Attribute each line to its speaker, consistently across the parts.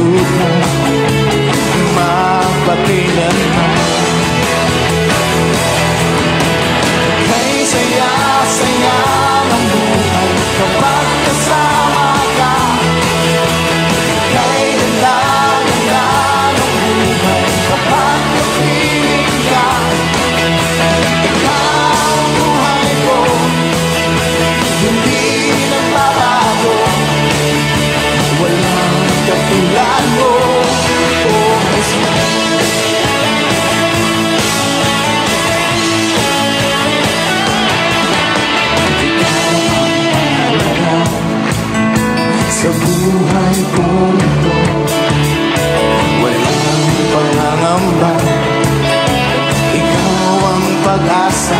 Speaker 1: kalibutan, magpakailanman. Kay saya-saya ng buhay kapag kasama ka. Kay ganda-ganda ng buhay kapag kapiling ka. Ikaw ang buhay ko, hindi nagbabago. Walang katulad mo, oh Jesus. Ikaw ang mahalaga sa buhay kong ito. Walang pangangamba, ikaw ang pag-asa.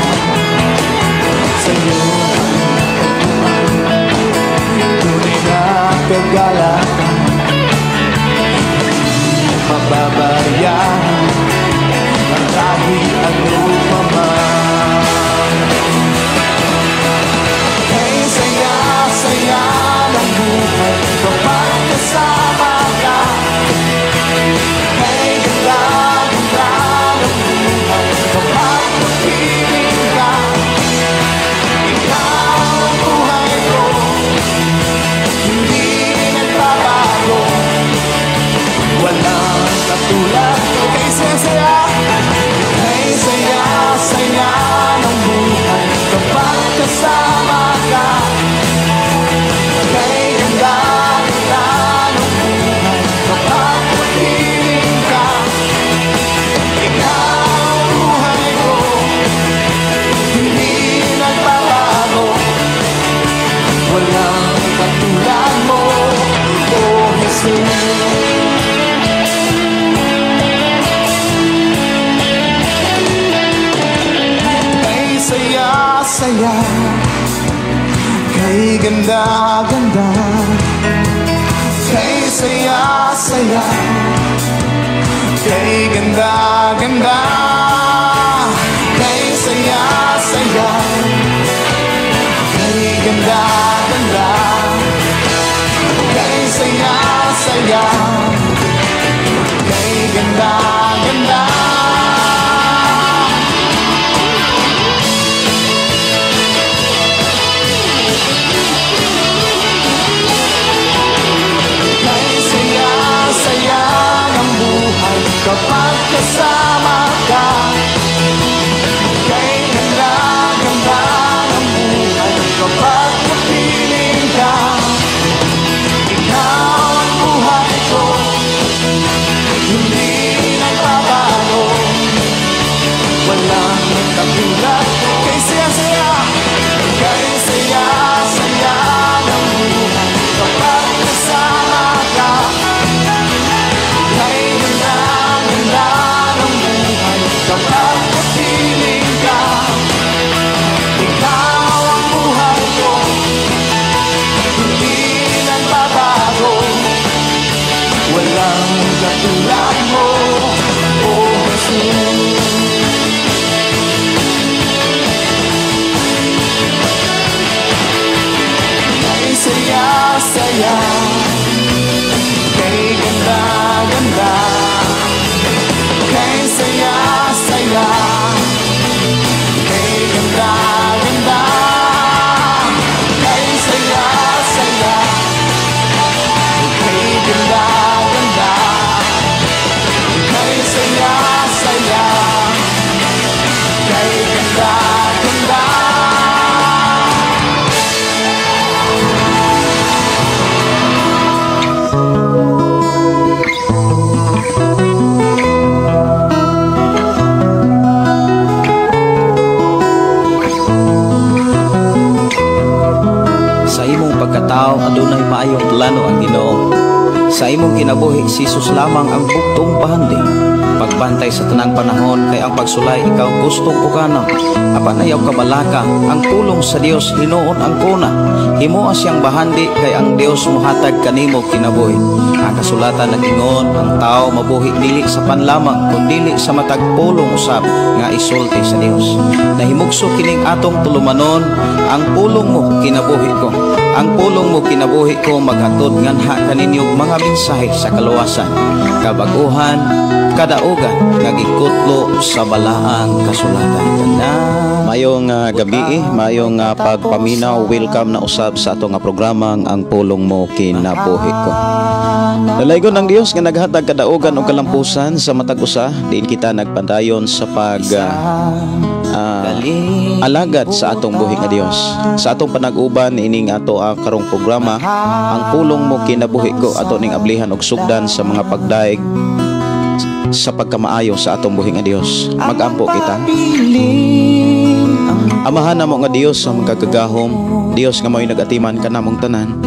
Speaker 1: Sa'yo ang natagpuan, tunay na kagalakan. Hindi mababayaan ang kahit ano pa man. Kay saya-saya ng buhay kapag kasama ka. Kay ganda-ganda ng buhay kapag kapiling ka. Ikaw ang buhay ko, hindi nagbabago. Walang katulad ko. Kay saya-saya, kay saya-saya ng buhay kapag kasama ka. Kay ganda-ganda ng buhay kapag kapiling ka. Ikaw ang buhay ko, hindi nagbabago. Walang katulad mo, oh Jesus. Kay saya-saya, kay ganda-ganda. Kay saya-saya, kay ganda-ganda. Kay saya-saya, kay ganda-ganda. Kay saya-saya, kay ganda-ganda. Kay saya-saya ng buhay kapag kasama ka. Kay ganda-ganda ng buhay kapag kapiling ka. Ikaw ang buhay ko, hindi nagbabago. Walang katulad. Kay saya-saya, kay saya-saya ng buhay kapag kasama ka. Kay ganda-ganda ng buhay kapag kapiling ka. Ikaw ang buhay ko, hindi nagbabago. Walang katulad mo, oh Jesus. Kay saya-saya, kay ganda-ganda. Kay saya-saya, kay ganda-ganda. Kay saya-saya, kay ganda-ganda. Kay saya-saya, kay ganda-ganda.
Speaker 2: Sa imong pagkatao adunay maayong plano ang Ginoo. Sa imong kinabuhi si Jesus lamang ang buktong pahandi. Pagbantay sa tanang panahon kay ang pagsulay ikaw gusto pukana. Apan ayaw kabalaka, ang pulong sa Dios hinuon ang kuna. Himoa siyang bahandi kay ang Dios mohatag kanimo kinabuhi. Ang kasulatan nag-ingon, ang tao mabuhi dili sa panlamang kun dili sa matag pulong usab nga isulti sa Dios. Nahimugso kining atong tulumanon, ang pulong mo kinabuhi ko. Ang pulong mo kinabuhi ko maghatod nganha kaninyo mga mensahe sa kaluwasan, kabaguhan, kadaugan nga gikutlo sa balaang kasulatan.
Speaker 3: Mayong gabi, mayong pagpaminaw, welcome na usab sa ato nga programang Ang Pulong Mo Kinabuhi Ko. Dalaygon ang Dios nga naghatag kadaugan og kalampusan sa matag usa, diin kita nagpadayon sa pag alagad sa atong buhi nga Dios. Sa atong panag-uban ining ato karong programa, Ang Pulong Mo Kinabuhi Ko, ato ning ablihan og sugdan sa mga pagdaig sa pagkamaayo sa atong buhi nga Dios. Mag-ampo kita. Amahan namo nga Dios sa magkagagahom, Dios nga mao'y nag-atiman kanamong tanan,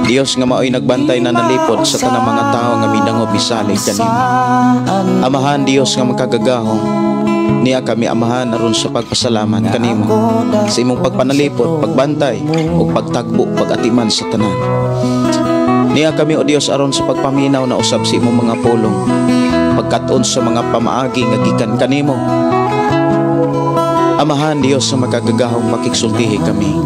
Speaker 3: Dios nga mao'y nagbantay na nalipod sa tanang mga tawo nga midangop misalig kanimo. Amahan Dios nga magkagagahom, niya kami amahan aron sa pagpasalamat kanimo sa imong pagpanalipod, pagbantay ug pagtagbo, pag-atiman sa tanan. Niya kami o Dios aron sa pagpaminaw na usab sa imong mga pulong, pagkat-on sa mga pamaagi nga gikan kanimo. Amahan Dios sa makagagahong, pakigsultihi kami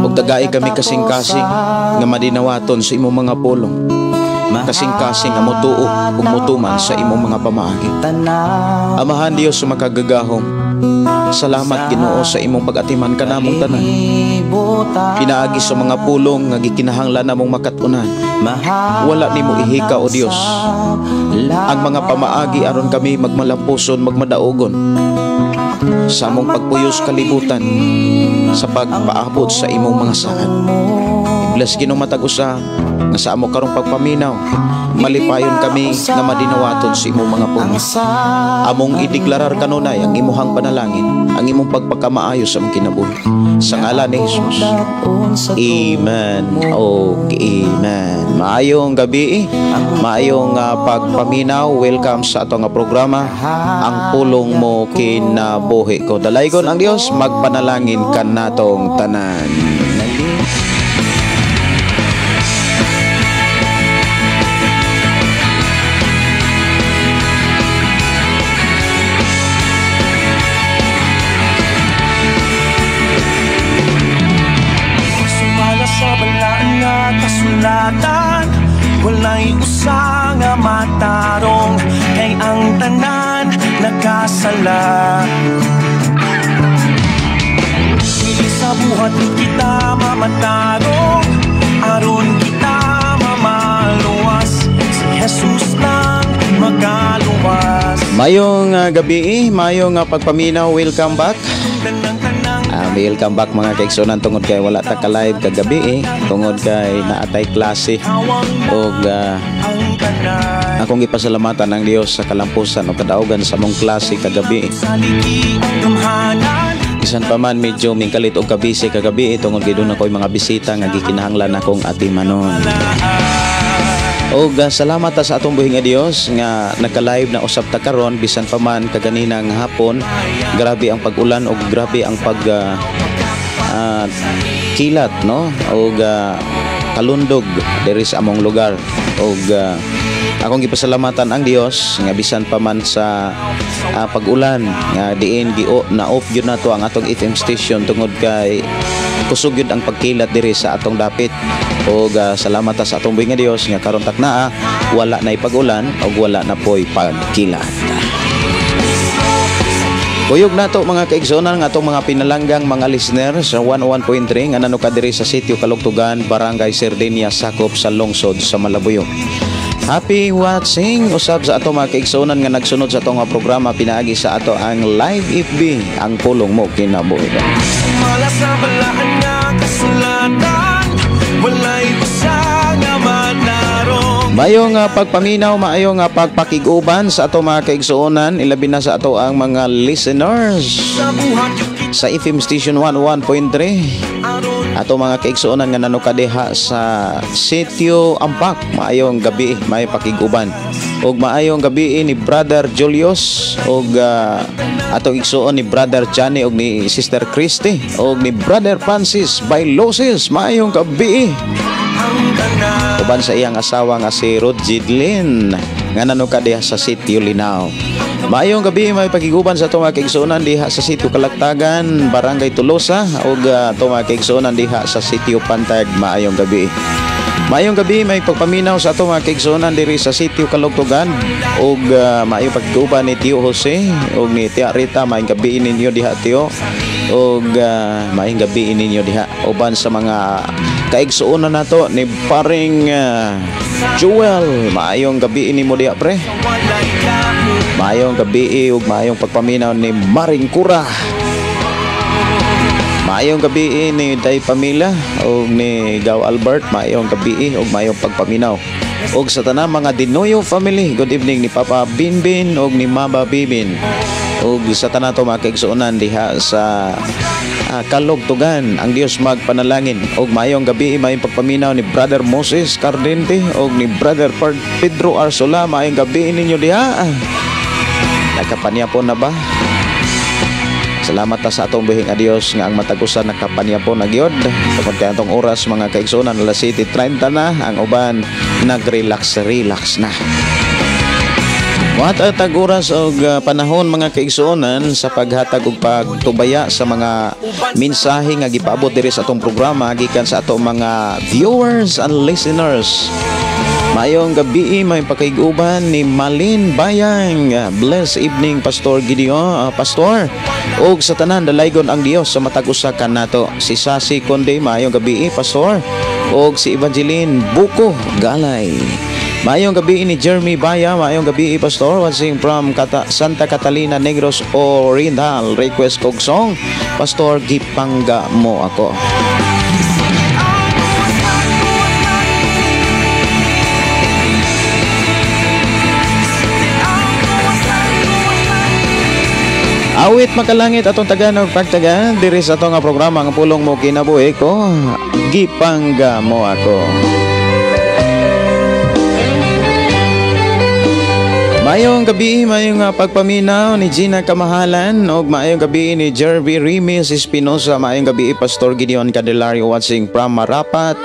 Speaker 3: ug tagai kami kasing-kasing nga madinawaton sa imong mga pulong, kasing-kasing nga motuo ug motuman sa imong mga pamaagi. Amahan Dios sa makagagahom, salamat Ginoo sa imong pag-atiman kanamong tanan, pinaagi sa mga pulong nga gikinahanglan namong makat-unan. Wala nimo ihika o Dios ang mga pamaagi aron kami magmalampuson, magmadaugon sa among pagpuyos kalibutan sa pagpaabot sa imong mga saad. I-bless Ginoo matag usa nga sa amo karong pagpaminaw, malipayon kami nga madinawaton sa imong mga pulong. Among ideklarar kanunay ang imuhang panalangin, ang imong pagpakamaayo sa among kinabuhi. Sa ngalan ni Jesus. Amen. Okay, amen. Maayong gabi, maayong pagpaminaw. Welcome sa atong programa, Ang Pulong Mo Kinabuhi Ko. Dalaygon ang Dios, magpanalangin kanatong tanan.
Speaker 1: Kasulatan, walay usa nga matarong, kay ang tanan nakasala. Dili sa buhat kita mamatarong, aron kita mamaluwas, si Jesus lang magaluwas.
Speaker 3: Mayong gabi, mayong pagpaminaw, welcome back. Welcome back mga kaigsunan, tungod kay wala ta ka live kagabi tungod kay naatay klase og akong gipasalamatan ang Dios sa kalampusan o kadaugan sa among klase kagabi. Bisan pa man medyo mingkalit og kabisi kagabi tungod kay doon ako'y mga bisita nga gikinahanglan akong atimanon. Og salamat ta sa atong buhi nga Dios nga nagka-live na usab ta karon bisan pa man kaganina nga hapon grabe ang pag-ulan og grabe ang pag kilat, no, og kalundog diri sa among lugar. Og akong gipasalamatan ang Dios nga bisan pa man sa pag-ulan nga diin gi na off gyud nato ang atong FM station tungod kay kusog gyud ang pagkilat diri sa atong dapit. Og salamat ta sa atong buhi nga Dios nga karon taknaa wala na pag-ulan og wala na poy pagkilat. Kuyog nato mga kaigsuonan nga atong mga pinalanggang mga listener sa 101.3 nga nano ka diri sa sitio Kalugtugan, Barangay Sardenia, sakop sa lungsod sa Malabuyo. Happy watching usab sa ato mga kaigsuonan nga nagsunod sa atong programa pinaagi sa ato ang live FB, Ang Pulong Mo Kinabuhi.
Speaker 1: Sumala sa balaan nga kasulatan, walay usa nga manarong.
Speaker 3: Maayong pagpaminaw, maayong pagpakig-uban sa ato mga kaigsuonan, ilabi na sa ato ang mga listeners.
Speaker 1: Sa buhat
Speaker 3: Sa FM Station 101.3, ato mga kaigsuonan nga nanuka diha sa Sitio Ampak, maayong gabi, maayong pakiguban. Ug maayong gabi ni Brother Julius ug atong igsuon ni Brother Johnny ug ni Sister Christy ug ni Brother Francis Bailoses, maayong gabi. Uban sa iyang asawa nga si Ruth Jidlin nga nanuka diha sa Sitio Linao. Maayong gabi, may pagiguban sa atong mga kaigsuonan diha sa Sitio Kalaktagan, Barangay Tolosa ug atong mga kaigsuonan diha sa Sitio Pantag, maayong gabi. Maayong gabi, may pagpaminaw sa atong mga kaigsuonan diri sa Sitio Kalugtugan ug maayong pagiguban ni Tio Jose ug ni Tia Rita, maayong gabi ninyo diha, Tio. Ug maayong gabi ninyo diha uban sa mga kaigsuonan nato ni paring Joel, maayong gabi nimo diha, pre. Maayong gabi ug maayong pagpaminaw ni Maring Kura. Maayong gabi ni Day Pamila ug ni Gaw Albert, maayong gabi ug maayong pagpaminaw. Ug sa tanang mga Dinoyo family, good evening ni Papa Binbin ug ni Mama Bibin. Ug sa tanan to mga kaigsuonan diha sa Kalugtugan, ang Dios magpanalangin. Ug maayong gabi, maayong pagpaminaw ni Brother Moses Cardente ug ni Brother Pedro Arsola, maayong gabi ninyo diha. Nakapanyapon na ba? Salamat ta sa atong buhing a Dios nga ang matag usa nakapanyapon na gyud. Tungod kay atong oras, mga kaigsuonan, alas 7:30 na, ang uban nagrelax relax na. Wat tag oras og panahon, mga kaigsuonan, sa paghatag og pagtubaya sa mga mensahe nga gipaabot diri sa atong programa gikan sa atong mga viewers and listeners. Maayong gabi, may pakiguban ni Malin Bayang. Bless evening, Pastor Gideon, Pastor. Og sa tanan, dalaygon ang Dios sa matag usa kanato. Si Sasi Conde, maayong gabi, Pastor. Og si Evangeline Buko Galay. Maayong gabi ni Jeremy Baya, maayong gabi, Pastor, watching from Santa Catalina, Negros Oriental. Request kog song, Pastor, "Gipangga Mo Ako." Awit Makalangit, atong taga og pagtaga diri sa atong nga programa nga Pulong Mo Kinabuhi Ko, "Gipangga Mo Ako." Maayong gabi, maayong pagpaminaw ni Gina Kamahalan og maayong gabi ni Jervy Rimis Espinosa, maayong gabi, Pastor Gideon Candelario, watching from Marapat,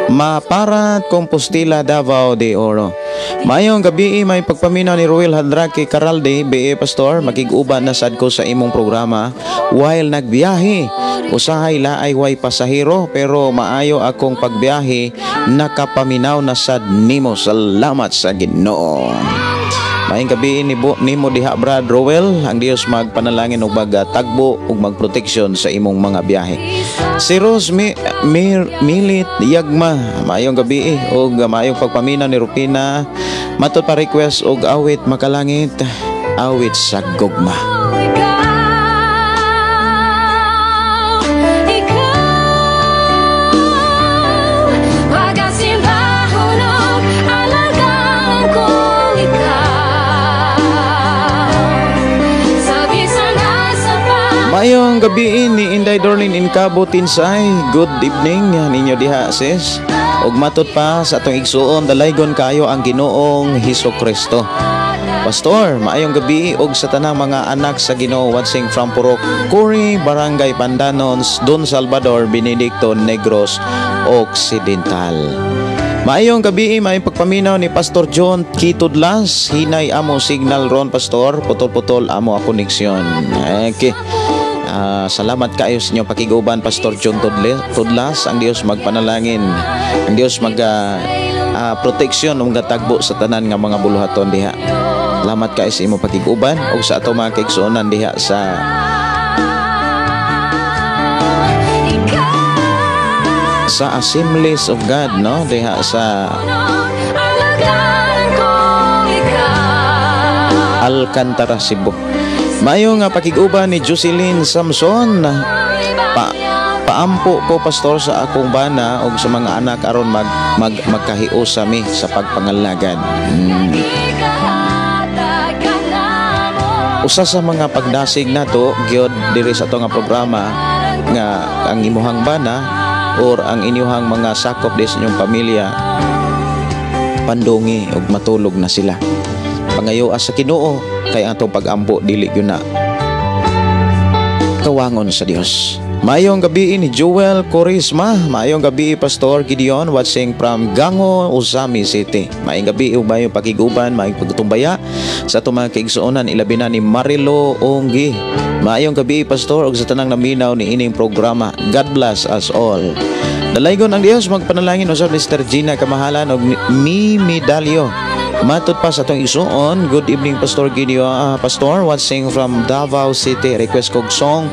Speaker 3: Maparat, Compostela, Davao de Oro. Maayong gabi, may pagpaminaw ni Ruel Hadrake Caralde, BA Pastor, makig-uban na sad ko sa imong programa while nagbiyahe. Usahay laay way pasahero pero maayo akong pagbiyahe, nakapaminaw na sad nimo. Salamat sa Ginoo. Maayong gabi ni nimo diha, Brad Rowell, ang Dios magpanalangin ug magtagbo ug magproteksyon sa imong mga biyahe. Si Rose Milit Yagma, maayong gabi ug maayong pagpaminaw ni Rupina. Matod pa request og Awit Makalangit, "Awit sa Gugma."
Speaker 4: Ikaw, ikaw, pagasimbahon og alagaan kong ikaw. Sa bisan asa pa.
Speaker 3: Maayong gabi ni Inday Dorlin Incabo Tinsay. Good evening ninyo diha, sis. Ug matod pa sa atong igsuon, dalaygon kayo ang Ginoong Hesus Kristo. Pastor, maayong gabi og sa tanang mga anak sa Ginoo watching from Purok Kuri, Barangay Pandanon, Don Salvador, Benedicto, Negros Occidental. Maayong gabi, maayong pagpaminaw ni Pastor John Kitudlas. Hinay amo signal ron, Pastor. Putol-putol amo a koneksyon. Okay. Salamat kayo sa inyong pakiguban, Pastor John Tudlas. Ang Dios magpanalangin. Ang Dios mag proteksyon ug tagbo sa tanan nga mga buluhaton diha. Salamat kayo sa imong pakiguban ug sa ato mga kaigsuonan diha sa Assemblies of God, no, diha sa
Speaker 4: Alagaan kong ikaw.
Speaker 3: Alcantara, Cebu. Maayo nga pakiguban ni Jocelyn Samson. Paampo ko, Pastor, sa akong bana ug sa mga anak aron mag, mag magkahiusa mi sa pagpangalagad. Usa sa mga pagdasig nato gyud diri sa ato nga programa nga ang imuhang bana or ang inyuhang mga sakop di sa inyong pamilya pandungi ug matulog na sila. Pangayo sa Ginoo kay atong pagampo dili gyud na kawangon sa Dios. Maayong gabi ni Joel Corisma. Maayong gabi, Pastor Gideon, watching from Gango, Ozamiz City. Maayong gabi ug maayong pakiguban, maayong pagtumbaya sa atong mga kaigsuonan, ilabi na ni Marilo Onggi. Maayong gabi, Pastor, ug sa tanang naminaw ni ining programa. God bless us all. Dalaygon ang Dios, magpanalangin usab ni Sister Gina Kamahalan ug Mimi Dalio. Matod pa sa atong isuon, good evening, Pastor Gideon, Pastor watching from Davao City. Request kog song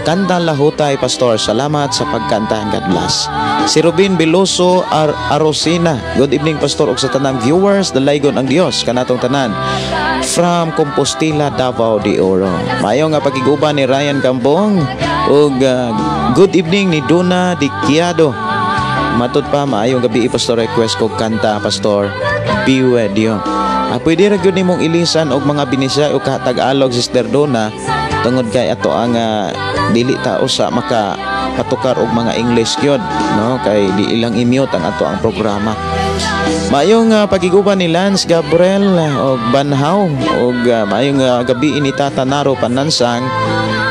Speaker 3: Kanta Lahutay, Pastor. Salamat sa pagkanta. God bless. Si Rubin Beloso Arosina. Good evening, Pastor, ug sa tanang viewers, dalaygon ang Dios kanatong tanan. From Compostela, Davao de Oro. Maayo nga pakiguban ni Ryan Gambong ug good evening ni Duna Dikiado. Matod pa, maayong gabi, Pastor, request ko kanta, Pastor, Be With You. Pwede ra gyud nimong ilisan og mga Binisaya o Tagalog, Sister Donna, tungod kay ato ang dili ta usa maka patukar og mga English gyud, no, kay di ilang i-mute ang ato ang programa. Maayong pagiguban ni Lance Gabriel og Banhaw og maayong gabi ni Tata Naro Panansang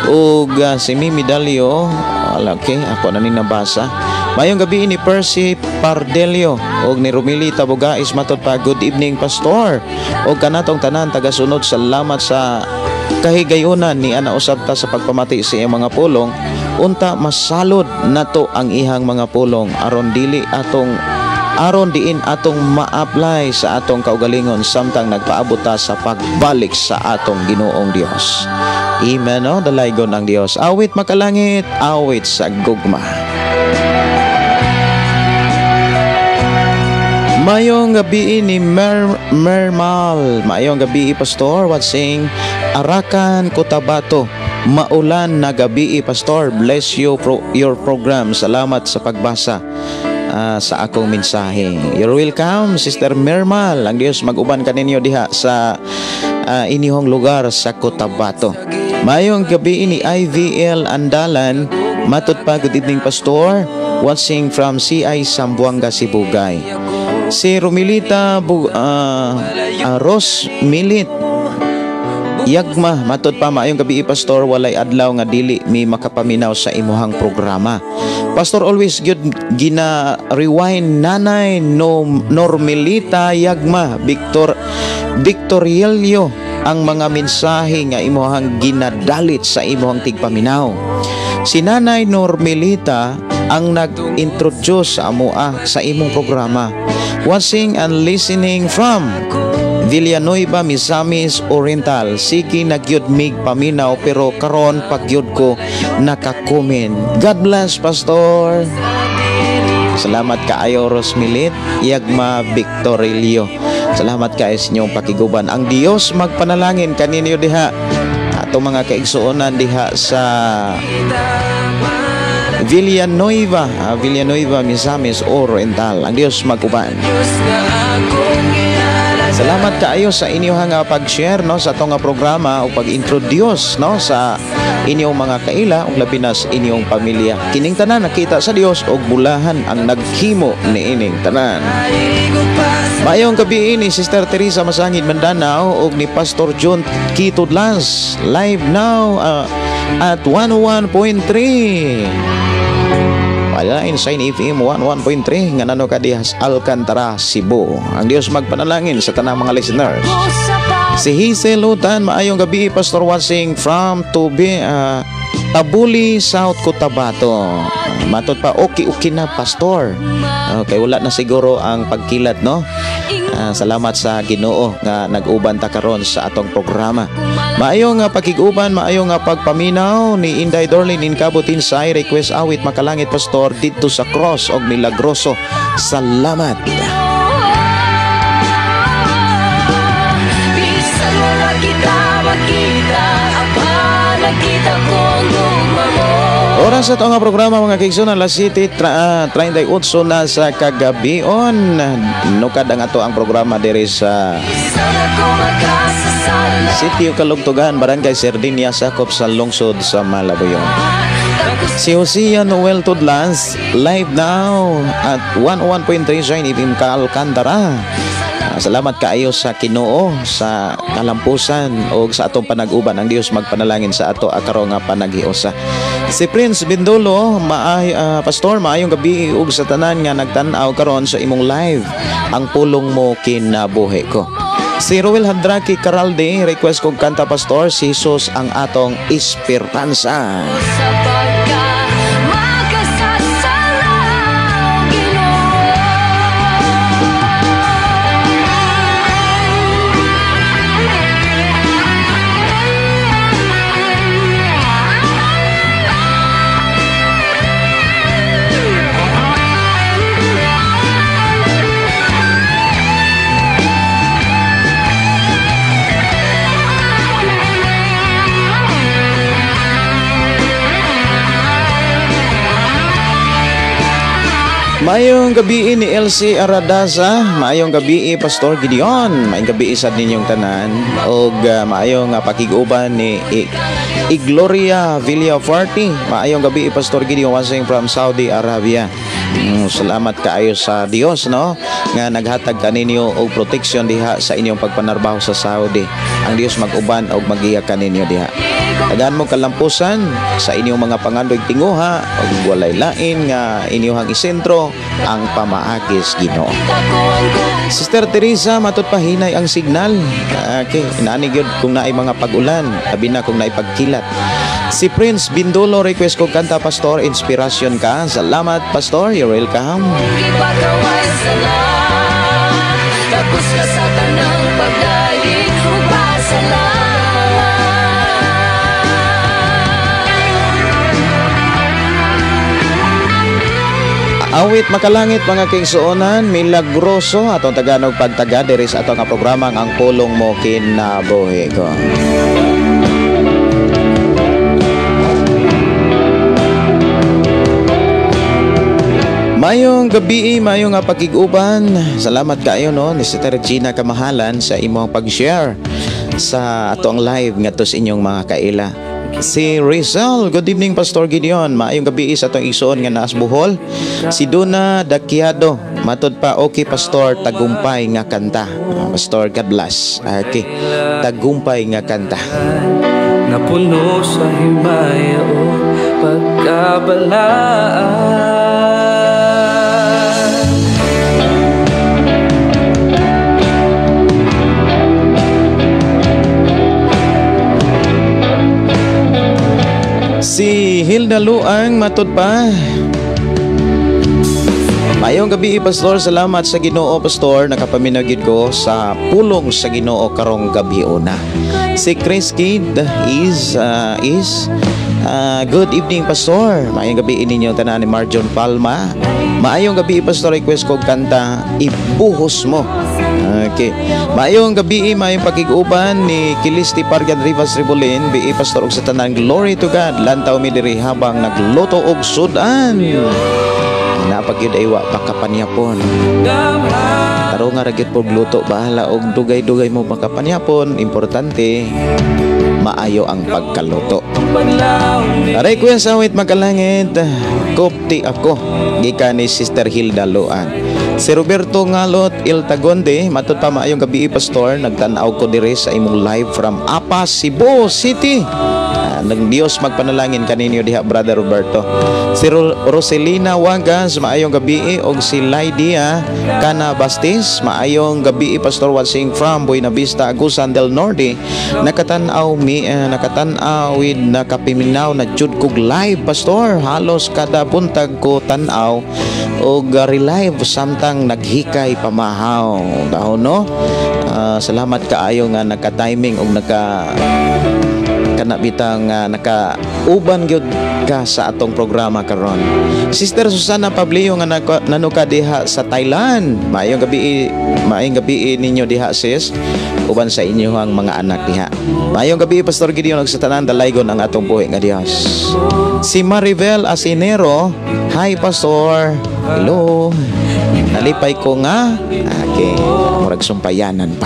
Speaker 3: ug si Mimi Dalio. Okay, ako na ni nabasa. Maayong gabi ni Percy Pardelio og ni Romilita Bugais. Matod pa, good evening, Pastor, og kanatong tanan tagasunod. Salamat sa kahigayunan ni ana usab ta sa pagpamati sa iyang mga pulong. Unta masalod nato ang ihang mga pulong aron dili atong aron diin atong ma-apply sa atong kaugalingon samtang nagpaabot ta sa pagbalik sa atong Ginoong Dios. Amen, no? Dalaygon ang Dios. Awit makalangit, awit sa gugma. Mayong gabi ni Mermal. Mayong gabi, Pastor, watching Arakan, Cotabato. Maulan na gabi, Pastor. Bless you your program. Salamat sa pagbasa sa akong mensahe. You're welcome, Sister Mermal. Ang Dios mag-uban kaninyo diha sa inyong lugar sa Cotabato. Mayong gabi ni IVL Andalan. Matod pa, good evening, Pastor. Watching from CI Sambuanga, Sibugay. Si Romilita Ros Milit Yagma, matod pa, maayong gabi, Pastor, walay adlaw nga dili mi makapaminaw sa imuhang programa. Pastor, always gyud gina rewind nanay no Normilita Yagma Victor Victoriello ang mga mensahe nga imuhang ginadalit sa imuhang tigpaminaw. Si Nanay Normilita ang nag-introduce sa amoa sa imong programa. Watching and listening from Villanueva, Misamis Oriental. Sige nagyud mig paminaw pero karon pagyud ko nakakumin. God bless, Pastor. Salamat kaayo, Rosmilit Yagma Victorilio. Salamat kaayo sa inyong pakiguban. Ang Dios magpanalangin kaninyo diha. Atong mga kaigsuonan diha sa Villanueva, Villanueva, Misamis Oriental. Ang Dios maguban. Salamat kaayo sa inyong nga pag-share, no, sa atong nga programa o pag-introduce, no, sa inyong mga kaila ug labi na sa inyong pamilya. Kining tanan nakita sa Dios og bulahan ang naghimo niining tanan. Maayong gabi ni Sister Teresa Masangid Mandanao ug ni Pastor John Kitudlas live now at 101.3. Wala Inside FM 11.3 nga nano ka diha sa Alcantara, Cebu. Ang Dios magpanalangin sa tanang mga listeners. Si Hazel Lutan, maayong gabi, Pastor, watching from Tubi, Tabuli, South Cotabato. Matod pa, okay na, Pastor. Okay, wala na siguro ang pagkilat, no? Salamat sa Ginoo nga nag-uban ta karon sa atong programa. Maayo nga pakig-uban, maayo nga pagpaminaw ni Inday Dorlin Inkabot Insay, request awit makalangit, Pastor, didto sa cross og milagroso. Salamat.
Speaker 4: Bisan wala kita makita, apan nakita ko ang gugma mo.
Speaker 3: Oras sa nga programa, mga kaigsoon, alas 7:38 na sa kagabion. Nukad ang ato ang programa diri sa Sitio Kalugtugan, Barangay Sardinia, sakop sa lungsod sa Malabuyoc. Si Jose Noel Tudlas, live now at 101.3 Shine FM Alcantara. Salamat kaayo sa Kinoo sa kalampusan o sa atong panag-uban. Ang Dios magpanalangin sa ato akaron nga panaghiusa. Si Prince Bindolo, Pastor, maayong gabi ug sa tanan nga nagtan-aw karon sa imong live. Ang pulong mo kinabuhi ko. Si Ruel Hadraki Caralde, request kong kanta, Pastor, si Jesus ang atong esperanza.
Speaker 4: Sa pagka makasasala, Ginoo.
Speaker 3: Maayong gabi ni Elsie Aradaza, maayong gabi, Pastor Gideon, maayong gabi sa ninyong tanan og maayong pakig-uban ni Igloria Villafuerte. Maayong gabi, Pastor Gideon, watching from Saudi Arabia. Salamat kaayo sa Dios, no, nga naghatag kaninyo og protection diha sa inyong pagpanarbaho sa Saudi. Ang Dios mag-uban og magiya kaninyo diha. Tagaan mo kalampusan sa inyong mga pangandoy tinguha og walay lain nga inyong isentro ang pamaagis Ginoo. Sister Teresa, matud pa hinay ang signal. Okay, inaani gyud kung naay mga pag-ulan, labi na kung naay pagkilat. Si Prince Bindolo, request ko kanta, Pastor, inspiration ka. Salamat, Pastor, you're welcome.
Speaker 4: Gipakaway sala. Tapos ka sa tanang pagdait ug pasala.
Speaker 3: Awit makalangit, mga kaigsuonan, milagroso atong taganog pagtaga diri sa atong nga programa Ang Pulong Mo Kinabuhi Ko. Mayong gabi, mayong nga pagkig-uban. Salamat kaayo, no, ni Sister Regina Kamahalan sa imong pag-share sa ato ang live ngadto sa inyong mga kaila. Si Rizal, good evening, Pastor Gideon. Maayong gabi sa atong igsoon nga naas Bohol. Si Duna Dakiado, matod pa okay, Pastor, Tagumpay nga kanta. Pastor, God bless. Okay. Tagumpay nga kanta.
Speaker 1: Napuno sa himaya o pagkabalaan.
Speaker 3: Si Hilda Luang, matod pa. Mayong gabi, Pastor. Salamat sa Ginoo, Pastor. Nakapaminaw gyud ko sa pulong sa Ginoo karong gabi una. Si Chris Kid is good evening, Pastor. Maayong gabi ninyo tanan ni Marjon Palma. Maayong gabi, Pastor, request ko kanta Ibuhos Mo. Okay. Maayong gabi, maayong pakig-uban ni Kilisti Pargan Rivas Ribulin, bi Pastor og sa tanan, glory to God. Lantaw mi diri habang nagluto og sudan. Napag yun ay wa pa kapanyapon. Tarong nga ra gyud pog luto, bahala og dugay-dugay mo makapanyapon, importante maayo ang pagkaluto. Request awit makalangit, Kopti Ako, gikan ni Sister Hilda Luan. Si Roberto Ngalot Iltagonde, matod pa maayong gabi, Pastor, nagtan-aw ko diri sa imong live from Apas, Cebu City. Nang Dios magpanalangin kaninyo diha, Brother Roberto. Si Roselina Wagas, maayong gabi, og si Lydia Cana Bastis, maayong gabi, Pastor, watching from Buena Vista, Agusan del Norte. Nakatan-aw mi nakatan-aw with nakapiminaw na jud kog live, Pastor. Halos kada buntag ko tan-aw og relive samtang naghikay pamahaw. Dahon, no? Salamat kaayo nga naka-timing og naka kanang Kana bitang nakauban gyud ka sa atong programa karon. Sister Susana Pablio nga nanuka diha sa Thailand. Maayong gabi ninyo diha, sis, uban sa inyong mga anak diha. Maayong gabi, Pastor Gideon, ug sa tanan, dalaygon ang atong buhi nga Dios. Si Maribel Asinero, hi, Pastor. Hello. Nalipay ko nga. Okay, murag sumpayanan pa.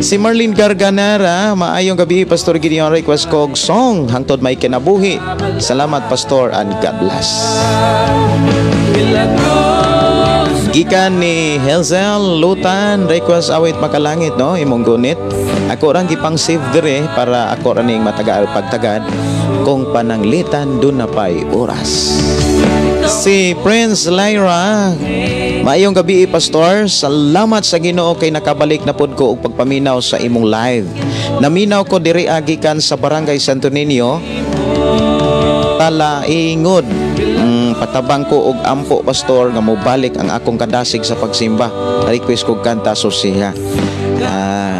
Speaker 3: Si Marlene Garganera, maayong gabi, Pastor Gideon, request ko og song "Hangtod May Kinabuhi". Salamat, Pastor, and God bless. Gikan ni Hazel Lutan, request "Awit Makalangit", no, imong gunit. Ako rang gipang save dire para ako ra ning matagal pagtagad kung pananglitan duna pay oras. Si Prince Lyra, maayong gabi, Pastor. Salamat sa Ginoo kay nakabalik na pud ko og pagpaminaw sa imong live. Naminaw ko diri gikan sa Barangay Santo Niño, Talaingod. Patabang ko og ampo, Pastor, nga mobalik ang akong kadasig sa pagsimba. Request kog kanta "Susiha".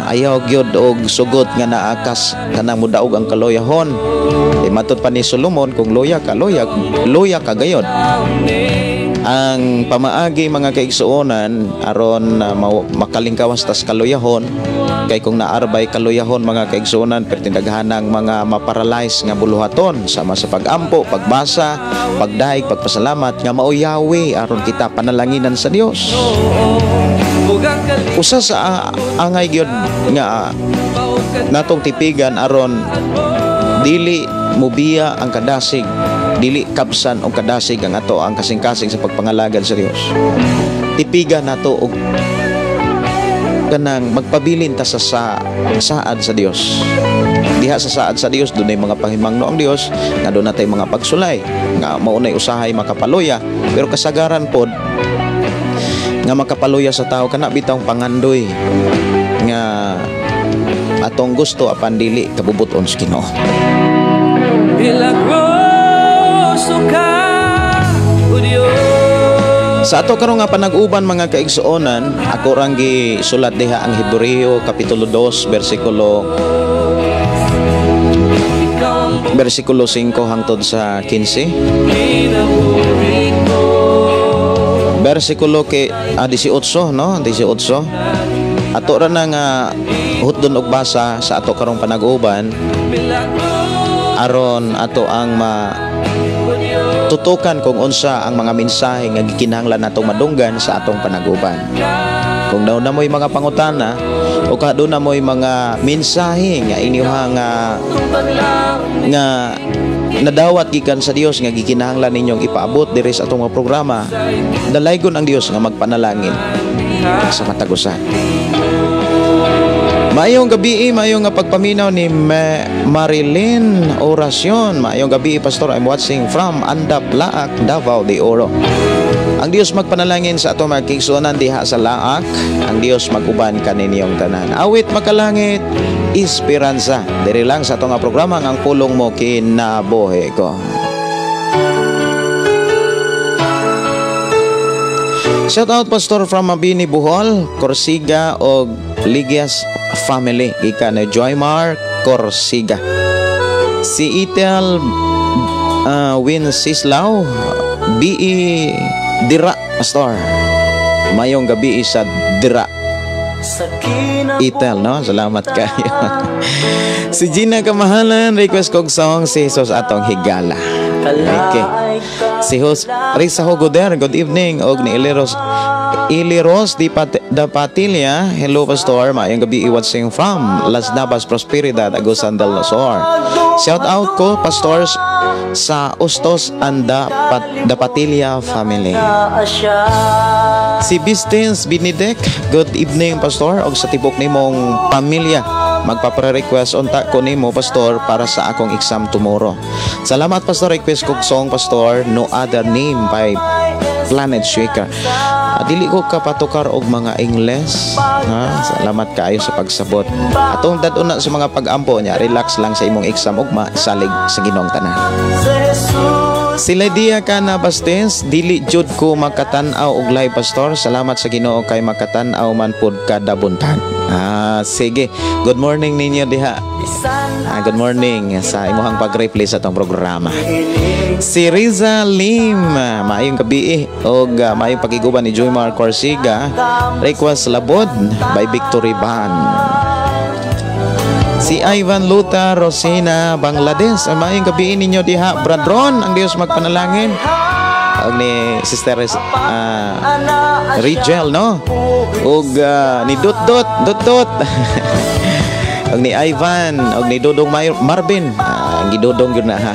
Speaker 3: Ayaw gyud og sugot nga naakas kanang mudaog ang kaloyahon. Di matud pa ni Solomon, kung loya ka, loya, loya ka gayod. Ang pamaagi, mga kaigsuonan, aron makalingkawas tas kaluyahon, kay kung naarbay kaluyahon, mga kaigsuonan, pertindaghanang mga maparalyze nga buluhaton sama sa pagampo, pagbasa, pagdahig, pagpasalamat nga mauyawi aron kita panalanginan sa Dios. Usa sa angay gyud nga natong tipigan aron dili mubiya ang kadasig, dili kabsan og kadasig ang ato ang kasing-kasing sa pagpangalagad sa Dios, tipigan nato og kanang magpabilin ta sa saad sa Dios. Diha sa saad sa Dios, dunay mga pahimangno ang Dios nga doon natay mga pagsulay nga maunay usahay makapaluya, pero kasagaran pod nga makapaluya sa tao kana bitawng pangandoy nga atong gusto apan dili kabubuton sa Ginoo.
Speaker 1: Milagroso ka, O Diyos.
Speaker 3: Sa ato karon nga panag-uban, mga kaigsuonan, ako rang gisulat diha ang Hebreo kapitulo 2 bersikulo
Speaker 1: Ikaw ang
Speaker 3: bersikulo 5 hangtod sa 15.
Speaker 1: Kinabuhi ko.
Speaker 3: Bersikulo kay 18, no, 18. Ato ra na nga hutdon og basa sa ato karong panag-uban aron ato ang ma tutukan kung unsa ang mga mensahe nga gikinahanglan natong madunggan sa atong panag-uban. Kung daw na mo'y mga pangutana o kaduna mo'y mga mensahe nga inyuhang nga nadawat gikan sa Dios nga gikinahanglan ninyong ipaabot diri sa atong mga programa, dalaygon ang Dios nga magpanalangin sa matag usa. Maayong gabi, maayong nga pagpaminaw ni Marilyn Oracion. Maayong gabi, Pastor. I'm watching from Andap, Laak, Davao de Oro. Ang Dios magpanalangin sa ato mga kaigsuonan diha sa Laak. Ang Dios maguban kaninyong tanan. "Awit Makalangit, Esperanza". Diri lang sa ato nga programa nga "Ang Pulong Mo Kinabuhi Ko". Shout out, Pastor, from Mabini, Bohol, Corsiga og Ligias family gikan ni Joymar Corsiga. Si Itel Winsislaw BE Dira, Pastor. Mayong gabi sa Dira. Itel, no? Salamat kayo. Si Gina Kamahalan, request kog song "Si Jesus Atong Higala". Okay. Si Hos Risa Hugoder, good evening. Og ni Iliros Iliros di Pat, da Patilia, hello, Pastor, maayong gabi, watching from Las Navas, Prosperidad, Agusan del Sur. Shout out ko, Pastors, sa Ustos and da Patilia family. Si Bistins Benedek, good evening, Pastor, og sa tibok nimong pamilya. Magpapare-request unta ko nimo, Pastor, para sa akong exam tomorrow. Salamat, Pastor, request kog song, Pastor, "No Other Name" by Planet Shaker. Dili ko kapatukar og mga Ingles. Ha? Salamat kaayo sa pagsabot. Atong dad-on na sa mga pag-ampo niya, relax lang sa imong exam ugma, salig sa Ginoong tanan. Sila diya ka na Bastes, dili jud ko makatan-aw og live, Pastor. Salamat sa Ginoo kay makatan-aw man pud kada buntag. Ah, sige. Good morning ninyo diha. Ah, good morning sa imuhang pag-replay sa atong programa. Si Riza Lim, maayong gabi og maayong pagiguban ni Joymar Corsiga. Request "Labod" by Victory Band. Si Ivan Luta Rosina, Bangladesh. Ang maayong gabi ninyo diha, Bradron, ang Dios magpanalangin. Og ni Sister Rigel, no? Og ni Dot Dot, Dot Dot. Og ni Ivan, og ni Dodong Marvin. Ah, ang gidodong yun na ha.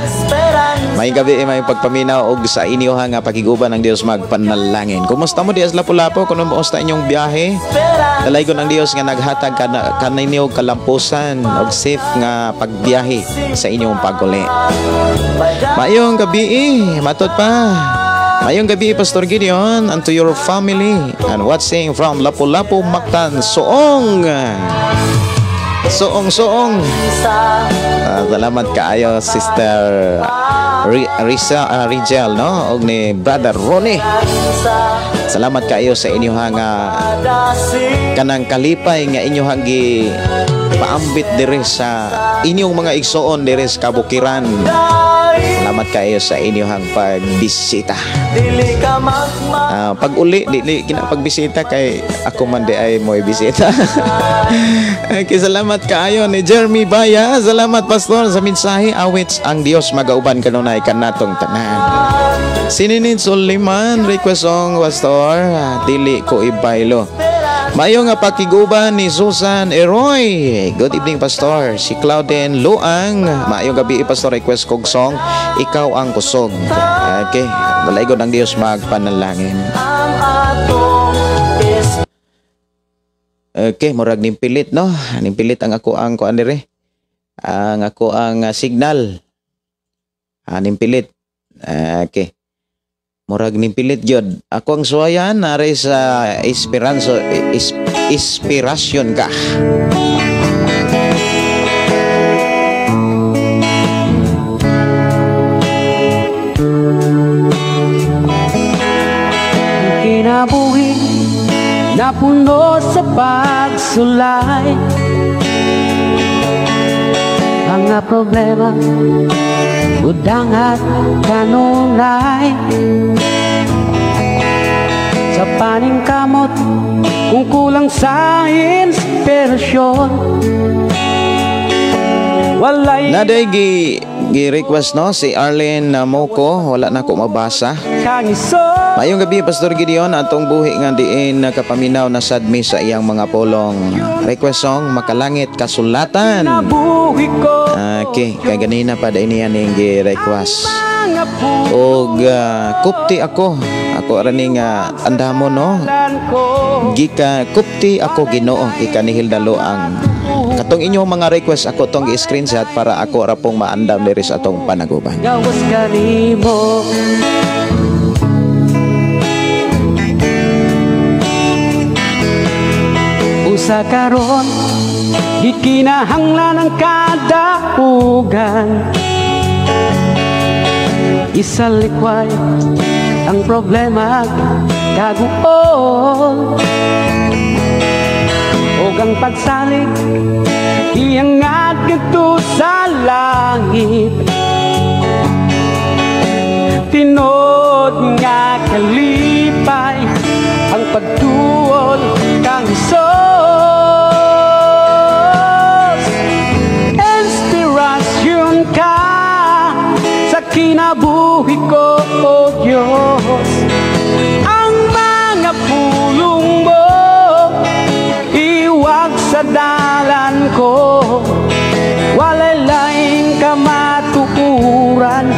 Speaker 3: Maayong gabi, may pagpaminaw og sa inyo ha nga pakiguban ng Dios magpanalangin. Kumusta mo di Lapu-Lapu? Kung kumusta inyong biyahe? Dalaygon ang Dios nga naghatag kana kaninyo kalampusan og safe nga pagbiyahe sa inyong paguli. Maayong gabi, matod pa. Maayong gabi, Pastor Gideon, and to your family and watching from Lapu-Lapu, Mactan, Soong. Soong, Soong. Ah, salamat kaayo, Sister Risa Rigel, no, og ni Brother Ronnie. Salamat kaayo sa inyong nga kanang kalipay nga inyong gi paambit diri sa inyong mga igsoon diri sa kabukiran. Salamat kaayo sa inyong pagbisita. Ah, pag uli dili kina pagbisita kay ako man di ay mo bisita. Okay, salamat kaayo ni Jeremy Baya. Salamat, Pastor, sa mensahe. Awit ang Dios magauban kanunay kanatong tanan. Sininin Suliman, request song, Pastor, "Dili Ko Ibaylo." Mayo nga pakiguban ni Susan Eroy. Good evening, Pastor. Si Claudine Luang. Maayong gabi, Pastor, request kog song "Ikaw ang Kusog." Okay, dalaygon ang Dios magpanalangin. Okay, murag nimpilit, no? Nimpilit ang ako ang kuan dire. Ang ako ang signal. Ah, nimpilit. Okay. Murag nimpilit gyud. Ako ang suwayan nari sa Esperanzo inspirasyon ka.
Speaker 1: Kinabuhi napuno sa pagsulay, mga problema budang at kanunay. Sa paningkamot kung kulang sa inspirasyon, walay
Speaker 3: Naday gi request, no, si Arlene Moko, wala na ko mabasa.
Speaker 1: Kang iso.
Speaker 3: Maayong gabi, Pastor Gideon, atong buhi nga diin nakapaminaw na sad mi sa iyang mga pulong. Request song "Makalangit Kasulatan."
Speaker 1: Kinabuhi ko.
Speaker 3: Okay, kay ganina pa dai niya ning gi-request.
Speaker 1: Mga
Speaker 3: Og kupti ako. Ako ra ning andamo, no.
Speaker 1: ko.
Speaker 3: Gika kupti ako Ginoo gikan ni Hilda Loang. Katong inyong mga request ako tong gi-screenshot para ako ra pong maandam diri sa atong panaguban.
Speaker 1: Gawas kanimo. Usa karon gikinahanglan ang kadaugan, isalikway ang problema kaguol ug ang pagsalig iangat ngadto sa langit. Tinuod nga kalipay ang pagtuol kang Hesus. Inspirasyon ka sa kinabuhi ko, O Diyos. Ang mga pulong mo iwag sa dalan ko. Walay laing kamatuoran,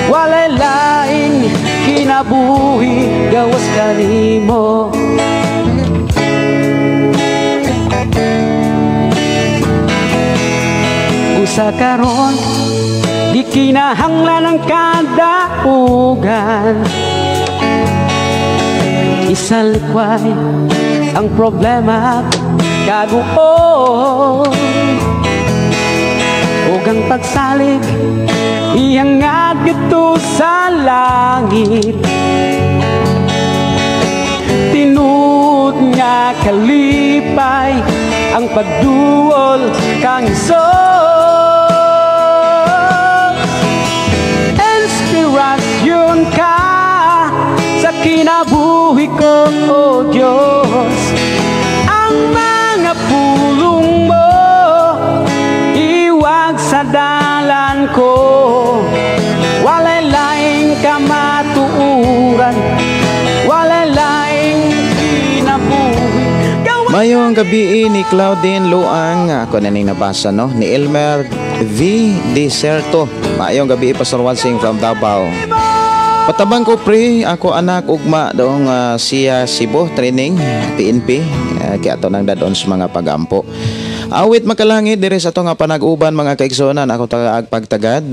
Speaker 1: walay laing kinabuhi gawas kanimo. Usa karon di kinahanglan ang kadaugan, isalikway ang problema kaguol ug ang pagsalig Ihangad ngadto sa langit. Tinuod nga kalipay ang pagduol kang Jesus. Inspirasyon ka sa kinabuhi ko, O Diyos. Ang mga pulong mo iwag sa dalan ko. Walay laing kamatuuran, walay laing kinabuhi.
Speaker 3: Mayong gabi ni Claudine Luang, ako na ning nabasa, no, ni Elmer V. Deserto. Mayong gabi, Pastor Wansing from Davao. Patabang ko pre, ako anak ugma doong siya Cebu training PNP, kaya ato nang dadon sa mga pagampo. Awit makalangit diri sa ato nga panag-uban, mga kaigsuonan, ako tagaag pagtagad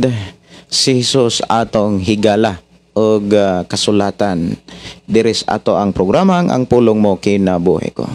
Speaker 3: si Jesus atong higala og kasulatan diri sa ato ang programang Ang Pulong Mo Kinabuhi Ko.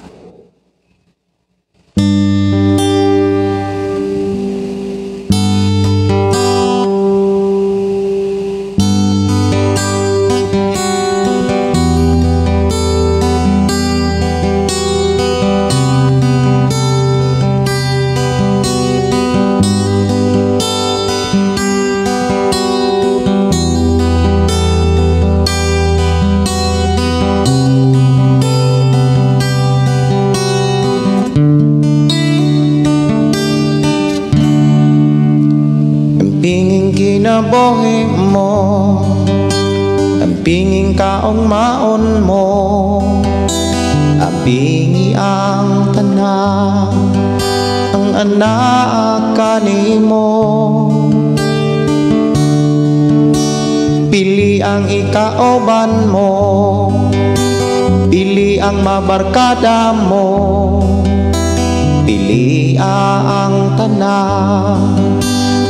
Speaker 3: Kinabuhi mo, ang pinging kaong maon mo, ang pingi ang tanan, ang anak kanimo. Pili ang ikauban mo, pili ang mabarkada mo, pili ang tanan,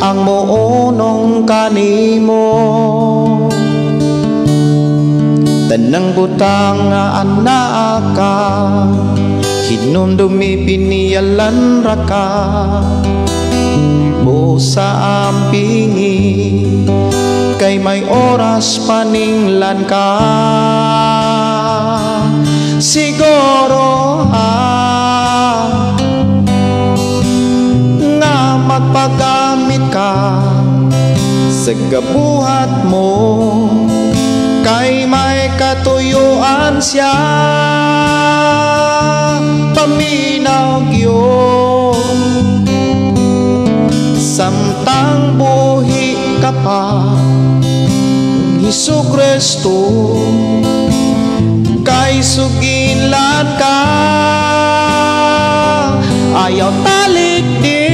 Speaker 3: ang muunong kanimo. Tanang butang nga anak ka, hinumdumi piniyalan ra ka, busa ang pingi, kay may oras paninglan ka. Siguro ha, nga magpagamit ka sa gabuhat mo, kay may katuyuan siya. Paminaw gyud samtang buhi ka pa, Hesus Kristo kay sugilan ka. Ayaw talik di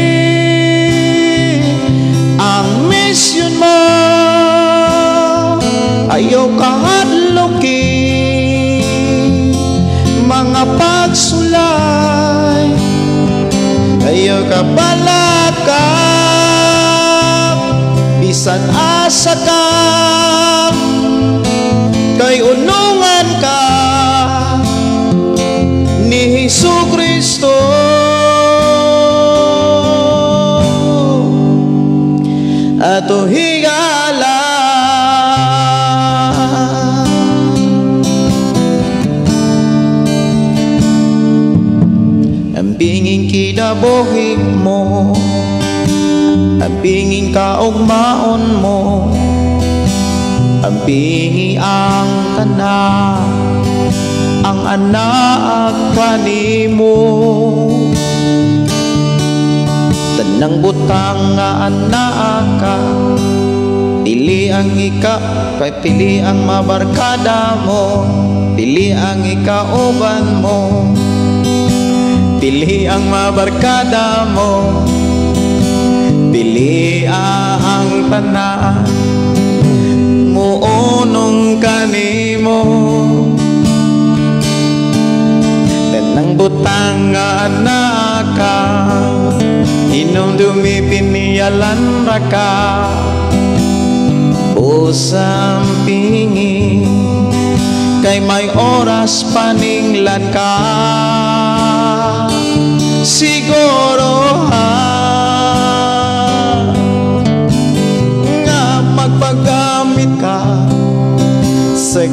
Speaker 3: ang misyon mo, ayaw kahadluki mga pagsulay, ayaw ka balakap bisan asa ka, kay unungan ka ni Hesus Kristo. Ato higala ang binging kinabuhi mo, ang binging kaugmaon mo, ang bingi ang tanan, ang anak kanimo. Tanang butang nga anak ka, pili ang ika, pili ang mabarkada mo, pili ang ikauban mo, pili ang mabarkada mo, pili ang tanan, muunong kanimo. Tanang butang nga anak ka, hinumdumi piniyalan ra ka, usang pingi kay may oras paninglan ka. Siguro ha, nga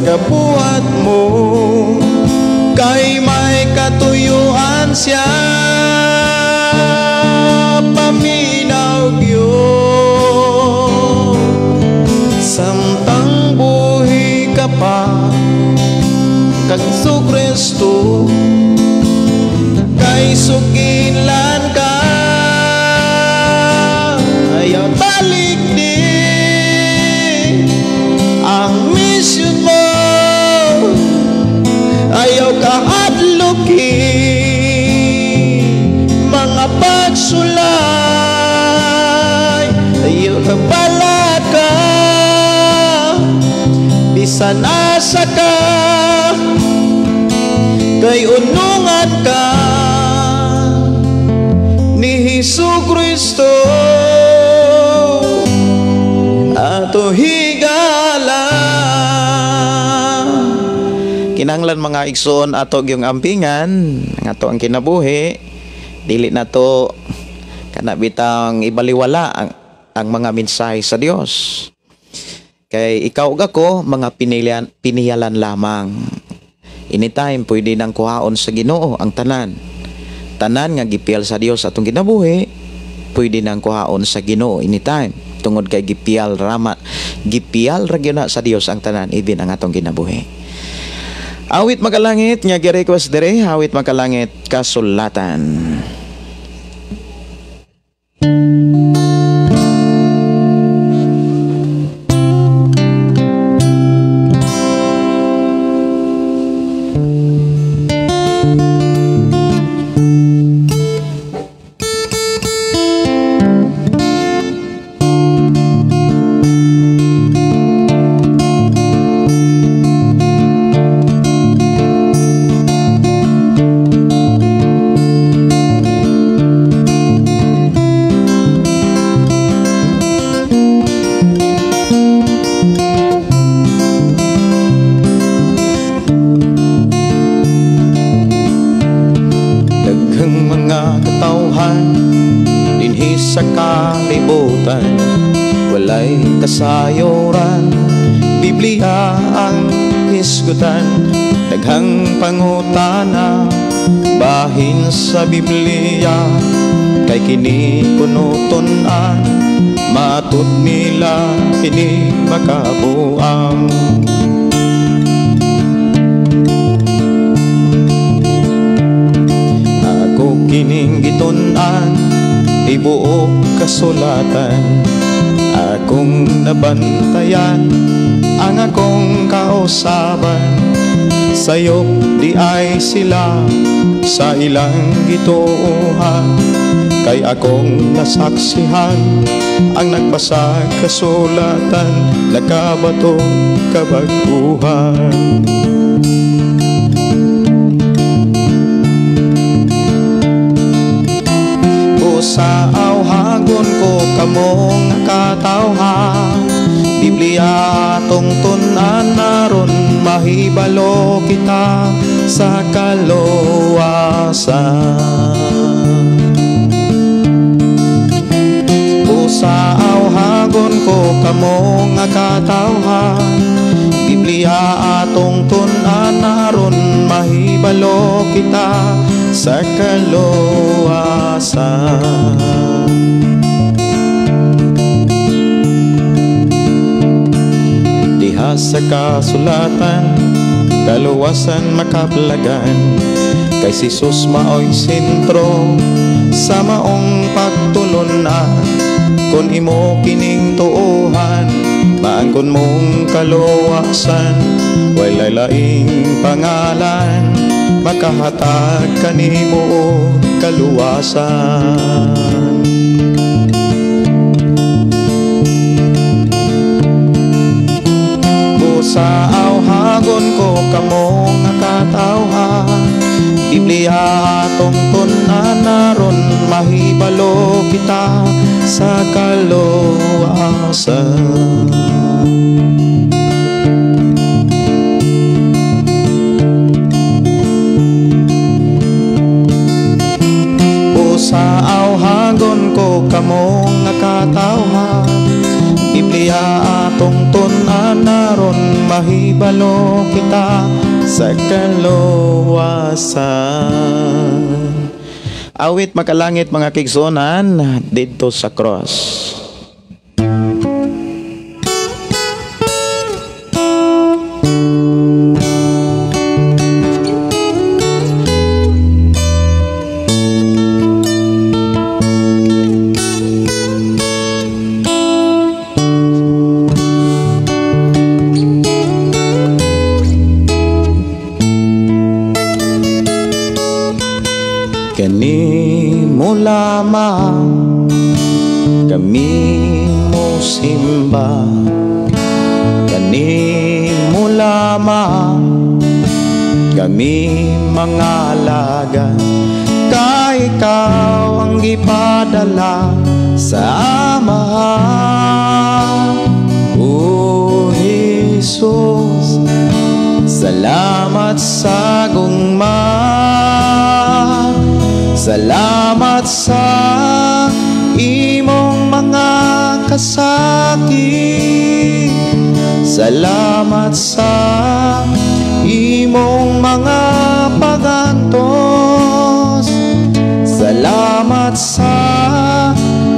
Speaker 3: gabuhat mo, kay may katuyuan siya. Paminaw gyud samtang buhi ka pa kang Kristo, kay sugilan ka, ayaw balik di ang mission mo, ayaw kahadluki mga pagsulay, ayaw ka balaka bisan asa ka, kay unungan ka ni Hesus Kristo ato higala. Kinahanglan mga igsoon ato gyung ampingan ang ato ang kinabuhi, dili na to kana bitang ibaliwala ang mga mensahe sa Dios. Kay ikaw ug ako mga piniyalan lamang. Anytime pwede nang kuhaon sa Ginoo ang tanan. Tanan nga gipiyal sa Dios atong kinabuhi, pwede nang kuhaon sa Ginoo anytime. Tungod kay gipiyal rama, gipiyal ra gyud na sa Dios ang tanan, even ang atong kinabuhi. Awit makalangit nga gi-request dire, awit makalangit kasulatan. Walay kasayuran, Biblia ang hisgutan, daghang pangutana bahin sa Biblia, kay kini kuno tun-an, matud nila kini makabuang. Ako kining gitun-an, tibuok kasulatan, akong nabantayan ang akong kausaban. Sayop di ay sila sa ilang gituohan, kay akong nasaksihan ang nagbasa kasulatan, nakabato kabaguhan. Sa awhagon ko kamong katawhan, Biblia atong tun-an aron mahibalo kita sa kaluwasan. Sa awhagon ko kamong katawhan, Biblia atong tun-an aron mahibalo kita sa kaluwasan. Diha sa kasulatan, kaluwasan makaplagan, kay si Jesus maoy sentro sa maong pagtulunan. Kun imo kining tuohan, maangkon mong kaluwasan, walay laing pangalan makahatag kanimo og kaluwasan. Sa awhagon ko kamong katawhan, Biblia atong tun-an aron mahibalo kita sa kaluwasan. Sa awhagon ko kamong katawhan, Biblia atong tun-an aron mahibalo Mahibalo kita sa kaluwasan. Awit makalangit, mga kaigsuonan, didto sa cross. Kanimo lamang kami mo simba, kanimo lamang kami mangalaga, kay ikaw ang gipadala sa Amahan. O Jesus, salamat sa gugma, salamat sa imong mga kasakit, salamat sa imong mga pagantos, salamat sa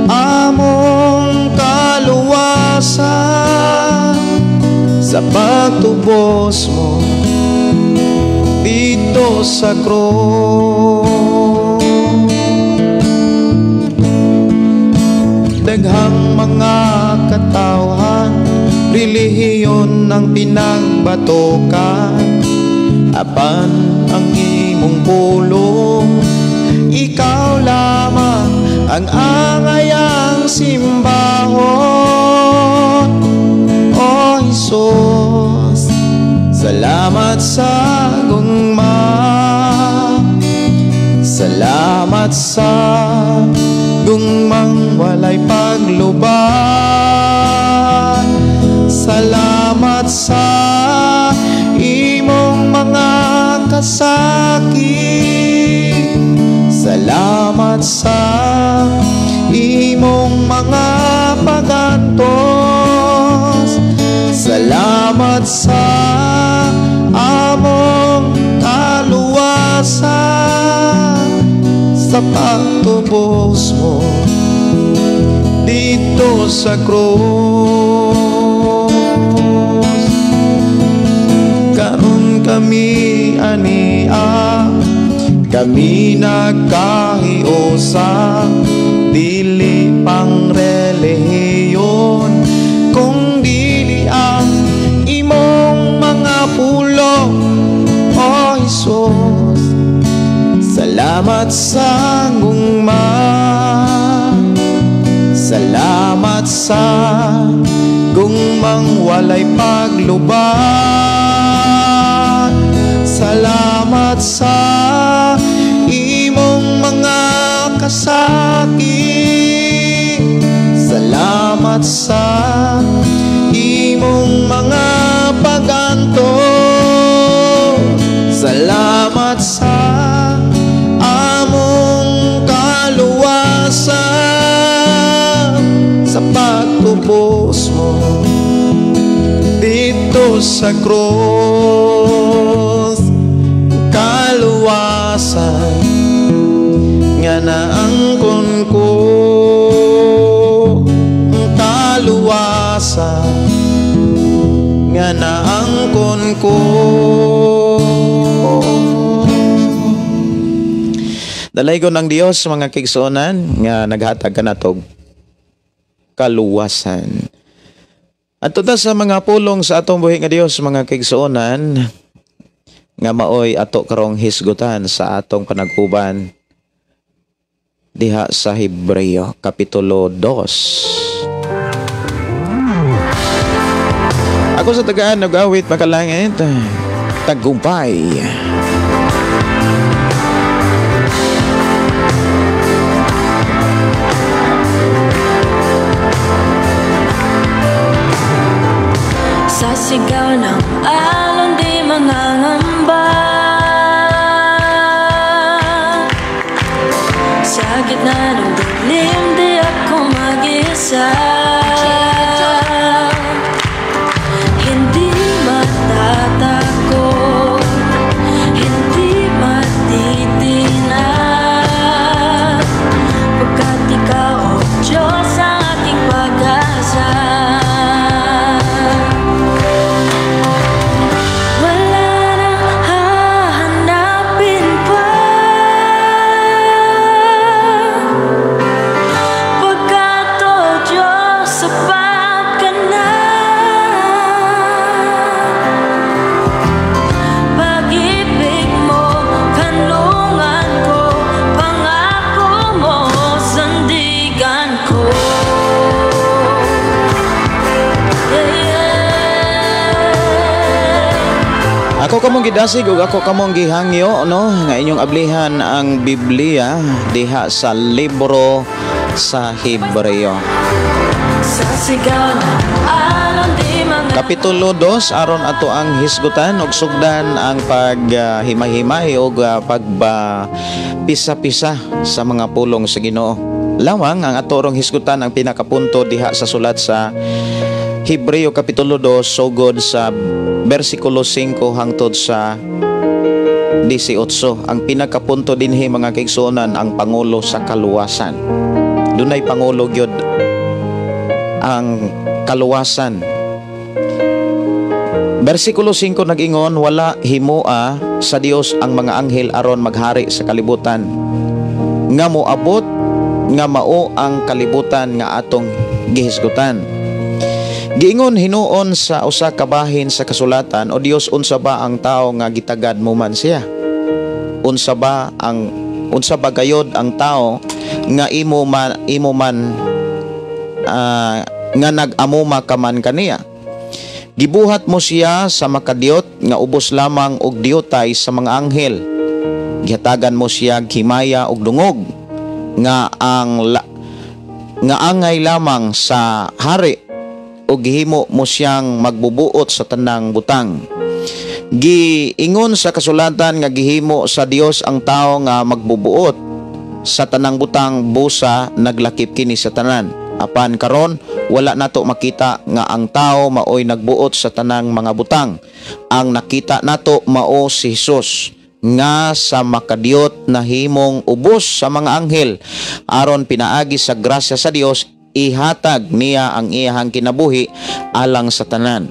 Speaker 3: among kaluwasan, sa pagtubos mo dito sa krus. Daghang mga katawhan, relihiyon ang pinagbatokan, apan ang imong pulong, ikaw lamang ang angayang simbahon. O Jesus, salamat sa gugma, salamat sa gugmang walay paglubat, salamat sa imong mga kasakit, salamat sa imong mga pagantos, salamat sa among kaluwasan, sa pagtubos mo dito sa krus. Karon kami ania, kami nagkahiusa, dili pang relihiyon, kung dili ang imong mga pulong. O Jesus, salamat sa gugma, salamat sa gugmang walay paglubat, salamat sa imong mga kasakit, salamat sa imong mga pagantos, salamat sa among kaluwasan, sa pagtubos mo dito sa krus. Kaluwasan nga naangkon ko, kaluwasan nga naangkon ko. Dalaygon ang Dios, mga kaigsuonan, nga naghatag kanatog kaluwasan. At ta sa mga pulong sa atong buhi nga Dios, mga kaigsuonan, nga maoy ato karong hisgutan sa atong panag-uban diha sa Hebreo Kapitulo 2. Ako sa tagaan nag-awit makalangit, tagumpay.
Speaker 4: Sa sigaw ng alon di mangangamba, sa gitna ng dilim di ako mag-isa. Hindi
Speaker 3: Ako kamong gidasig ug ako kamong gihangyo, no, nga inyong ablihan ang Biblia diha sa libro sa Hebreo.
Speaker 4: Sa sigaw ng alon, di mga
Speaker 3: Kapitulo 2, aron ato ang hisgutan ug sugdan ang paghimay-himay ug pagba pisa-pisa sa mga pulong sa Ginoo. Lawang ang ato rong hisgutan ang pinakapunto diha sa sulat sa Hebreo kapitulo 2, sugod sa bersikulo 5 hangtod sa 18. Ang pinakapunto dinhi, mga kaigsuonan, ang pangulo sa kaluwasan. Dunay pangulo gyud ang kaluwasan. Bersikulo 5 nag-ingon, "Wala himoa sa Dios ang mga anghel aron maghari sa kalibutan nga moabot nga mao ang kalibutan nga atong gihisgutan. Giingon hinuon sa usa ka bahin sa kasulatan, 'O Dios, unsa ba ang tao nga gitagad mo man siya? Unsa ba gayod ang tao nga imo man nga nag-amuma ka man kaniya? Gibuhat mo siya sa makadiyot nga ubos lamang og diyotay sa mga anghel. Gihatagan mo siya himaya og dungog nga angay lamang sa hari ug gihimo mo siyang magbubuot sa tanang butang.' Giingon sa kasulatan nga gihimo sa Dios ang tao nga magbubuot sa tanang butang, busa naglakip kini sa tanan. Apan karon wala nato makita nga ang tao maoy nagbuot sa tanang mga butang. Ang nakita nato mao si Jesus nga sa makadiyot nahimong ubos sa mga anghel aron pinaagi sa grasya sa Dios ihatag niya ang iyahang kinabuhi alang sa tanan.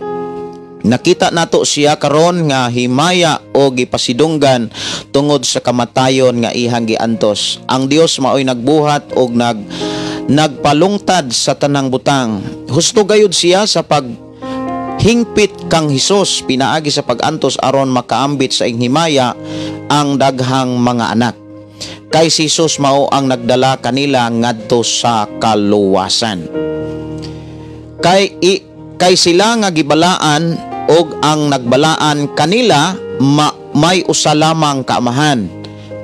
Speaker 3: Nakita nato siya karon nga himaya o gipasidunggan tungod sa kamatayon nga iyang giantos. Ang Dios maoy nagbuhat og nagpalungtad sa tanang butang. Husto gayud siya sa pag hingpit kang Hesus pinaagi sa pag-antos aron makaambit sa iyang himaya ang daghang mga anak. Kay si Jesus mao ang nagdala kanila ngadto sa kaluwasan. Kay sila nga gibalaan og ang nagbalaan kanila may usa lamang kaamahan.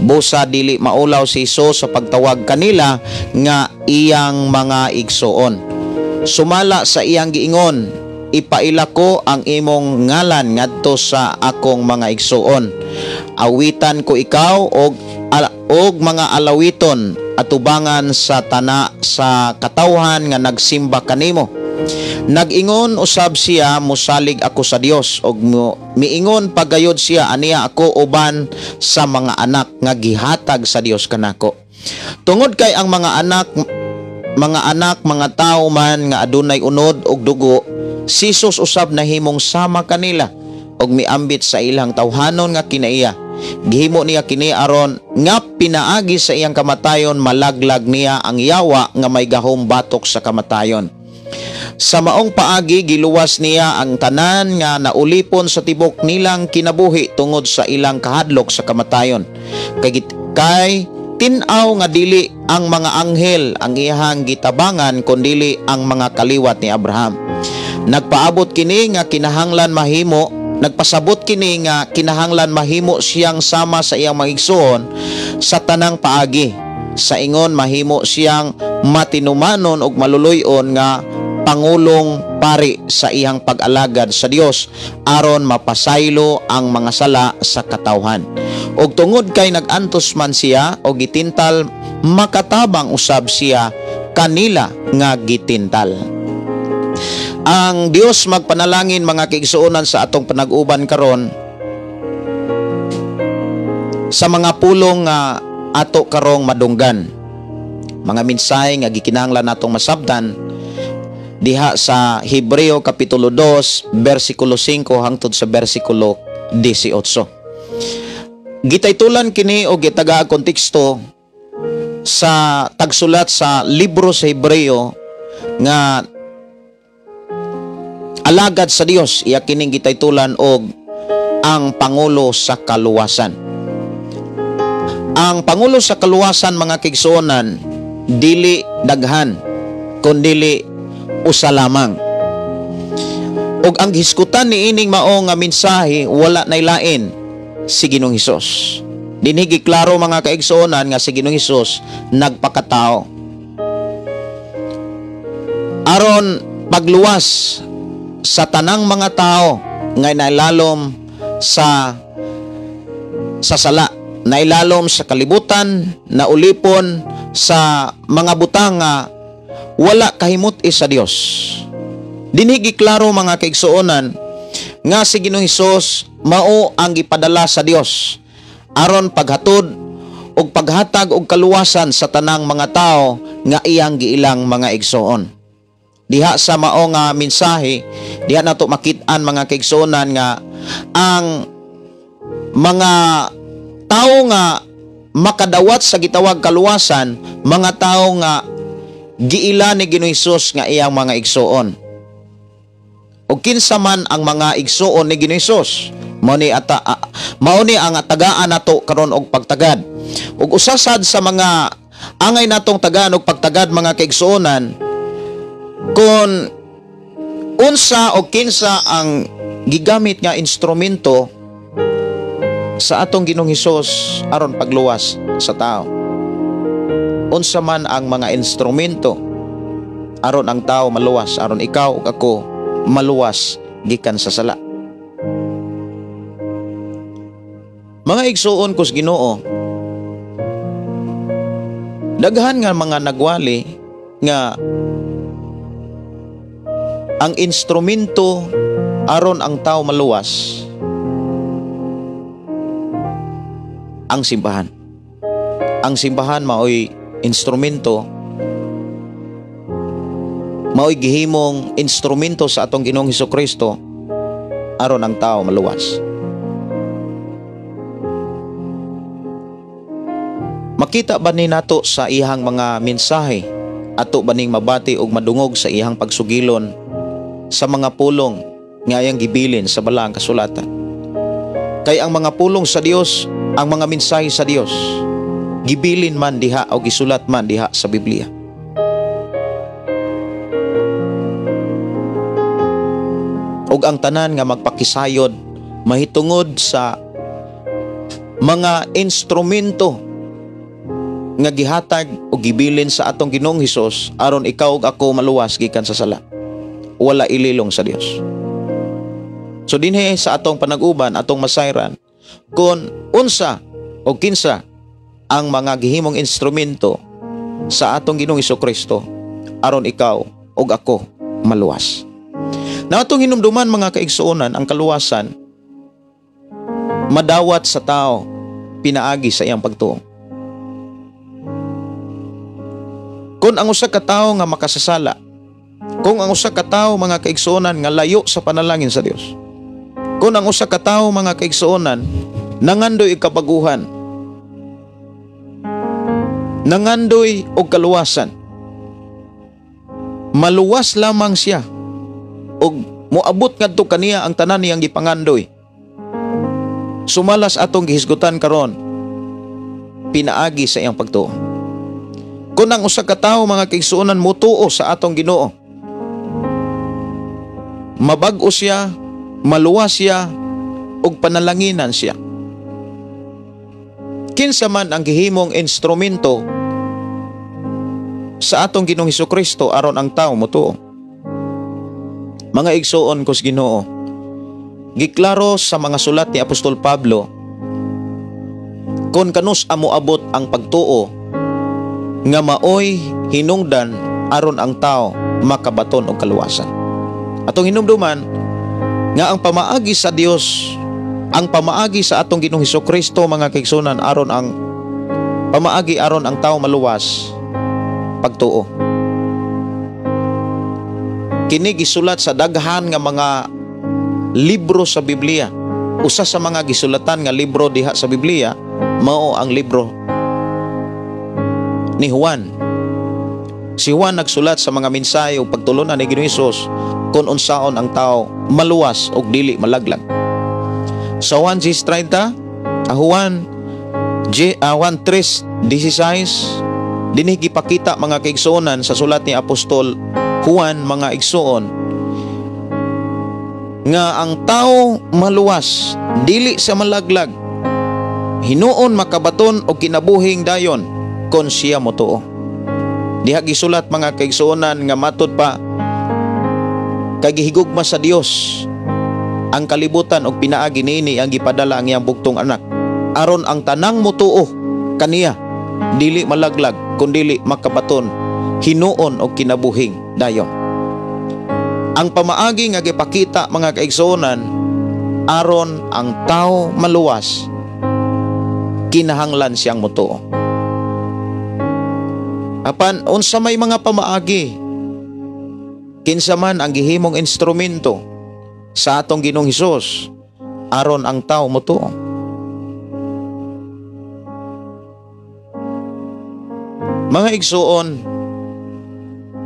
Speaker 3: Busa dili maulaw si Jesus sa pagtawag kanila nga iyang mga igsoon. Sumala sa iyang giingon, 'Ipaila ko ang imong ngalan ngadto sa akong mga igsoon. Awitan ko ikaw og mga alawiton atubangan sa tana sa katawhan nga nagsimba kanimo.' Nag-ingon usab siya, 'Musalig ako sa Dios.' Og miingon pagayod siya, 'Aniya ako uban sa mga anak nga gihatag sa Dios kanako.' Tungod kay ang mga anak mga tawo man nga adunay unod og dugo, si Jesus usab nahimong sama kanila og miambit sa ilang tawhanon nga kinaiya. Gihimo niya kini aron nga pinaagi sa iyang kamatayon malaglag niya ang yawa nga may gahom batok sa kamatayon. Sa maong paagi giluwas niya ang tanan nga naulipon sa tibok nilang kinabuhi tungod sa ilang kahadlok sa kamatayon. Kay tin-aw nga dili ang mga anghel ang iyahang gitabangan kundili ang mga kaliwat ni Abraham. Nagpasabot kini nga kinahanglan mahimo siyang sama sa iyang mga igsoon sa tanang paagi. Sa ingon mahimo siyang matinumanon ug maluluy-on nga pangulong pari sa iyang pag-alagad sa Dios aron mapasaylo ang mga sala sa katawhan. Og tungod kay nag-antos man siya o gitintal, makatabang usab siya kanila nga gitintal." Ang Dios magpanalangin, mga kaigsuonan, sa atong panag-uban karon sa mga pulong nga ato karong madunggan. Mga mensahe nga gikinahanglan natong masabtan diha sa Hebreo kapitulo 2 bersikulo 5 hangtod sa bersikulo 18. Gitaytulan kini o gitaga konteksto sa tagsulat sa libro sa Hebreo nga alagad sa Dios, iya kining gitaytulan og "Ang Pangulo sa Kaluwasan." Ang pangulo sa kaluwasan, mga kaigsuonan, dili daghan kundili usa lamang. Ug ang hisgutan niining mao nga mensahe, wala nay lain si Ginoong Hesus. Dinhi giklaro, mga kaigsuonan, nga si Ginoong Hesus nagpakatao aron pagluwas sa tanang mga tao nga nailalom sa sala, nailalom sa kalibutan, na ulipon sa mga butang nga wala kahimut sa Dios. Dinhi giklaro, mga kaigsuonan, nga si Ginoong Hesus mao ang gipadala sa Dios aron paghatod og paghatag og kaluwasan sa tanang mga tao nga iyang giilang mga igsoon. Diha sa mao nga mensahe, diha nato makit-an, mga kaigsuonan, nga ang mga tao nga makadawat sa gitawag kaluwasan, mga tao nga giila ni Ginoong Hesus nga iyang mga igsoon. O kinsa man ang mga igsoon ni Ginoong Hesus? Mao ni ang tagaan nato karon og pagtagad. Ug usa sad sa mga angay natong tagaan og pagtagad, mga kaigsuonan, kung unsa o kinsa ang gigamit nga instrumento sa atong Ginoong Hesus aron pagluwas sa tao. Unsa man ang mga instrumento aron ang tao maluwas, aron ikaw ug ako maluwas gikan sa sala? Mga igsuon kus Ginoo, daghan nga mga nagwali nga ang instrumento aron ang tao maluwas ang simbahan. Ang simbahan maoy instrumento, maoy gihimong instrumento sa atong Ginoong Hesukristo aron ang tao maluwas. Makita ba ni nato sa iyang mga mensahe? Ato ba ning mabati og madungog sa iyang pagsugilon sa mga pulong nga iyang gibilin sa balaang kasulatan? Kay ang mga pulong sa Dios, ang mga mensahe sa Dios, gibilin man diha o gisulat man diha sa Biblia. Og ang tanan nga magpakisayod mahitungod sa mga instrumento nga gihatag o gibilin sa atong Ginoong Hesus aron ikaw ug ako maluwas gikan sa sala, wala ililong sa Dios. So dinhi sa atong panag-uban, atong masayran kung unsa o kinsa ang mga gihimong instrumento sa atong Ginoong Hesukristo aron ikaw ug ako maluwas. Na atong hinumduman, mga kaigsuonan, ang kaluwasan madawat sa tao pinaagi sa iyang pagtuo. Kung ang usa ka tawo nga makasasala, kung ang usa ka tawo, mga kaigsuonan, nga layo sa panalangin sa Dios, kung ang usa ka tawo, mga kaigsuonan, nangandoy og kabaguhan, nangandoy og kaluwasan, maluwas lamang siya og moabot ngadto kaniya ang tanan niyang gipangandoy sumalas atong gihisgutan karon, pinaagi sa iyang pagtuo. Kung ang usa ka tawo, mga kaigsuonan, mutuo sa atong Ginoo, mabag-o siya, maluwas siya, ug panalanginan siya. Kinsa man ang gihimong instrumento sa atong Ginoong Hesukristo aron ang tao mutuo? Mga igsuon ko sa Ginoo, giklaro sa mga sulat ni Apostol Pablo kung kanus amo abot ang pagtuo nga maoy hinungdan aron ang tao makabaton og kaluwasan. Atong hinumduman nga ang pamaagi sa Dios, ang pamaagi sa atong Ginoong Hesukristo, mga kaigsuonan, aron ang pamaagi aron ang tao maluwas, pagtuo. Kini gisulat sa daghan nga mga libro sa Biblia. Usa sa mga gisulatan nga libro diha sa Biblia mao ang libro ni Juan. Si Juan nagsulat sa mga mensahe o pagtulunan ni Ginoong Hesus kung unsaon ang tao maluwas og dili malaglag. Sa Juan 10:30, Juan 3:16, dinhi gipakita, mga kaigsuonan, sa sulat ni Apostol Juan, mga igsuon, Nga ang tao maluwas, dili sa malaglag, hinuon makabaton og kinabuhing dayon kon siya motuo. Diha gisulat, mga kaigsuonan, nga matud pa kay gihigugma sa Dios ang kalibutan og pinaagi niini ang gipadala ang iyang bugtong anak aron ang tanang motuo kaniya dili malaglag kundili makabaton hinuon og kinabuhing dayon. Ang pamaagi nga gipakita, mga kaigsuonan, aron ang tao maluwas, kinahanglan siyang motuo. Apan unsa may mga pamaagi, kinsa man ang gihimong instrumento sa atong Ginoong Hesus aron ang tao motuo? Mga igsuon,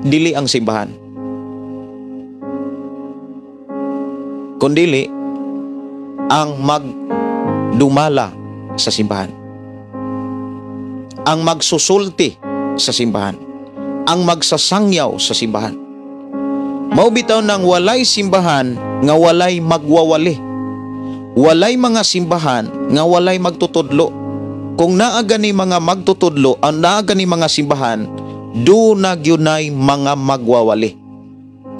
Speaker 3: dili ang simbahan, kundili ang magdumala sa simbahan, ang magsusulti sa simbahan, ang magsasangyaw sa simbahan. Mao bitaw nang walay simbahan nga walay magwawali, walay mga simbahan nga walay magtutudlo. Kung naa gani mga magtutudlo, ang naa gani mga simbahan, do na gyunay mga magwawali.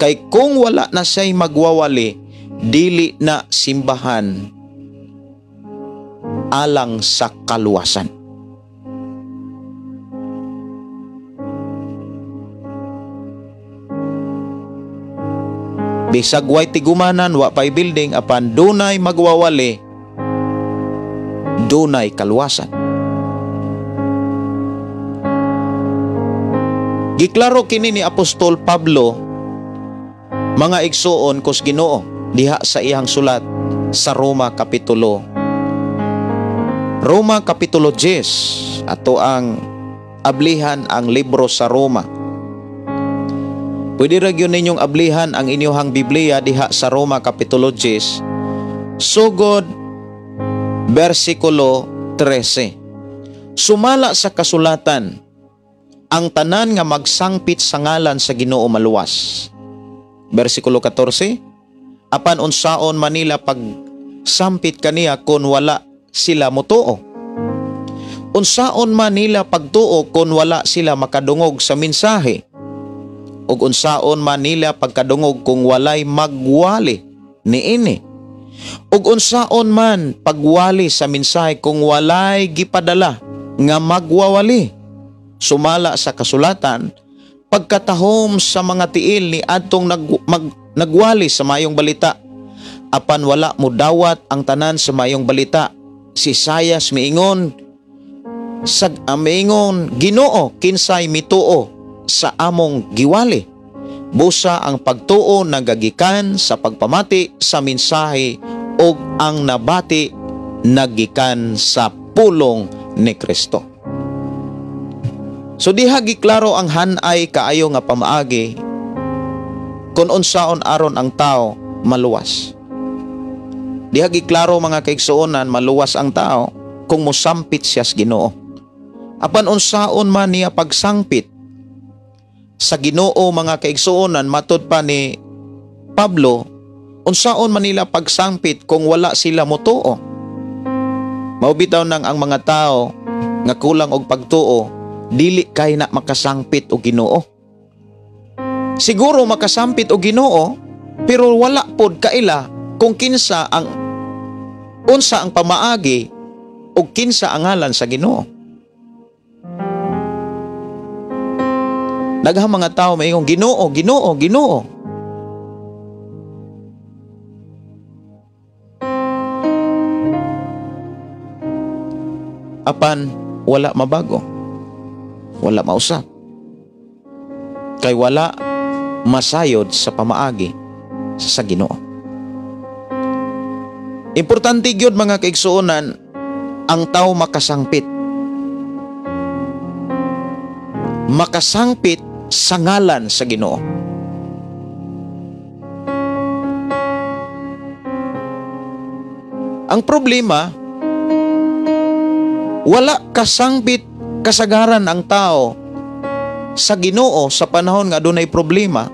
Speaker 3: Kay kung wala na siya'y magwawali, dili na simbahan alang sa kaluwasan. Bisag way tigumanan, wa pay building, apan dunay magwawali, dunay kaluwasan. Giklaro kini ni Apostol Pablo, mga igsuon kus Ginoo, diha sa iyang sulat sa Roma kapitulo 10. Ato ang ablihan ang libro sa Roma. Pwede ra gyud ninyong ablihan ang inyong Biblia diha sa Roma kapitulo 10 sugod bersikulo 13. Sumala sa kasulatan, ang tanan nga magsangpit sa ngalan sa Ginoo maluwas. Bersikulo 14, apan unsaon manila pagsampit kaniya kon wala sila motuo? Unsaon man nila pagtuo kon wala sila makadungog sa mensahe? Ug unsaon man nila pagkadungog kung walay magwali niini? Ug unsaon man pagwali sa mensahe kung walay gipadala nga magwawali? Sumala sa kasulatan, pagkatahom sa mga tiil ni adtong nagwali sa mayong balita, apan wala modawat ang tanan sa mayong balita. Si Isayas miingon, miingon, Ginoo, kinsay mituo sa among giwali? Busa ang pagtuo nagagikan sa pagpamati sa mensahe ug ang nabati nagikan sa pulong ni Kristo. So diha giklaro ang hanay kaayo nga pamaagi kung unsaon aron ang tao maluwas. Diha giklaro, mga kaigsuonan, maluwas ang tao kung mosampit siya sa Ginoo. Apan unsaon man niya pagsangpit sa Ginoo, mga kaigsuonan, matud pa ni Pablo, unsaon man nila pagsangpit kung wala sila motuo? Mao bitaw nang ang mga tao nga kulang og pagtuo, dili kay na makasangpit og Ginoo. Siguro makasampit og Ginoo, pero wala pod kaila kung kinsa ang unsa ang pamaagi og kinsa ang ngalan sa Ginoo. Daghang mga tao maingong Ginoo, Ginoo, Ginoo. Apan wala mabago, wala mausap, kay wala masayod sa pamaagi sa Ginoo. Importante gyud, mga kaigsuonan, ang tao makasangpit. Makasangpit sa ngalan sa Ginoo. Ang problema, wala kasangpit kasagaran ang tao sa Ginoo sa panahon nga adunay problema.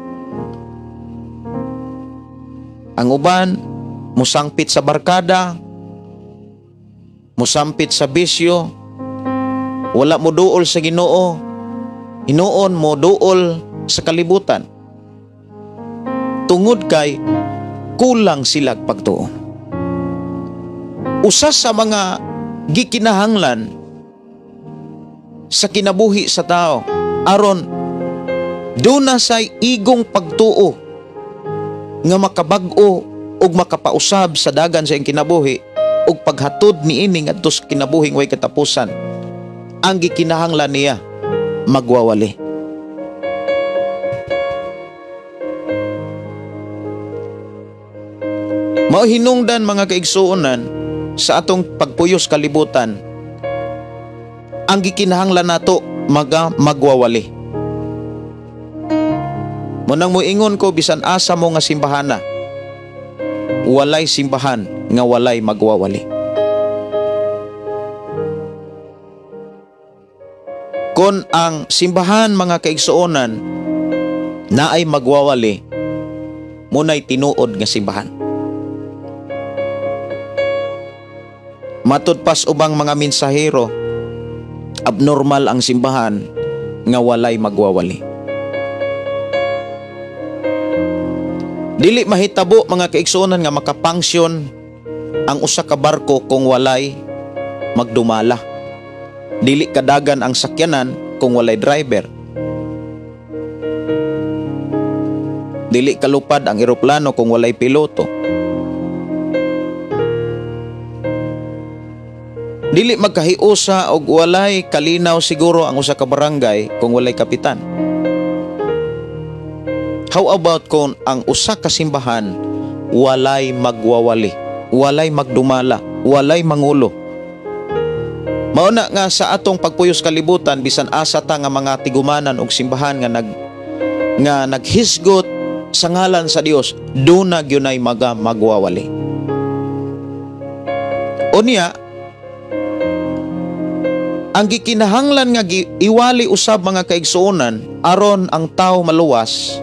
Speaker 3: Ang uban musangpit sa barkada, musampit sa bisyo, wala mo duol sa Ginoo, hinuon mo duol sa kalibutan. Tungod kay kulang sila pagtuo. Usa sa mga gikinahanglan sa kinabuhi sa tao aron duna say igong pagtuo nga makabag-o ug makapausab sa dagan sa iyang kinabuhi ug paghatod niini ngadto sa kinabuhing way katapusan, ang gikinahanglan niya magwawali. Mao hinungdan, mga kaigsuonan, sa atong pagpuyos kalibutan, ang gikinahanglan nato maga magwawali. Munang moingon ko, bisan asa mo nga simbahana, walay simbahan nga walay magwawali. Kon ang simbahan, mga kaigsuonan, naay magwawali, munay tinuod nga simbahan. Matud pas ubang mga mensahero, abnormal ang simbahan nga walay magwawali. Dili mahitabo, mga kaigsuonan, nga makapangsyon ang usa ka barko kung walay magdumala. Dili kadagan ang sakyanan kung walay driver. Dili kalupad ang eroplano kung walay piloto. Dili magkahiusa og walay kalinaw siguro ang usa ka barangay kung walay kapitan. How about kung ang usa ka simbahan walay magwawali, walay magdumala, walay mangulo? Mao na nga sa atong pagpuyos kalibutan, bisan asa ta nga mga tigumanan og simbahan nga naghisgot sa ngalan sa Dios, duna gyunay maga magwawali. Unya, ang gikinahanglan nga iwali usab, mga kaigsuonan, aron ang tao maluwas,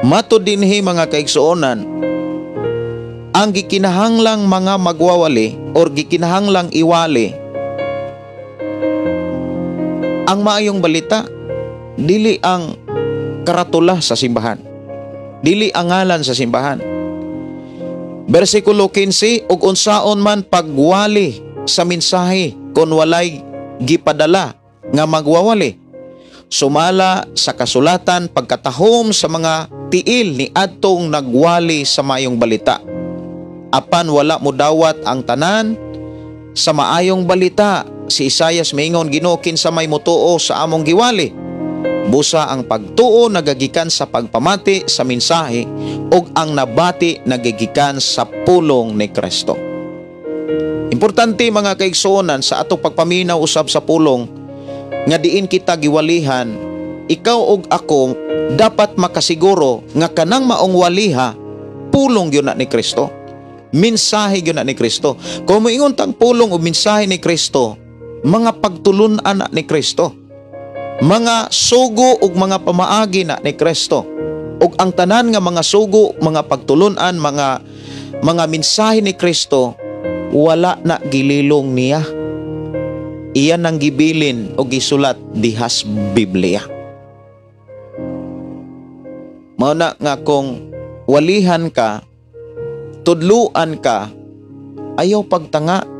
Speaker 3: matud dinhi, mga kaigsuonan, ang gikinahanglang mga magwawali or gikinahanglang iwali ang maayong balita, dili ang karatula sa simbahan, dili ang ngalan sa simbahan. Bersikulo 15, "Ug unsaon man pagwali sa mensahe kon walay gipadala nga magwawali? Sumala sa kasulatan, pagkatahom sa mga tiil ni adtong nagwali sa maayong balita. Apan wala modawat ang tanan sa maayong balita." Si Isayas maingon, "Ginoo, kinsa may motuo sa among giwali?" Busa ang pagtuo nagagikan sa pagpamati sa mensahe, ug ang nabati nagagikan sa pulong ni Kristo. Importante, mga kaigsuonan, sa atong pagpaminaw usab sa pulong nga diin kita giwalihan, ikaw ug ako dapat makasiguro nga kanang maong waliha, pulong gyud na ni Kristo. Mensahe gyud na ni Kristo. Kung moingon tang pulong o mensahe ni Kristo, mga pagtulun-an na ni Kristo. Mga sugo ug mga pamaagi na ni Kristo. Ug ang tanan nga mga sugo, mga pagtulun-an, mga mensahe ni Kristo, wala na gililong niya. Iyan ang gibilin o gisulat dihas Biblia. Mao na nga kung walihan ka, tudluan ka, ayaw pagtanga.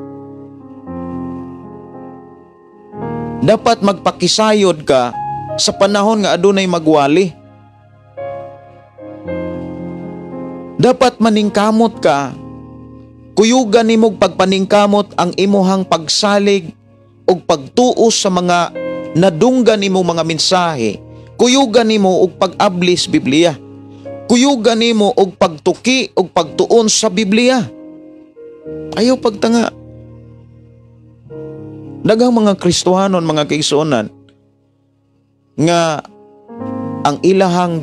Speaker 3: Dapat magpakisayod ka sa panahon nga adunay magwali. Dapat maningkamot ka. Kuyugan nimog pagpaningkamot ang imuhang pagsalig ug pagtuo sa mga nadunggan nimo mga mensahe. Kuyugan nimo og pag-ablis Biblia. Kuyugan nimo og pagtuki og pagtuon sa Biblia. Ayaw pagtanga. Daghang mga Kristohanon, mga kaigsuonan, nga ang ilahang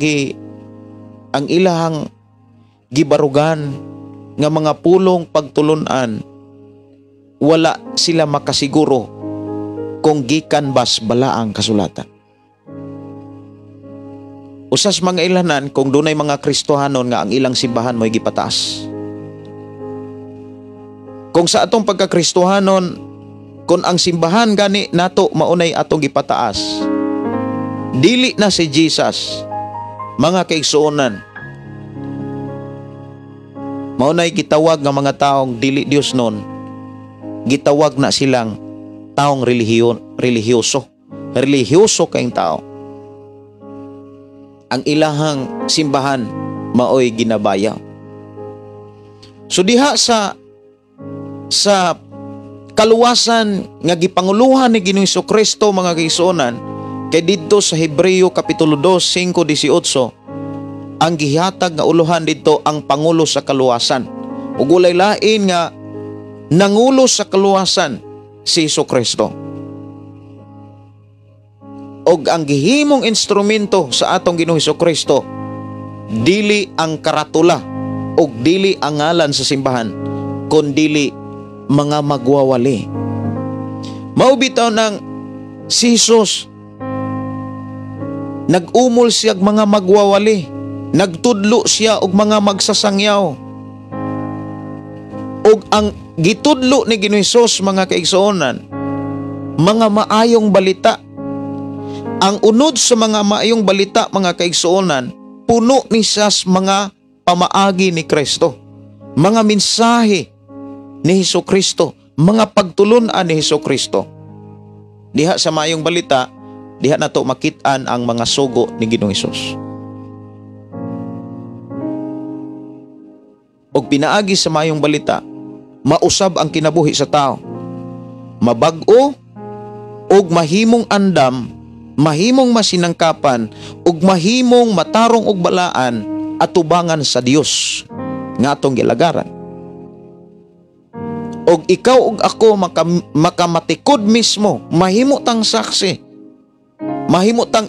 Speaker 3: gibarugan nga mga pulong pagtulunan, wala sila makasiguro kung gikan bas balaang kasulatan. Usas mga ilhanan kung dunay mga Kristohanon nga ang ilang simbahan mo'y gipataas. Kung sa atong pagkakristohanon, kung ang simbahan gani nato maunay atong gipataas, dili na si Jesus, mga kaigsuonan. Maunay gitawag nga mga taong dili Dios nun, gitawag na silang taong relihiyoso. Relihiyoso kayong tao. Ang ilahang simbahan maoy ginabayaw. So diha sa kaluwasan nga gipanguluhan ni Ginoong Kristo, mga kaigsuonan, kay didto sa Hebreo kapitulo 2, 5:18, ang gihatag nga uluhan didto ang pangulo sa kaluwasan. Ug walay lain nga nangulo sa kaluwasan si Hesus Kristo. Og ang gihimong instrumento sa atong Ginoong Hesus Kristo dili ang karatula og dili ang ngalan sa simbahan, kundili mga magwawali. Mao bitaw nang si Jesus nag-umol siya og mga magwawali, nagtudlo siya og mga magsasangyaw. Og ang gitudlo ni Ginoong Hesus, mga kaigsuonan, mga maayong balita. Ang unod sa mga maayong balita, mga kaigsuonan, puno ni siya sa mga pamaagi ni Kristo, mga mensahe ni Hesus Kristo, mga pagtulun-an ni Hesus Kristo. Diha sa maayong balita, diha nato makit-an ang mga sugo ni Ginoong Hesus. Og pinaagi sa maayong balita, mausab ang kinabuhi sa tao. Mabag-o og mahimong andam, mahimong masinangkapan, ug mahimong matarong og balaan atubangan sa Dios nga atong gilagaran. Og ikaw ug ako makamatikod mismo, mahimo tang saksi, mahimo tang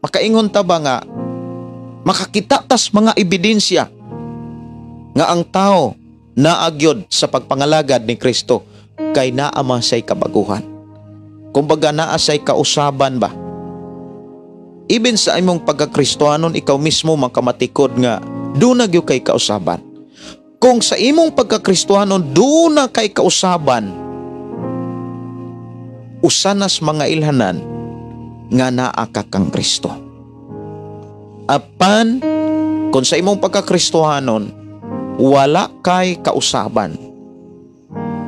Speaker 3: makaingon ta ba nga makakita tas mga ebidensya nga ang tao naagyod sa pagpangalagad ni Kristo kay naa man say kabaguhan. Kumbaga naa say kausaban ba. Even sa imong pagkakristohanon, ikaw mismo makamatikod nga duna gyud kay kausaban. Kung sa imong pagkakristohanon duna kay kausaban, usanas mga ilhanan nga naa ka kang Kristo. Apan kung sa imong pagkakristohanon wala kay kausaban,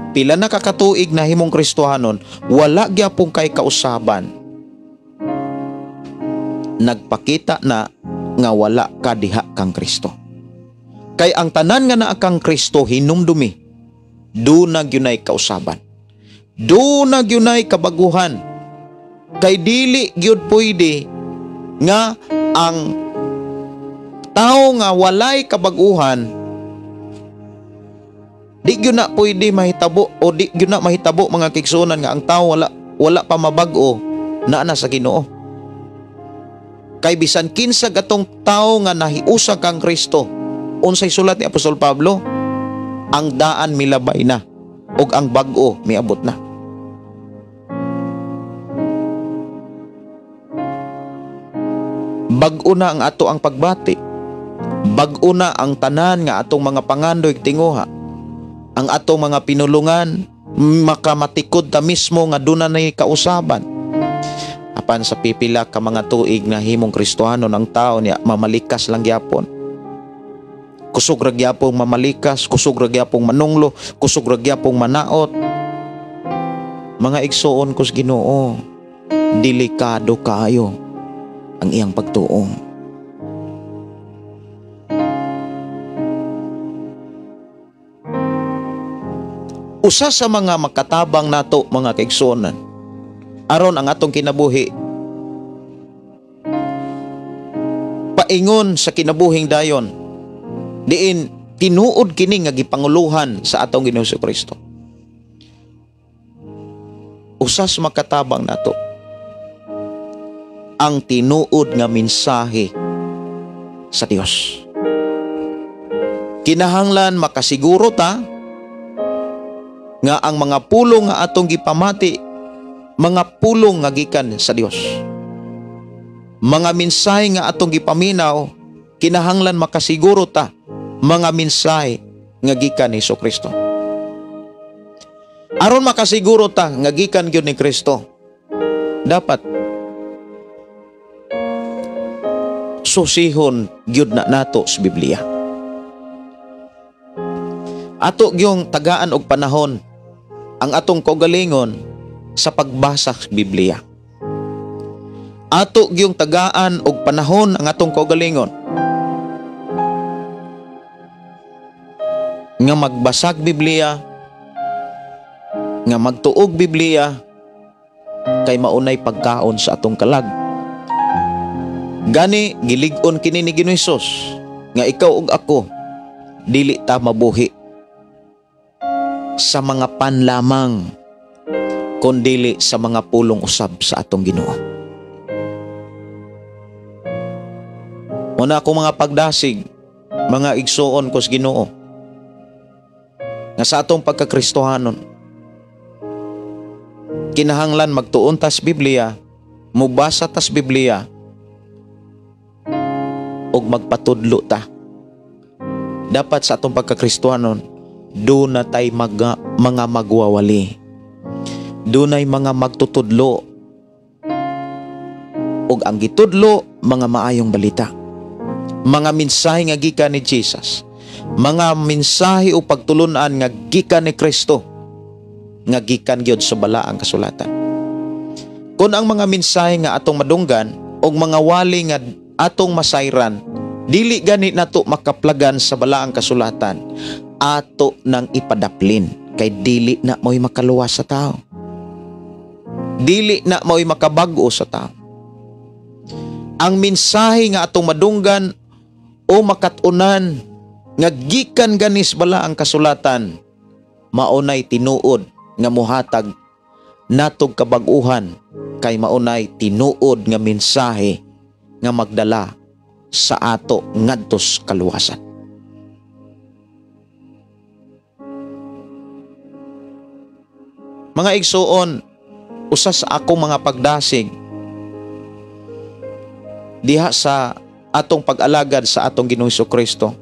Speaker 3: pila na kakatuig na himong Kristohanon, wala gyapon kay kausaban, nagpakita na nga wala ka diha kang Kristo. Kay ang tanan nga naa kang Kristo hinumdumi, duna gyunay kausaban, duna gyunay kabaguhan. Kay dili gyud pwede nga ang tao nga walay kabaguhan, di gyud na pwede mahitabo o di gyud na mahitabo, mga kaigsuonan, nga ang tao wala pa mabag-o naa na sa Ginoo. Kay bisan kinsa gatong tao nga nahiusag kang Kristo, unsay sulat ni Apostol Pablo, ang daan milabay na ug ang bag-o miabot na. Bag-o na ang ato ang pagbati, bag-o na ang tanan nga atong mga pangandoy tinguha, ang atong mga pinulungan, makamatikod ta mismo nga duna nay kausaban. Apan sa pipila ka mga tuig na himong Kristohanon ang tao niya, mamalikas lang gyapon. Kusog ra gyapong mamalikas, kusog ra gyapong manunglo, kusog ra gyapong manaot. Mga igsoon kus Ginoo, delikado kaayo ang iyang pagtuo. Usa sa mga makatabang nato, mga kaigsuonan, aron ang atong kinabuhi paingon sa kinabuhing dayon, diin tinuod kini nga gipanguluhan sa atong Ginoong Kristo. Usa sa makatabang nato ang tinuod nga mensahe sa Dios. Kinahanglan makasiguro ta nga ang mga pulong nga atong gipamati, mga pulong nga gikan sa Dios. Mga mensahe nga atong gipaminaw, kinahanglan makasiguro ta mga mensahe nga gikan ni Kristo. Aron makasiguro ta nga gikan gyud ni Kristo, dapat susihon gyud na nato sa Biblia. Ato gyung tagaan og panahon ang atong kaugalingon sa pagbasa sa Biblia. Ato gyung tagaan og panahon ang atong kaugalingon nga magbasag Biblia, nga magtuog Biblia, kay maunay pagkaon sa atong kalag. Gani gilig-on kini ni Ginoong Hesus nga ikaw ug ako dili ta mabuhi sa mga pan lamang, kundili sa mga pulong usab sa atong Ginoo. Una akong mga pagdasig, mga igsuon ko sa Ginoo, nga sa atong pagkakristohanon, kinahanglan magtuon tas Biblia, mubasa tas Biblia, ug magpatudlo ta. Dapat sa atong pagkakristohanon, doon na tay mga magwawali, dunay mga magtutudlo, ug ang gitudlo mga maayong balita, mga mensahe nga gikan ni Jesus, mga mensahe o pagtulunan nga gikan ni Kristo, nga gikan gyud sa balaang kasulatan. Kun ang mga mensahe nga atong madunggan og mga wali nga atong masayran dili gani nato makaplagan sa balaang kasulatan, ato nang ipadaplin kay dili na mo'y makaluwas sa tao. Dili na mo'y makabag-o sa tao. Ang mensahe nga atong madunggan o makatunan nga gikan ganis bala ang kasulatan, maunay tinuod nga muhatag natog kabag-uhan, kay maunay tinuod nga mensahe nga magdala sa ato ngadtos kaluwasan. Mga igsuon, usa sa akong mga pagdasig diha sa atong pag-alagad sa atong Ginoong Kristo.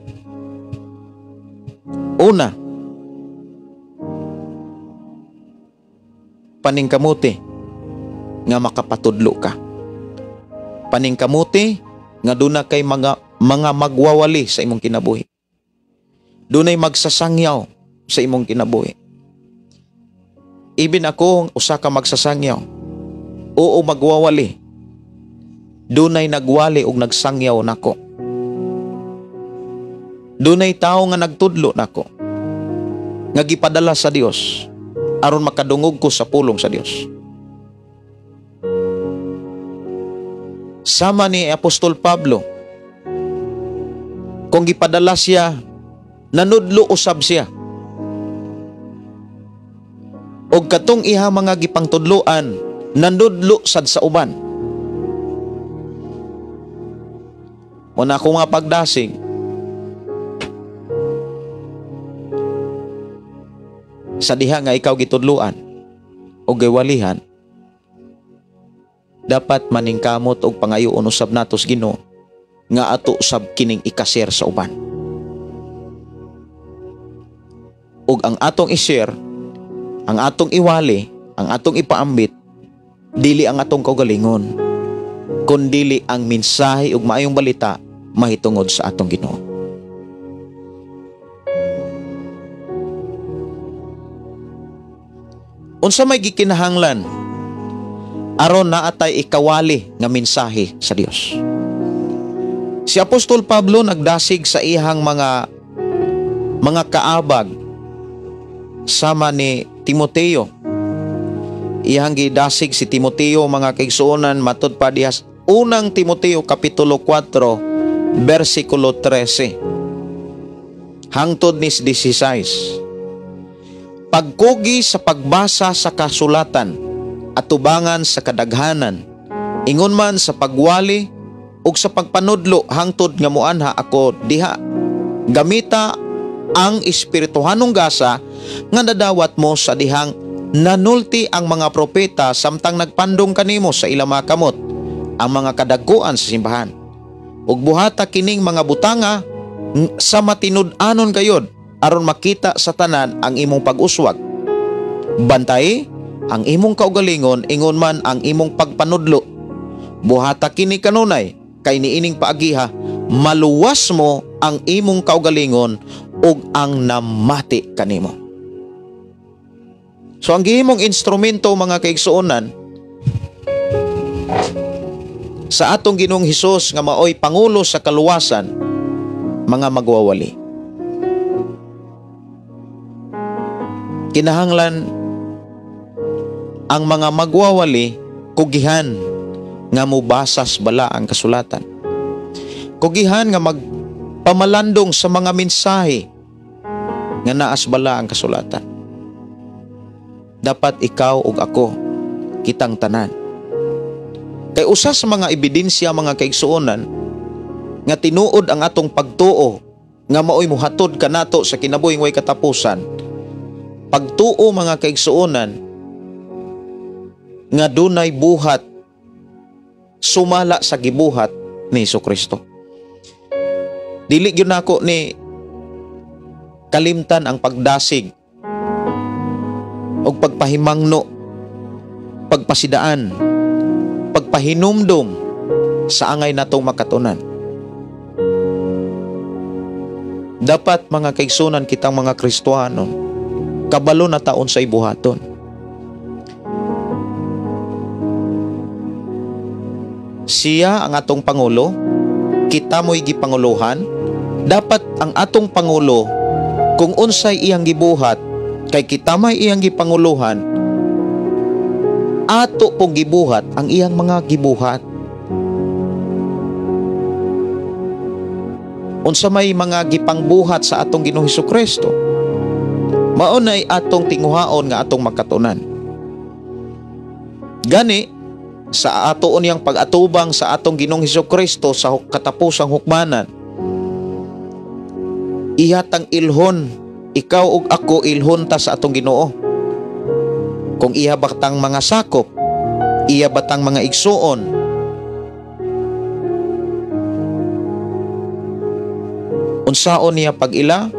Speaker 3: Una, paningkamuti nga makapatudlo ka. Paningkamuti nga duna kay mga magwawali sa imong kinabuhi. Dunay magsasangyaw sa imong kinabuhi. Ibin ako usa ka magsasangyaw oo magwawali. Dunay nagwali og nagsangyaw nako. Dunay tawo nga nagtudlo nako, nga gipadala sa Dios aron makadungog ko sa pulong sa Dios. Sama ni Apostol Pablo, kung gipadala siya, nanudlo usab siya. Og katong iha mga gipangtudloan, nanudlo sad sa uban. Muna ako nga pagdasig, sa diha nga ikaw gitudloan o giwalihan, dapat maningkamot og pangayoon usab natos Ginoo nga ato usab kining ikashare sa uban. Og ang atong i-share, ang atong iwali, ang atong ipaambit, dili ang atong kaugalingon, kundili ang mensahe ug maayong balita mahitungod sa atong Ginoo. Unsa may gikinahanglan aron naa tay ikawali nga mensahe sa Dios? Si Apostol Pablo nagdasig sa iyang mga kaabag sama ni Timoteo. Iyang gidasig si Timoteo, mga kaigsuonan, matud pa diha unang Timoteo kapitulo 4 bersikulo 13 hangtod ni 16. Pagkugi sa pagbasa sa kasulatan atubangan sa kadaghanan, ingon man sa pagwali ug sa pagpanudlo hangtod nga moanha ako diha. Gamita ang espirituhanong gasa nga nadawat mo sa dihang nanulti ang mga propeta samtang nagpandong kanimo sa ilang mga kamot. ang mga kadaguan sa simbahan. Ug buhata kining mga butanga sa matinud-anon gayod aron makita sa tanan ang imong pag-uswag. Bantay ang imong kaugalingon ingon man ang imong pagpanudlo. Buhata kini kanunay kay niining paagiha maluwas mo ang imong kaugalingon ug ang namati kanimo. So ang gihimong instrumento mga kaigsuonan sa atong Ginoong Hesus nga maoy pangulo sa kaluwasan, mga magwawali. Kinahanglan ang mga magwawali kugihan nga mubasas bala ang kasulatan. Kugihan nga magpamalandong sa mga mensahe nga naas bala ang kasulatan. Dapat ikaw ug ako kitang tanan. Kay usa sa mga ebidensya mga kaigsuonan nga tinuod ang atong pagtuo nga maoy mohatod kanato sa kinabuhing way katapusan. Pagtuo mga kaigsuonan nga dunay buhat sumala sa gibuhat ni Hesukristo. Dili gyud nako ni kalimtan ang pagdasig og pagpahimangno, pagpasidaan, pagpahinumdom sa angay natong makatunan. Dapat mga kaigsunan kitang mga Kristohano, kabalo na taon sa ibuhaton. Siya ang atong pangulo, kita mo'y gipanguluhan. Dapat ang atong pangulo, kung unsay iyang gibuhat, kay kita may iyang gipanguluhan, ato pong gibuhat ang iyang mga gibuhat. Unsa may mga gipangbuhat sa atong Ginoong Hesukristo, mao nay atong tinguhaon nga atong makatunan. Gani sa atoon niyang pag-atubang sa atong Ginoong Hesukristo sa katapusang hukmanan, ihatang ilhon, ikaw ug ako ilhon ta sa atong Ginoo. Kung iya batang mga sakop, iya batang mga igsuon, unsaon niya pag-ila?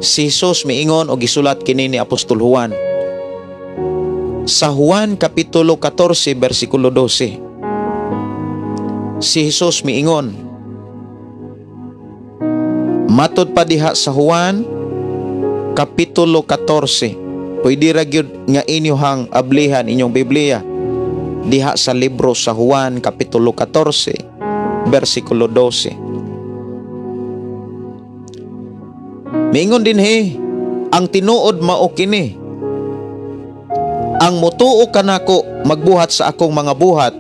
Speaker 3: Si Jesus miingon og gisulat kini ni Apostol Juan. Sa Juan Kapitulo 14, versikulo 12. Si Jesus miingon, matod pa diha sa Juan Kapitulo 14. Pwede ra gyud nga inyohang ablihan inyong Biblia diha sa libro sa Juan Kapitulo 14, versikulo 12. Miingon dinhi, ang tinuod mao kini. Ang mutuo kanako magbuhat sa akong mga buhat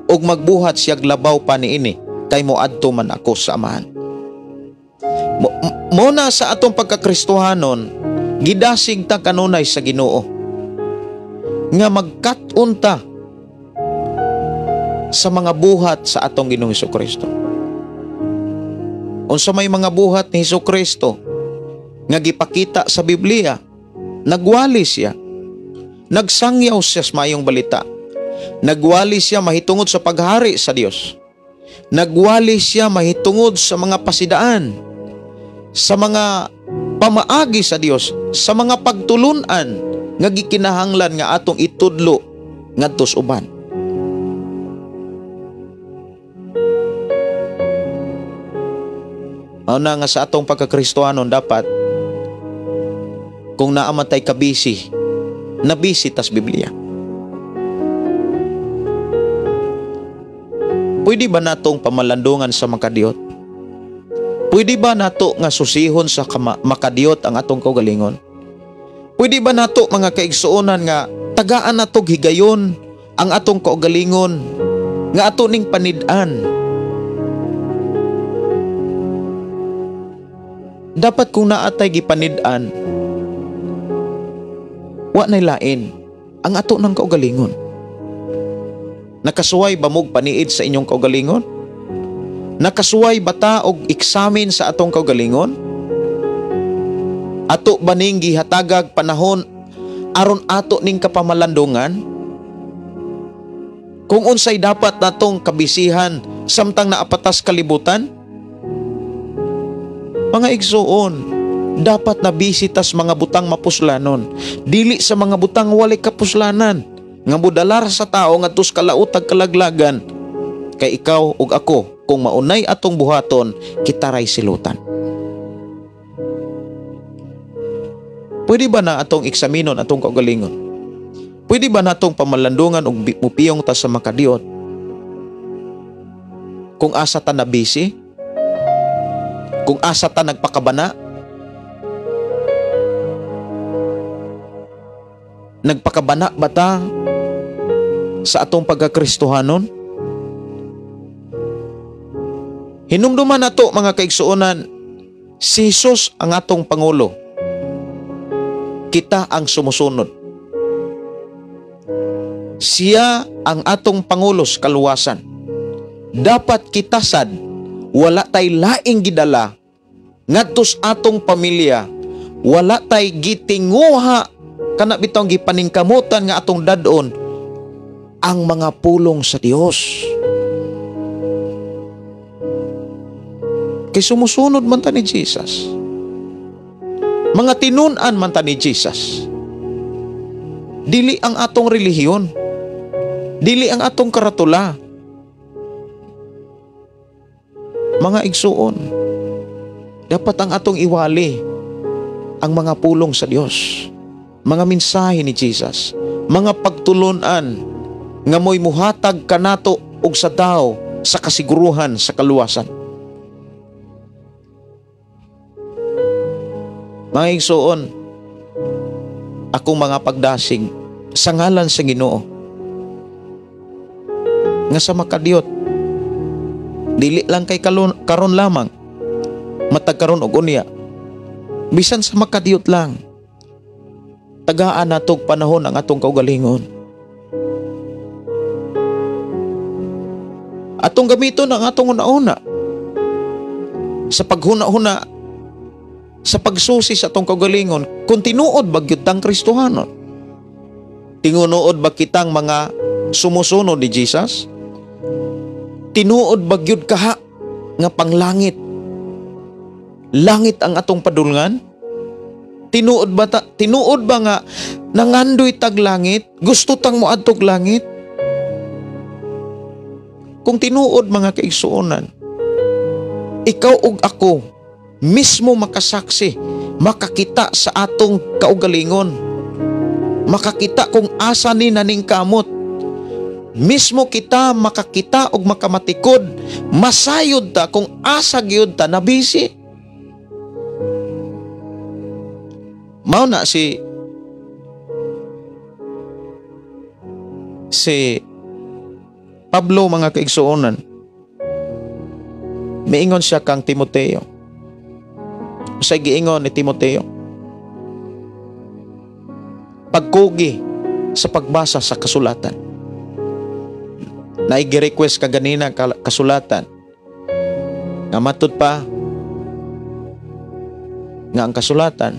Speaker 3: ug magbuhat siyag labaw pa niini kay moadto man ako sa Amahan. Muna sa atong pagkakristohanon, gidasig ta kanunay sa Ginoo nga magkat-on ta sa mga buhat sa atong Ginoong Hesukristo. Unsa may mga buhat ni Hesukristo nga gipakita sa Biblia, nagwali siya, nagsangyaw siya sa maayong balita, nagwali siya mahitungod sa paghari sa Dios, nagwali siya mahitungod sa mga pasidaan, sa mga pamaagi sa Dios, sa mga pagtulunan nga gikinahanglan nga atong itudlo ngadto sa uban. Mao na nga sa atong pagkakristohanon dapat kung naamatay ka busy, nabisi tas Biblia. Pwede ba natong pamalandungan sa makadiyot? Pwede ba nato nga susihon sa makadiyot ang atong kaugalingon? Pwede ba nato mga kaigsuonan nga tagaan nato higayon ang atong kaugalingon nga ato ning panid-an? Dapat kung naatay gipanid-an, wa nay lain ang ato ng kaugalingon. Nakasuway ba mog paniid sa inyong kaugalingon? Nakasuway ba ta og eksamin sa atong kaugalingon? Ato ba ning gihatagag panahon aron ato ning kapamalandungan? Kung unsay dapat natong kabisihan samtang naapatas kalibutan? Mga igsuon, dapat na busy tas mga butang mapuslanon. Dili sa mga butang walay kapuslanan nga modalar sa tao ngadto sa kalautag kalaglagan. Kay ikaw ug ako, kung maunay atong buhaton, kita ray silutan. Pwede ba na atong eksaminon atong kaugalingon? Pwede ba na atong pamalandungan og mupiyong ta sa makadiot? Kung asa ta na busy? Kung asa ta nagpakabana? Nagpakabana ba ta sa atong pagkakristohanon? Hinumduman nato mga kaigsuonan, si Jesus ang atong Pangulo. Kita ang sumusunod. Siya ang atong Pangulo sa kaluwasan. Dapat kita sad wala tay laing gidala ngadto sa atong pamilya, wala tay gitinguha kana bitong gipaningkamutan nga atong dad-on ang mga pulong sa Dios. Kay sumusunod man ta ni Jesus. Mga tinun-an man ta ni Jesus. Dili ang atong relihiyon. Dili ang atong karatula. Mga igsuon, dapat ang atong iwali ang mga pulong sa Dios, mga mensahe ni Jesus, mga pagtulunan nga mo'y muhatag kanato og sa tao sa kasiguruhan sa kaluwasan. Mga igsuon, akong mga pagdasig sa ngalan sa Ginoo nga sa makadiyot, dili lang kay karon lamang, matag karon og unya, bisan sa makadiyot lang, tagaan natog panahon ang atong kaugalingon. Atong gamiton ang atong una-una sa paghuna-huna, sa pagsusi sa atong kaugalingon, kung tinuod ba gyud tang Kristohanon? Tinuod ba kitang mga sumusunod ni Jesus? Tinuod ba gyud kaha nga panglangit? Langit ang atong padulngan? Tinuod ba nga nangandoy tag langit? Gusto tang moadtog langit? Kung tinuod mga kaigsuonan, ikaw ug ako mismo makasaksi, makakita sa atong kaugalingon, makakita kung asa ni naningkamot. Mismo kita makakita og makamatikod, masayod ta kung asa gyud ta nabisi. Mao na si Pablo mga kaigsuonan, miingon siya kang Timoteo. Sa giingon ni Timoteo, pagkugi sa pagbasa sa kasulatan. Naigi-request ka ganina kasulatan nga matud pa nga ang kasulatan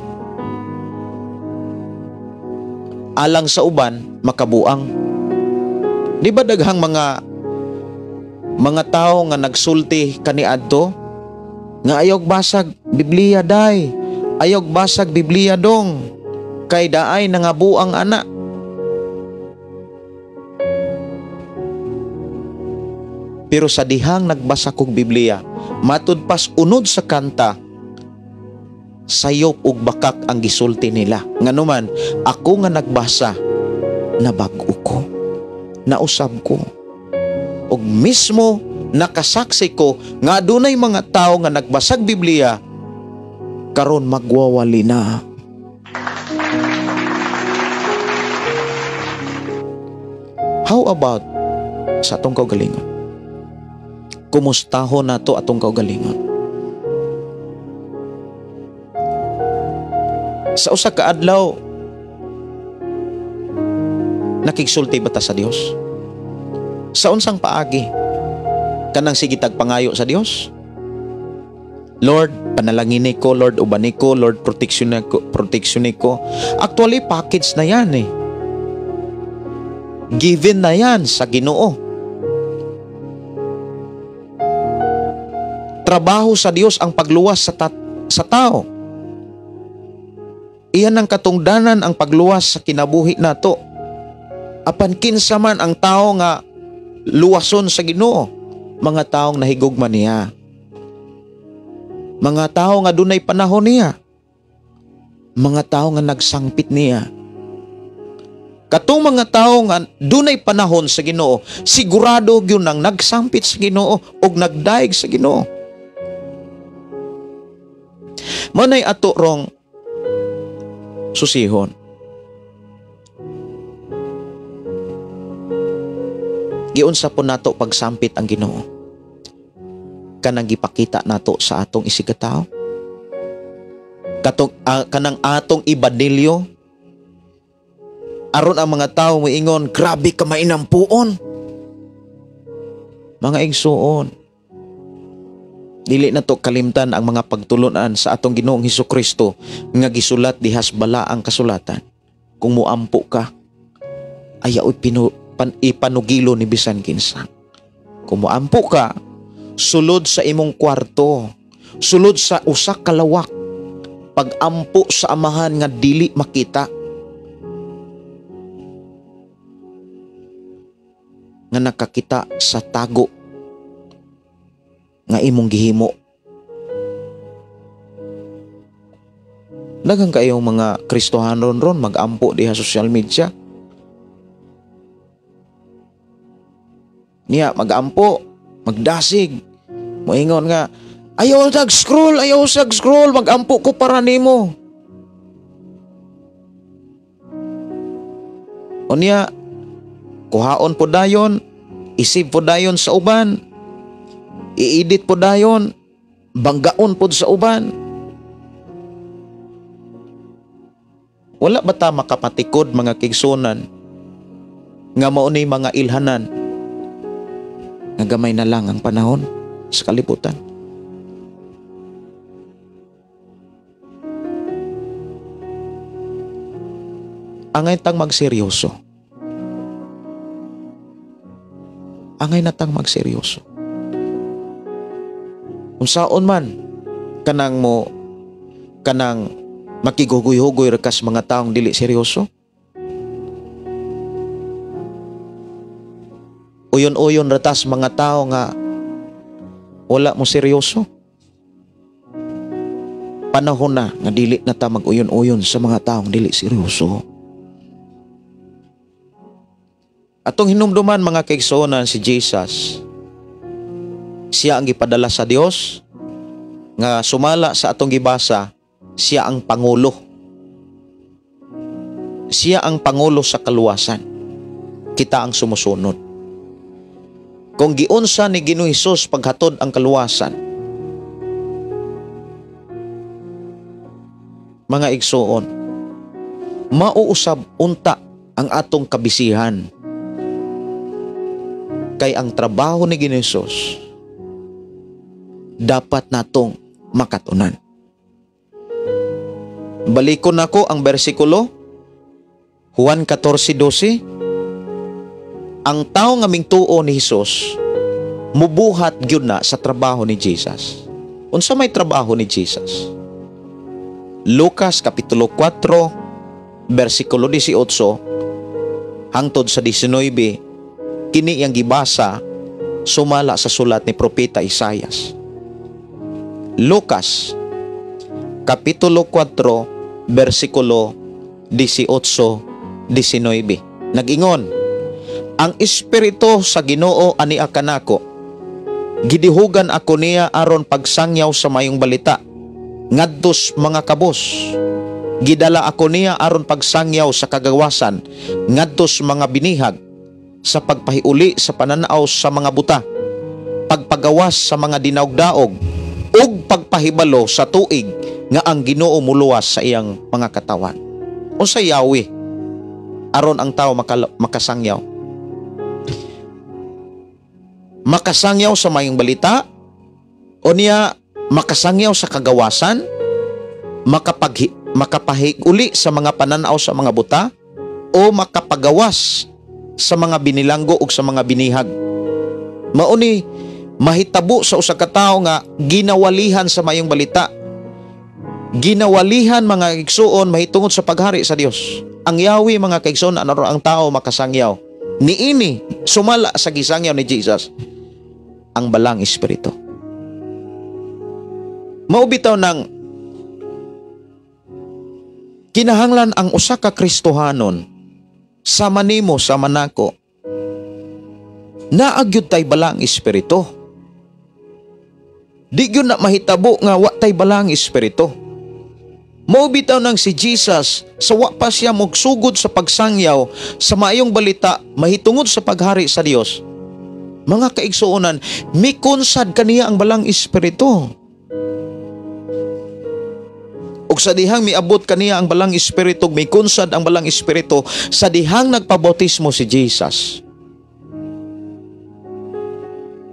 Speaker 3: alang sa uban makabuang. Di ba daghang mga tao nga nagsulti kaniadto nga ayog basag Biblia day, ayog basag Biblia dong, kay daay nangabuang ana. Pero sa dihang nagbasa kog Biblia, matud pas unod sa kanta, sayop ug bakak ang gisulti nila. Nganuman, ako nga nagbasa, nabag-o ko, nausab ko. Ug mismo nakasaksi ko nga adunay mga tao nga nagbasag Biblia karon magwawali na. How about sa atong kaugalingon? Kumustahon nato atong kaugalingon? Sa usa ka adlaw, nakigsulti ba ta sa Dios? Sa unsang paagi? Kanang sige tagpangayo sa Dios? Lord, panalangin ko, Lord, ubani ko, Lord, protection ko. Actually, package na yan eh. Given na yan sa Ginoo. Trabaho sa Dios ang pagluwas sa tao. Iyan ang katungdanan ang pagluwas sa kinabuhi nato. Apan kinsa man ang tao nga luwason sa Ginoo, mga taong nahigugma niya. Mga tao nga dunay panahon niya. Mga tao nga nagsangpit niya. Katong mga tao nga dunay panahon sa Ginoo, sigurado gyud nang nagsangpit sa Ginoo og nagdaig sa Ginoo. Manay ato rong susihon. Giunsa po nato pagsampit ang Ginoo? Kanang gipakita nato sa atong isigkatawo? Katong kanang atong ibanilyo? Aron ang mga tao moingon, grabe ka mainampuon. Mga igsuon, dili na to kalimtan ang mga pagtulunan sa atong Ginoong Hesukristo nga gisulat dihas bala ang kasulatan. Kung muampo ka, ayaw ipanugilo ni bisan kinsa. Kung muampo ka, sulod sa imong kwarto, sulod sa usa ka lawak, pagampo sa amahan nga dili makita, nga nakakita sa tago nga imong gihimo. Daghang kayong mga Kristohanon ron magampo diha social media. Niya magampo, magdasig, moingon nga ayaw sag scroll, ayaw sag scroll, magampo ko para nimo. Unya kuhaon po dayon, isip po dayon sa uban, i-edit po dayon, banggaon po sa uban. Wala ba ta makapatikod mga kigsunan nga mao ni mga ilhanan nga gamay na lang ang panahon sa kalibutan? Angay tang magseryoso. Angay na tang magseryoso. Unsaon man kanang mo kanang makigugoy-hugoy ra kas mga taong dili seryoso. Uyon-uyon ra tas mga tao nga wala mo seryoso. Panahon na nga dili na ta mag-uyon-uyon sa mga taong dili seryoso. Atong hinumduman mga kaigsuonan si Jesus. Siya ang gipadala sa Dios nga sumala sa atong gibasa, siya ang pangulo. Siya ang pangulo sa kaluwasan. Kita ang sumusunod. Kung giunsa ni Ginoong Hesus paghatod ang kaluwasan, mga igsuon, mauusab unta ang atong kabisihan. Kay ang trabaho ni Ginoong Hesus dapat natong makatunan. Balikon nako ang bersikulo Juan 14:12. Ang tao nga mingtuo ni Hesus mubuhat gyud na sa trabaho ni Jesus. Unsa may trabaho ni Jesus? Lucas kapitulo 4 bersikulo 18 hangtod sa 19, kini iyang gibasa sumala sa sulat ni Propeta Isayas. Lucas kapitulo 4 bersikulo 18 19. Nag-ingon, ang espiritu sa Ginoo ani kanako. Gidihugan ako niya aron pagsangyaw sa mayong balita ngadtos mga kabos. Gidala ako niya aron pagsangyaw sa kagawasan ngadtos mga binihag, sa pagpahiuli sa pananaw sa mga buta, pagpagawas sa mga dinaog-daog, ug pagpahibalo sa tuig nga ang Ginoo muluwas sa iyang mga katawan. Unsa yawi aron ang tao makasangyaw? Makasangyaw sa mayong balita, o niya makasangyaw sa kagawasan, makapahiguli sa mga pananaw sa mga buta, o makapagawas sa mga binilanggo ug sa mga binihag. Mao ni mahitabo sa usa ka tawo nga ginawalihan sa mayong balita. Ginawalihan, mga kaigsuon, mahitungod sa paghari sa Dios. Ang yawi, mga kaigsuon, ano ang tao makasangyaw niini sumala sa gisangyaw ni Jesus? Ang balang espiritu. Mao bitaw nang kinahanglan ang usa ka Kristohanon, sama nimo, sama nako, naa gyud tay balang espiritu. Di gyud na mahitabo nga wa tay balang espiritu. Mao bitaw nang si Jesus, sa wa pa siya mogsugod sa pagsangyaw sa maayong balita mahitungod sa paghari sa Dios, mga kaigsuonan, mikonsad kaniya ang balang espiritu. Ug sa dihang miabot kaniya ang balang espiritu, mikonsad ang balang espiritu sa dihang nagpabautismo si Jesus,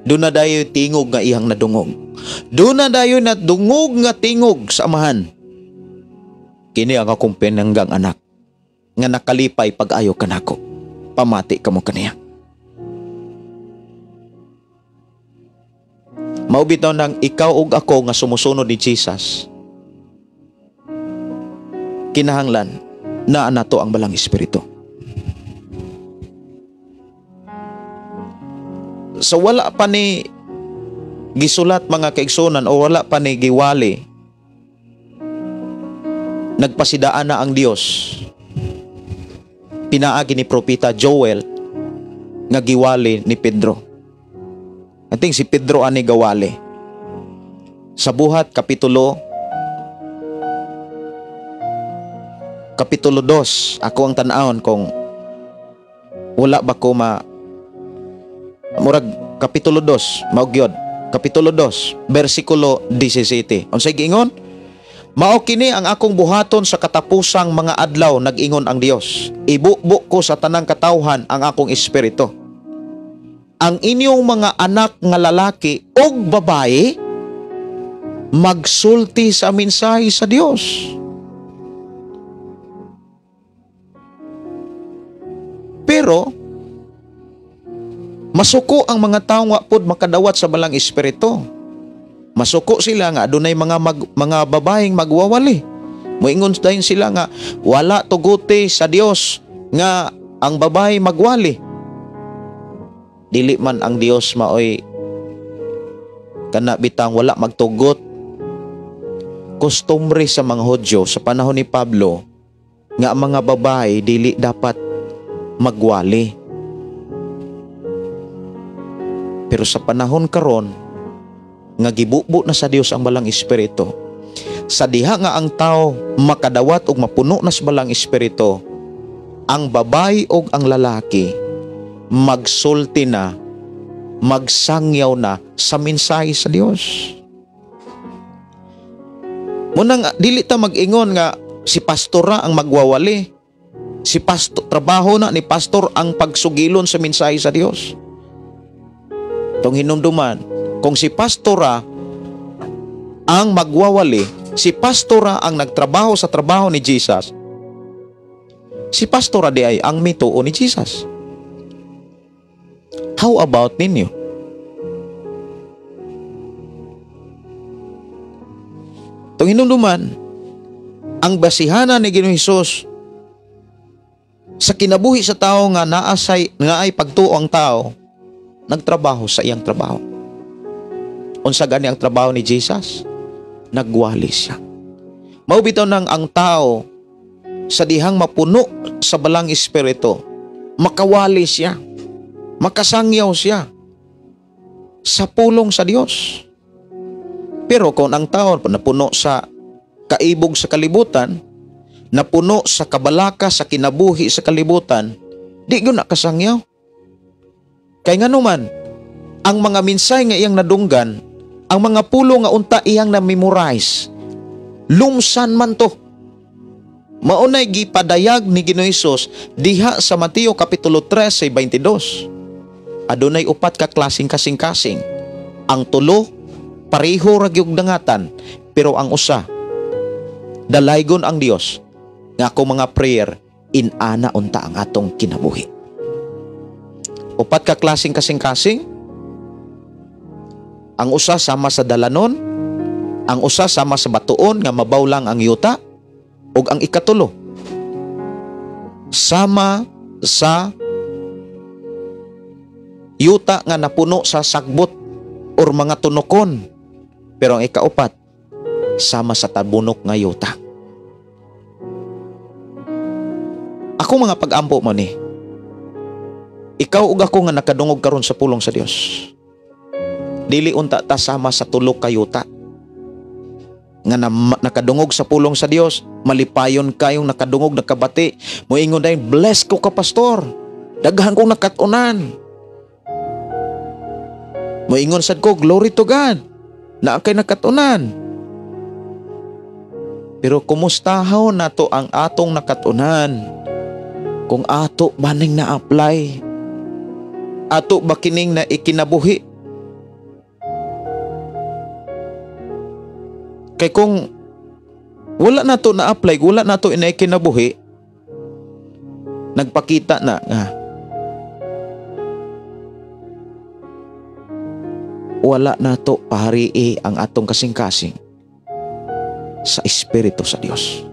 Speaker 3: doon na dayoy tingog nga iyang nadungog. Doon na dayoy nadungog nga tingog sa Amahan. Kini ang akong pinanggang anak nga nakalipay pag-ayo kanako. Pamati kamo kaniya. Mao bitaw nang ikaw ug ako nga sumusunod ni Jesus, kinahanglan naa nato ang balang espiritu. Sa wala pa ni gisulat, mga kaigsunan, o wala pa ni giwali, nagpasidaan na ang Dios pinaagi ni Propeta Joel nga giwali ni Pedro. I think si Pedro ani gawali. Sa Buhat kapitulo 2, ako ang tan-awon kung wala ba ko ma murag kapitulo 2, mao gyud. Kapitulo 2, bersikulo 17. Unsay giingon? "Mao kini ang akong buhaton sa katapusang mga adlaw, nag-ingon ang Dios. Ibubo ko sa tanang katawhan ang akong espiritu. Ang inyong mga anak nga lalaki ug babae magsulti sa mensahe sa Dios." Pero masuko ang mga tawo nga pod makadawat sa balang espiritu. Masuko sila nga adunay mga babaeng magwawali. Moingon dayon sila nga wala tuguti sa Dios nga ang babae magwali. Dili man ang Dios maoy kana bitang wala magtugot. Kostumbre sa mga Hudyo sa panahon ni Pablo nga ang mga babae dili dapat magwali. Pero sa panahon karon nga gibubo na sa Dios ang balang espiritu, sa diha nga ang tao makadawat og mapuno na sa balang espiritu, ang babae og ang lalaki magsulti na, magsangyaw na sa mensahe sa Dios. Munang dili ta mag-ingon nga si pastora ang magwawali. Si pastor, trabaho na ni pastor ang pagsugilon sa mensahe sa Dios. Tong hinumduman, kung si pastora ang magwawali, si pastora ang nagtrabaho sa trabaho ni Jesus, si pastora di ay ang mituo ni Jesus. How about ninyo? Tong hinumduman, ang basihanan ni Ginoong Hesus sa kinabuhi sa tao nga naasay nga ay pagtuo ang tao, nagtrabaho sa iyang trabaho. Unsa gani ang trabaho ni Jesus? Nagwali siya. Mao bitaw nang ang tao sa dihang mapuno sa balang espiritu, makawali siya, makasangyaw siya sa pulong sa Dios. Pero kung ang tao napuno sa kaibog sa kalibutan, napuno sa kabalaka sa kinabuhi sa kalibutan, di gyud nakasangyaw. Kay nganuman, ang mga minsay nga iyang nadunggan, ang mga pulo nga unta iyang na-memorize, lumsan man to. Maunay gipadayag ni Ginoong Hesus diha sa Mateo Kapitulo 13:22. Adunay upat ka klaseng kasing-kasing. Ang tulo pareho ra gyud dangatan, pero ang usa dalaygon ang Dios nga ako mga prayer inana unta ang atong kinabuhi. Upat ka klaseng kasing-kasing. Ang usa sama sa dalanon, ang usa sama sa batuon nga mabaw lang ang yuta, ug ang ikatulo sama sa yuta nga napuno sa sagbot or mga tunokon. Pero ang ikaupat sama sa tabunok nga yuta. Ako mga pag-ampo mo ni, ikaw ug ako nga nakadungog karon sa pulong sa Dios, dili unta ta sama sa tulo ka yuta nga nakadungog sa pulong sa Dios, malipayon kayong nakadungog, nakabati, moingon dayon, bless ko ka pastor, daghan kong nakat-unan. Moingon sad ko, glory to God, naa kay nakat-unan. Pero kumustahaw nato ang atong nakat-unan kung ato ba ning na-apply? Ato ba kining na ikinabuhi? Kay kung wala na to na-apply, wala na to inaikinabuhi, nagpakita na nga wala na to paharii ang atong kasing-kasing sa Espiritu sa Dios.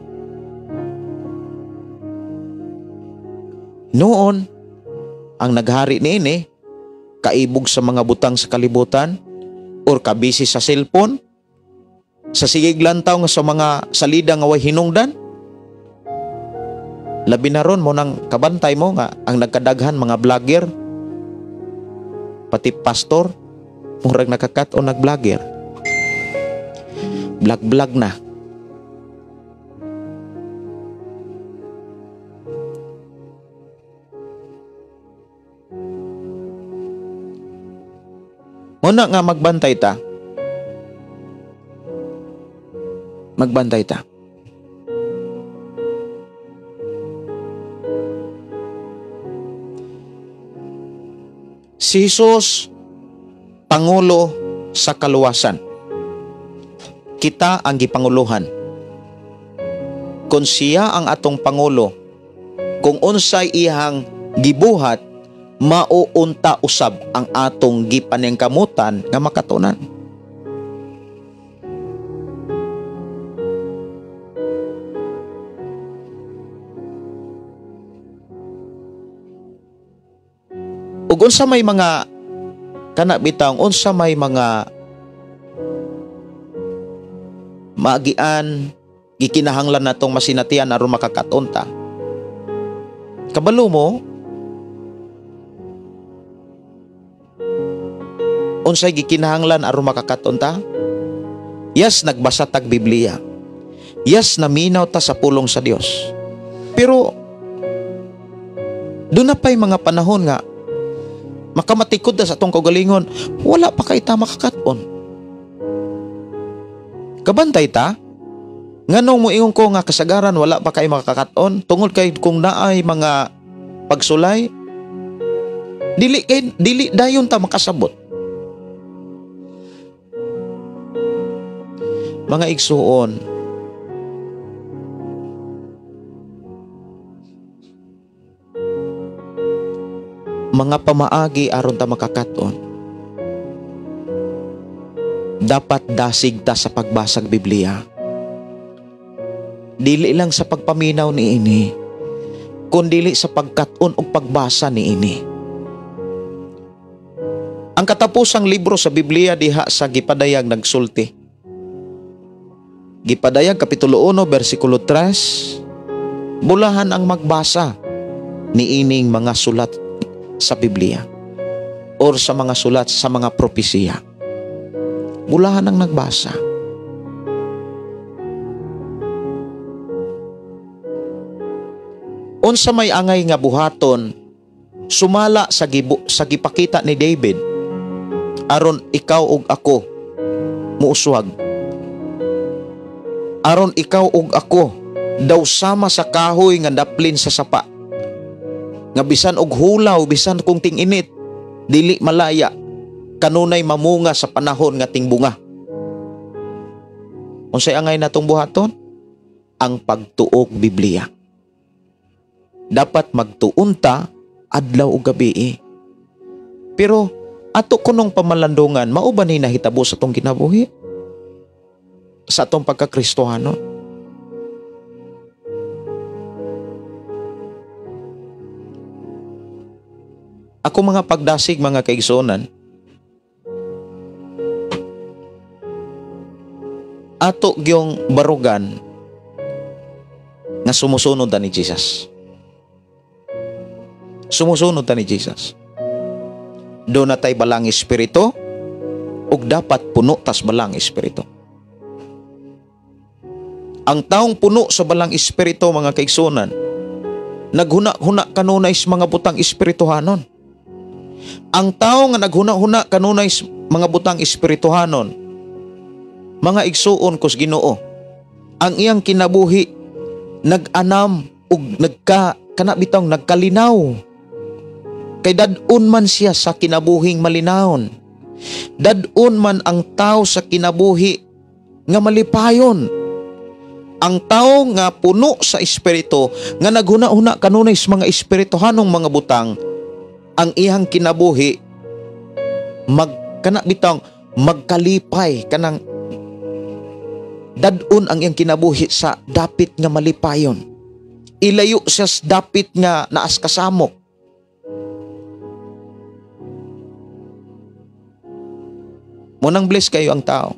Speaker 3: Noon, ang naghari niini, kaibog sa mga butang sa kalibutan or kabisi sa cellphone, sa sigig lantaw nga sa mga salida nga way hinungdan. Labi na ron mo nang kabantay mo nga ang nagkadaghan mga vlogger, pati pastor, murag nakakat o nag-vlogger. Vlog-vlog na. Muna nga magbantay ta. Magbantay ta. Si Jesus, Pangulo sa kaluwasan. Kita ang gipanguluhan. Kung siya ang atong Pangulo, kung unsay iyang gibuhat, mauunta usab ang atong gipaningkamutan nga makatunan. Ug unsa may mga kana bitaw, unsa may mga maagian gikinahanglan natong masinatian aron makakaton ta. Kabalo mo unsay gikinahanglan aron makakaton ta? Yes, nagbasa tag Biblia. Yes, naminaw ta sa pulong sa Dios. Pero doon na pa'y mga panahon nga makamatikod na sa atong kaugalingon, wala pa kay ta makakaton. Kabantay ta, nganong moingon ko nga kasagaran wala pa kay makakaton, tungod kay kung naay mga pagsulay, dili dayon ta makasabot. Mga igsuon, mga pamaagi aron ta makakaton, dapat dasig ta sa pagbasag Biblia. Dili lang sa pagpaminaw niini, kundili sa pagkat-on ug pagbasa niini. Ang katapusang libro sa Biblia diha sa gipadayag nagsulti. Gipadayag Kapitulo 1 versikulo 3, bulahan ang magbasa niining mga sulat sa Biblia or sa mga sulat sa mga propesiya. Bulahan ang nagbasa. Unsa may angay nga buhaton sumala sa gipakita ni David aron ikaw ug ako muuswag. Aron ikaw ug ako daw sama sa kahoy nga daplin sa sapa, nga bisan og hulaw, bisan kung ting-init, dili malaya, kanunay mamunga sa panahon nga tingbunga. Unsay angay natong buhaton? Ang pagtuog Biblia. Dapat magtuon ta adlaw ug gabi. Pero ato kunong pamalandungan, mao ba ni nahitabo sa atong kinabuhi? Sa atong pagkakristohanon? Ako mga pagdasig, mga kaigsuonan, ato gyung barugan nga sumusunod ta ni Jesus. Sumusunod ta ni Jesus. Doon na tay balang espiritu ug dapat puno tas balang espiritu. Ang taong puno sa balang espiritu, mga kaigsuonan, naghuna-huna kanunay sa mga butang espirituhanon. Ang tao nga naghuna-huna kanunay sa mga butang espirituhanon, mga igsuon kus Ginoo, ang iyang kinabuhi nag-anam ug nagka kana bitong nagkalinaw. Kay dad-on man siya sa kinabuhing malinawon. Dad-on man ang tao sa kinabuhi nga malipayon. Ang tao nga puno sa espiritu, nga naghuna-huna kanunay sa mga espirituhanong mga butang, ang iyang kinabuhi magkana bitong magkalipay, kanang dad-on ang iyang kinabuhi sa dapit nga malipayon. Ilayo siya sa dapit nga naas kasamok. Munang bless kayo ang tao.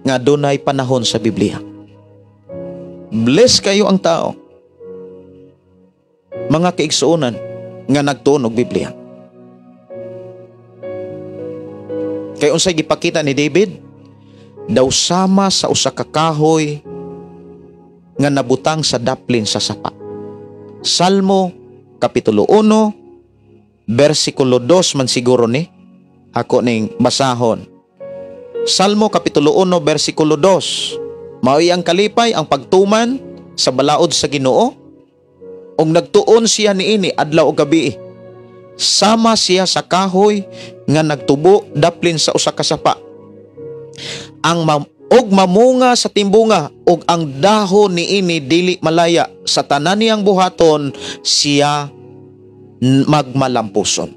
Speaker 3: Nga dunay panahon sa Biblia. Bless kayo ang tao, mga kaigsuonan, nga nagtuon og Biblia. Kay unsay gipakita ni David? Daw sama sa usa ka kahoy nga nabutang sa daplin sa sapa. Salmo Kapitulo 1, versikulo 2 man siguro ni ako ning basahon. Salmo Kapitulo 1, versikulo 2. Maoy ang kalipay ang pagtuman sa balaod sa Ginoo, ug nagtuon siya niini adlaw ug gabi. Sama siya sa kahoy nga nagtubo daplin sa usa ka sapa. Ang og mamunga sa timbunga, og ang dahon niini dili malaya, sa tanan niyang buhaton siya magmalampuson.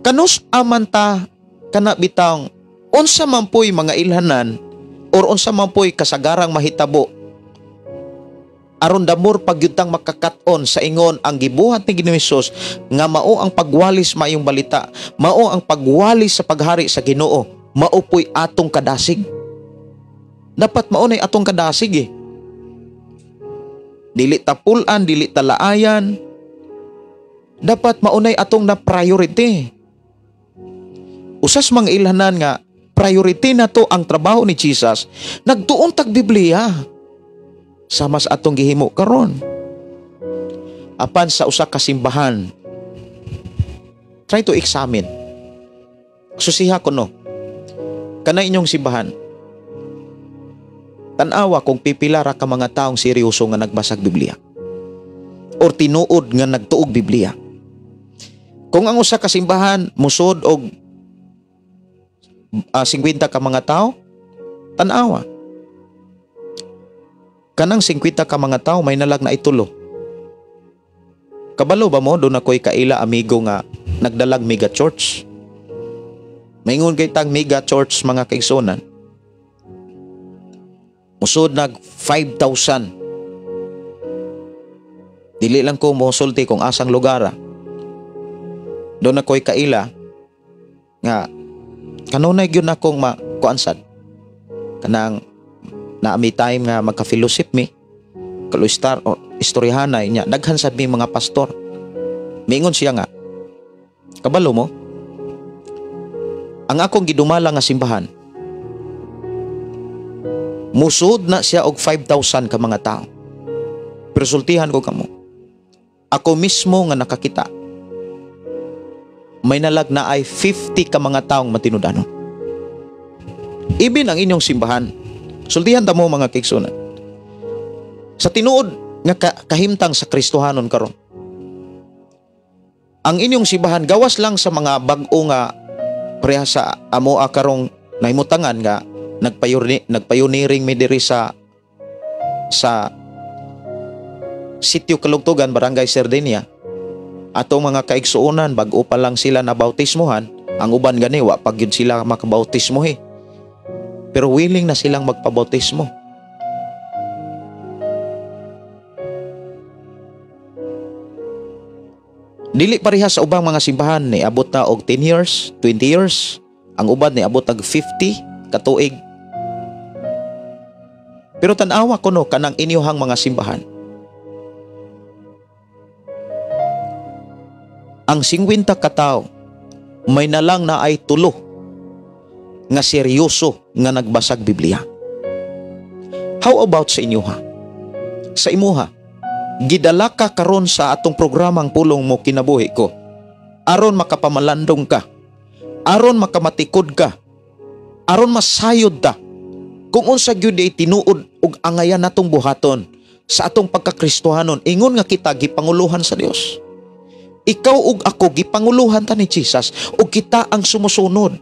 Speaker 3: Kanus aman ta kana bitang unsa man po'y mga ilhanan or unsa man po'y kasagarang mahitabo aron damor pagyutang makakat-on sa ingon ang gibuhat ni Ginoong Hesus nga mao ang pagwalis maayong balita, mao ang pagwalis sa paghari sa Ginoo, mao po'y atong kadasig. Dapat mao nay atong kadasig eh. Dili tapulan, dili talaayan. Dapat maunay atong na priority. Usas mga ilhanan nga priority na to ang trabaho ni Jesus, nagtuon tag Biblia. Sama sa atong gihimo karon. Apan sa usa ka simbahan, try to examine. Susiha ko no. Kana inyong simbahan, tan-awa kung pipila ra ka mga taong seryoso nga nagbasag Biblia or tinuod nga nagtuog Biblia. Kung ang usa ka simbahan musod og 50 ka mga tao, tan-awa. Kanang 50 ka mga tao may nalag na itulo. Kabalo ba mo doon ako'y kaila amigo nga nagdalag mega church? Maingon kay tang mega church mga kaigsunan. Musod nag 5,000. Dili lang ko mosulti kung asang lugar. Doon ako'y kaila nga kanunay gyud akong makuansad. Kanang naami time nga magka-fellowship mi, kalustar o istoryahanay niya, daghan sad mi mga pastor. Miingon siya nga, kabalo mo, ang akong gidumala nga simbahan, musod na siya og 5,000 ka mga tao. Pero sultihan ko kamo, ako mismo nga nakakita, may nalag na ay 50 ka mga taong matinud-anon. Ibin ang inyong simbahan. Sultihan ta mo mga kaigsunan. Sa tinuod nga kahimtang sa Kristohanon karon, ang inyong simbahan gawas lang sa mga bag-o nga pareha sa amoa karong nahimutangan nga nagpioneering mi diri sa Sa Sitio Kalugtugan, Barangay Sardinia, atong mga kaigsuonan, bag-o pa lang sila na bautismohan, ang uban gani wa pag yun sila makabautismo eh. Pero willing na silang magpabautismo. Dili pareha sa ubang mga simbahan, niabot na og 10 years, 20 years, ang uban niabot og 50 katuig. Pero tan-awa kuno kanang inyohang mga simbahan. Ang 50 katawo may nalang na ay tulo nga seryoso nga nagbasag Biblia. How about sa inyo ha? Sa imuha, gidala ka karon sa atong programang Pulong Mo Kinabuhi Ko. Aron makapamalandong ka, aron makamatikod ka, aron masayod ta kung unsa gyud ay tinuod ug angayan natong buhaton sa atong pagkakristohanon, ingon nga kita gipanguluhan sa Dios. Ikaw ug ako gipanguluhan ta ni Jesus ug kita ang sumusunod.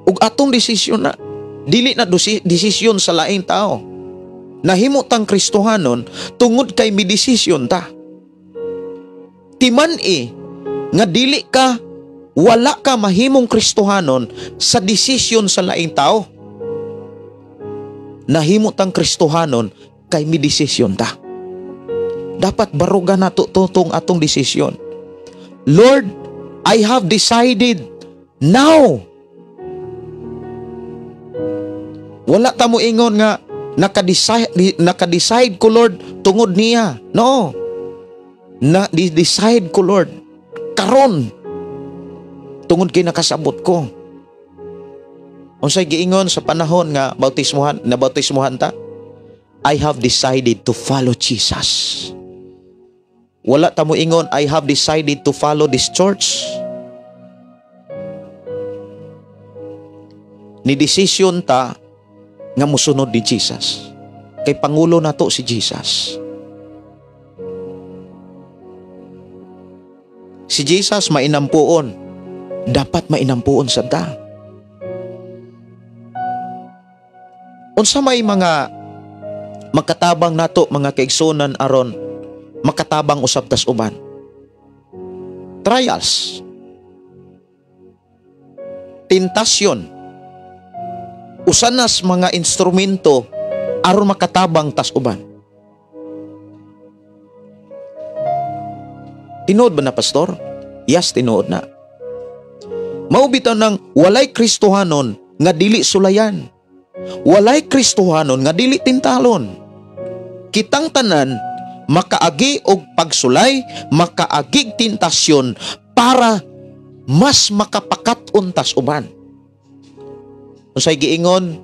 Speaker 3: Ug atong desisyon na dili na desisyon sa laing tao. Nahimo tang Kristohanon tungod kay mi desisyon ta. Timan-i nga dili ka, wala ka mahimong Kristohanon sa desisyon sa laing tao. Nahimo tang Kristohanon kay mi desisyon ta. Dapat baruga nato tong atong desisyon. Lord, I have decided now. Wala ta mo ingon nga naka-decide ko Lord tungod niya. No. Na-decide ko Lord karon tungod kay nakasabot ko. Unsay giingon sa panahon nga bautismuhan, nabautismuhan ta? I have decided to follow Jesus. Wala ta mo ingon, I have decided to follow this church. Ni desisyon ta nga musunod ni Jesus. Kay pangulo nato si Jesus. Si Jesus mainampuon. Dapat mainampuon sa ta. Unsa may mga makatabang nato mga kaigsunan aron makatabang usab tas uban? Trials, tentasyon, usanas mga instrumento aron makatabang tas uban. Tinuod ba na, pastor? Yes, tinuod na. Mao bitaw nang walay Kristohanon nga dili sulayan. Walay Kristohanon nga dili tintalon. Kitang tanan makaagi og pagsulay, makaagig tentasyon para mas makapakat-on tas uban. Unsay giingon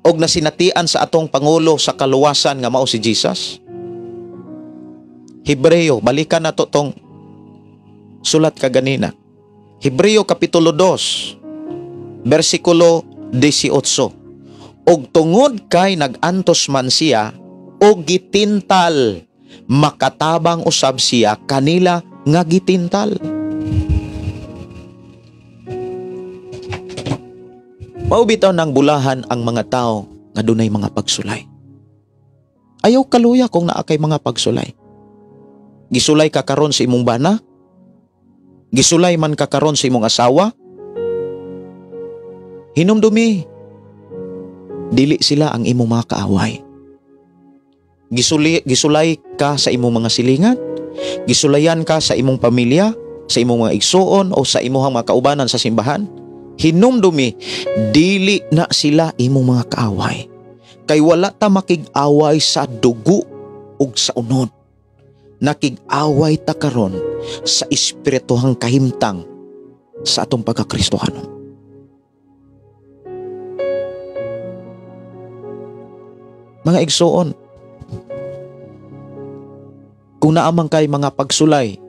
Speaker 3: og nasinatian sa atong pangulo sa kaluwasan nga mao si Jesus? Hebreo, balikan nato tong sulat kaganina. Hebreo kapitulo 2, bersikulo 18. Og tungod kay nag-antos man siya og gitintal, makatabang usab siya kanila nga gitintal. Mao bitaw nang bulahan ang mga tao nga dunay mga pagsulay. Ayaw kaluya kung naa kay mga pagsulay. Gisulay ka karon sa imong bana? Gisulay man ka karon sa imong asawa? Hinumdumi, dili sila ang imong mga kaaway. Gisulay ka sa imong mga silingan, gisulayan ka sa imong pamilya, sa imong mga igsuon o sa imong mga kaubanan sa simbahan. Hinumdumi, dili na sila imong mga kaaway. Kay wala ta makig-away sa dugo ug sa unod. Nakig-away ta karon sa espirituhang kahimtang sa atong pagkakristohanon. Mga igsuon, kung naamang kay mga pagsulay,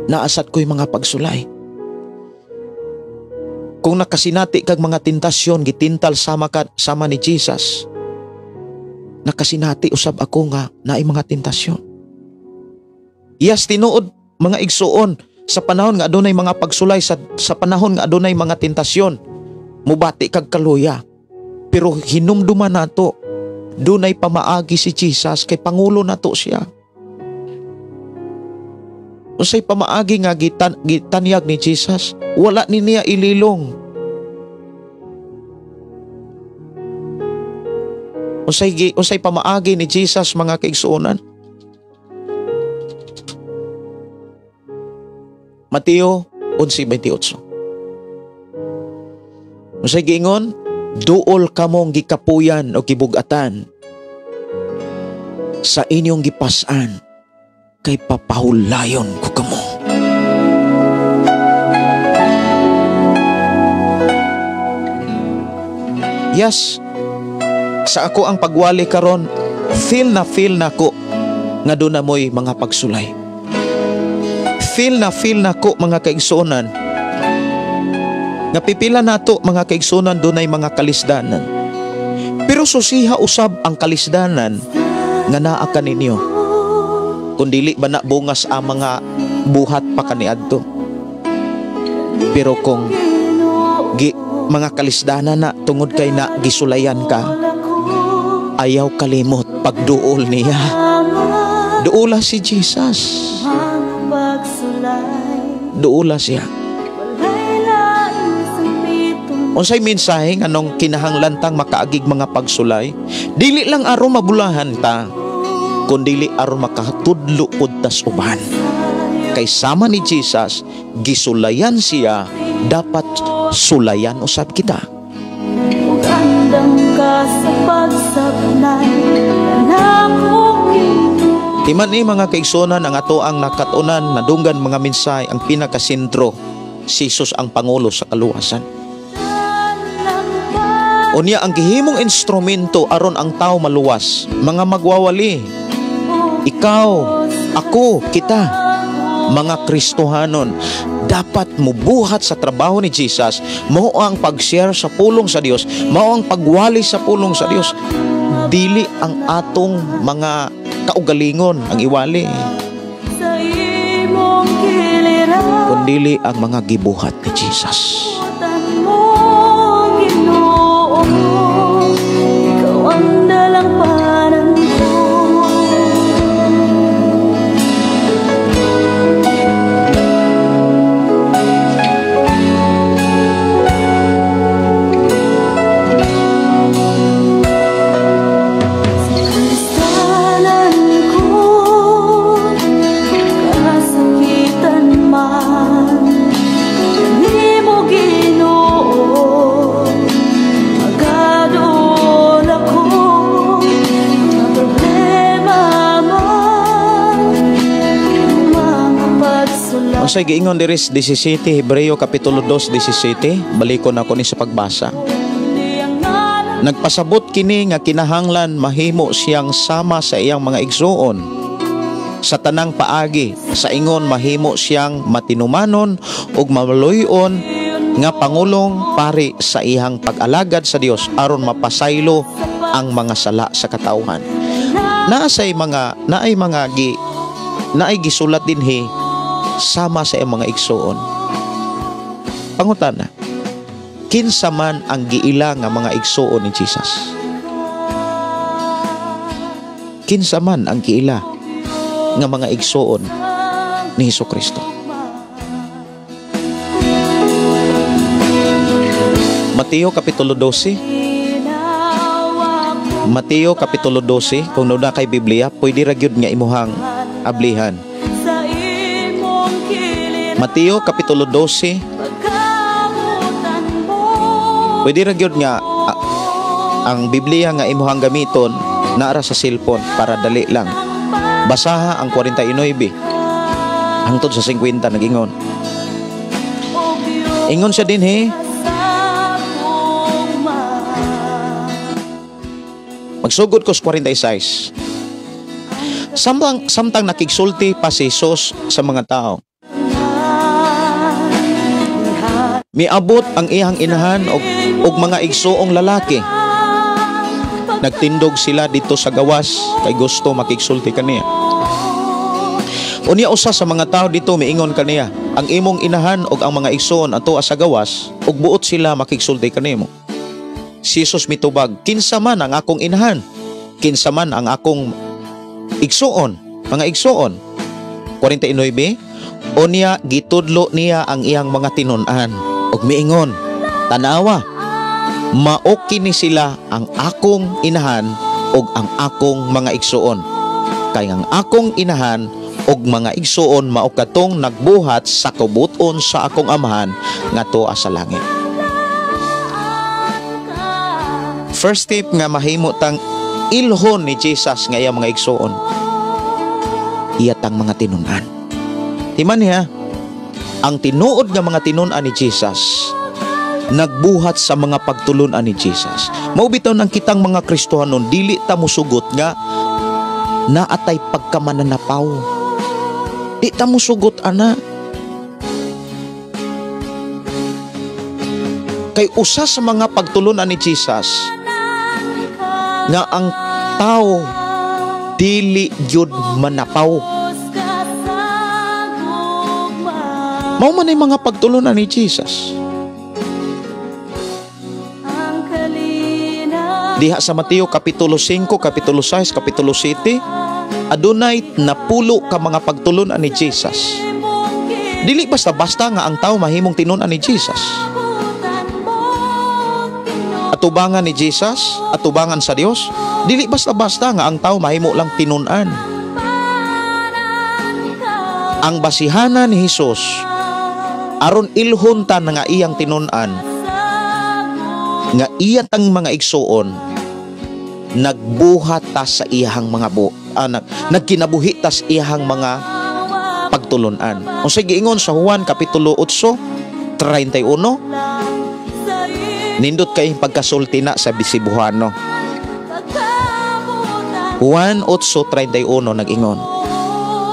Speaker 3: naasat ko'y mga pagsulay. Kung nakasinati kag mga tentasyon, gitintal sama ni Jesus, nakasinati usab ako nga naay mga tentasyon. Yes, tinuod mga igsuon, sa panahon nga adunay mga pagsulay, sa panahon nga adunay mga tentasyon, Mubati kag kaluya. Pero hinumduman nato, dunay pamaagi si Jesus kay pangulo nato siya. Unsay pamaagi nga gitanyag ni Jesus, wala ni niya ililong. Unsay pamaagi ni Jesus, mga kaigsuonan? Mateo 11:28. Unsay giingon? Duol kamong gikapuyan o gibugatan sa inyong gipas-an, kay papahulayon ko kamo. Yes, sa ako ang pagwali karon, feel na ko nga doon na mo'y mga pagsulay. Feel na ko, mga kaigsuonan, nga pipila nato, mga kaigsuonan, dunay mga kalisdanan. Pero susiha usab ang kalisdanan nga naa kaninyo. Kung dili ba na bungas ang mga buhat pa kaniadto. Pero kung mga kalisdanan na tungod kay na gisulayan ka, ayaw kalimot pagduol niya. Duola si Jesus. Duola siya. Unsay mensahe nganong kinahanglan tang makaagig mga pagsulay? Dili lang aron mabulahan ta, kundili aron makatudlo pud tas uban. Kay sama ni Jesus, gisulayan siya, dapat sulayan usab kita.
Speaker 4: Ug andam ka sa pagsabnay nako.
Speaker 3: Timan ni mga kaigsuonan, ang ato ang nakatunan, nadunggan mga mensahe, ang pinakasentro, si Jesus ang pangulo sa kaluwasan. Unya ang gihimong instrumento aron ang tao maluwas, mga magwawali, ikaw, ako, kita, mga Kristohanon, dapat mubuhat sa trabaho ni Jesus, mao ang pag-share sa pulong sa Dios, mao ang pagwali sa pulong sa Dios. Dili ang atong mga kaugalingon ang iwali, kundili ang mga gibuhat ni Jesus. Unsay giingon diri sa 17, Hebreo kapitulo 2:17, balikon ako ni sa pagbasa. Nagpasabot kini nga kinahanglan mahimo siyang sama sa iyang mga igsuon sa tanang paagi, sa ingon mahimo siyang matinumanon ug maluy-on nga pangulong pari sa iyang pag-alagad sa Dios aron mapasaylo ang mga sala sa katawhan. Naasay mga naay mga gi naay gisulat dinhi sama sa iyang mga igsuon. Pangutana, kinsa man ang giila nga mga igsuon ni Jesus? Kinsa man ang giila nga mga igsuon ni Hesukristo? Mateo Kapitulo 12. Mateo Kapitulo 12, kung nuna kay Biblia, pwede ra gyud nga imuhang ablihan. Mateo Kapitulo 12, pwede ra gyud nga ang Biblia nga imuhang gamiton naara sa cellphone para dali lang. Basaha ang 49 hangtod sa 50 nagingon. Ingon siya dinhi, magsugod ko sa 46. Samtang nakigsulti pa si Jesus sa mga tao, miabot ang iyang inahan og mga igsuong lalaki. Nagtindog sila dito sa gawas kay gusto makigsulti kaniya. Unya usa sa mga tao dito miingon kaniya, Ang imong inahan og ang mga igsoon ato sa gawas ug buot sila makigsulti kanimo. Si Jesus mitubag, kinsa man ang akong inahan, kinsa man ang akong igsoon, mga igsoon. 49, unya gitudlo niya ang iyang mga tinun-an ug miingon, tanawa, mao kini sila ang akong inahan ug ang akong mga igsoon. Kay ang akong inahan ug mga igsoon mao katong nagbuhat sa kabut-on sa akong amahan nga tuwa sa langit. First step nga mahimo tang ilhon ni Jesus nga iyang mga igsoon, iya tang mga tinun-an. Timan niya, ang tinuod nga mga tinun-an ni Jesus nagbuhat sa mga pagtulun-an ni Jesus. Mao bitaw nang kitang mga Kristohanon dili ta mosugot nga naatay pagkamananapaw. Di ta mosugot ana. Kay usa sa mga pagtulun-an ni Jesus nga ang tao dili gyud manapaw. Mao man ay mga pagtulun-an ni Jesus. Diha sa Mateo Kapitulo 5, Kapitulo 6, Kapitulo 7, adunay napulo ka mga pagtulun-an ni Jesus. Dili basta-basta nga ang tao mahimong tinun-an ni Jesus. Atubangan ni Jesus, atubangan sa Dios, dili basta-basta nga ang tao mahimo lang tinun-an. Ang basihanan ni Jesus aron ilhon ta nga iyang tinun-an, nga iya tang mga igsoon, nagbuhat ta sa iyang mga nagkinabuhi ta sa iyang mga pagtulun-an. Unsay giingon sa Juan Kapitulo 8:31, nindot kay pagkasulti na sa Bisibuhano. Juan 8:31 nag-ingon.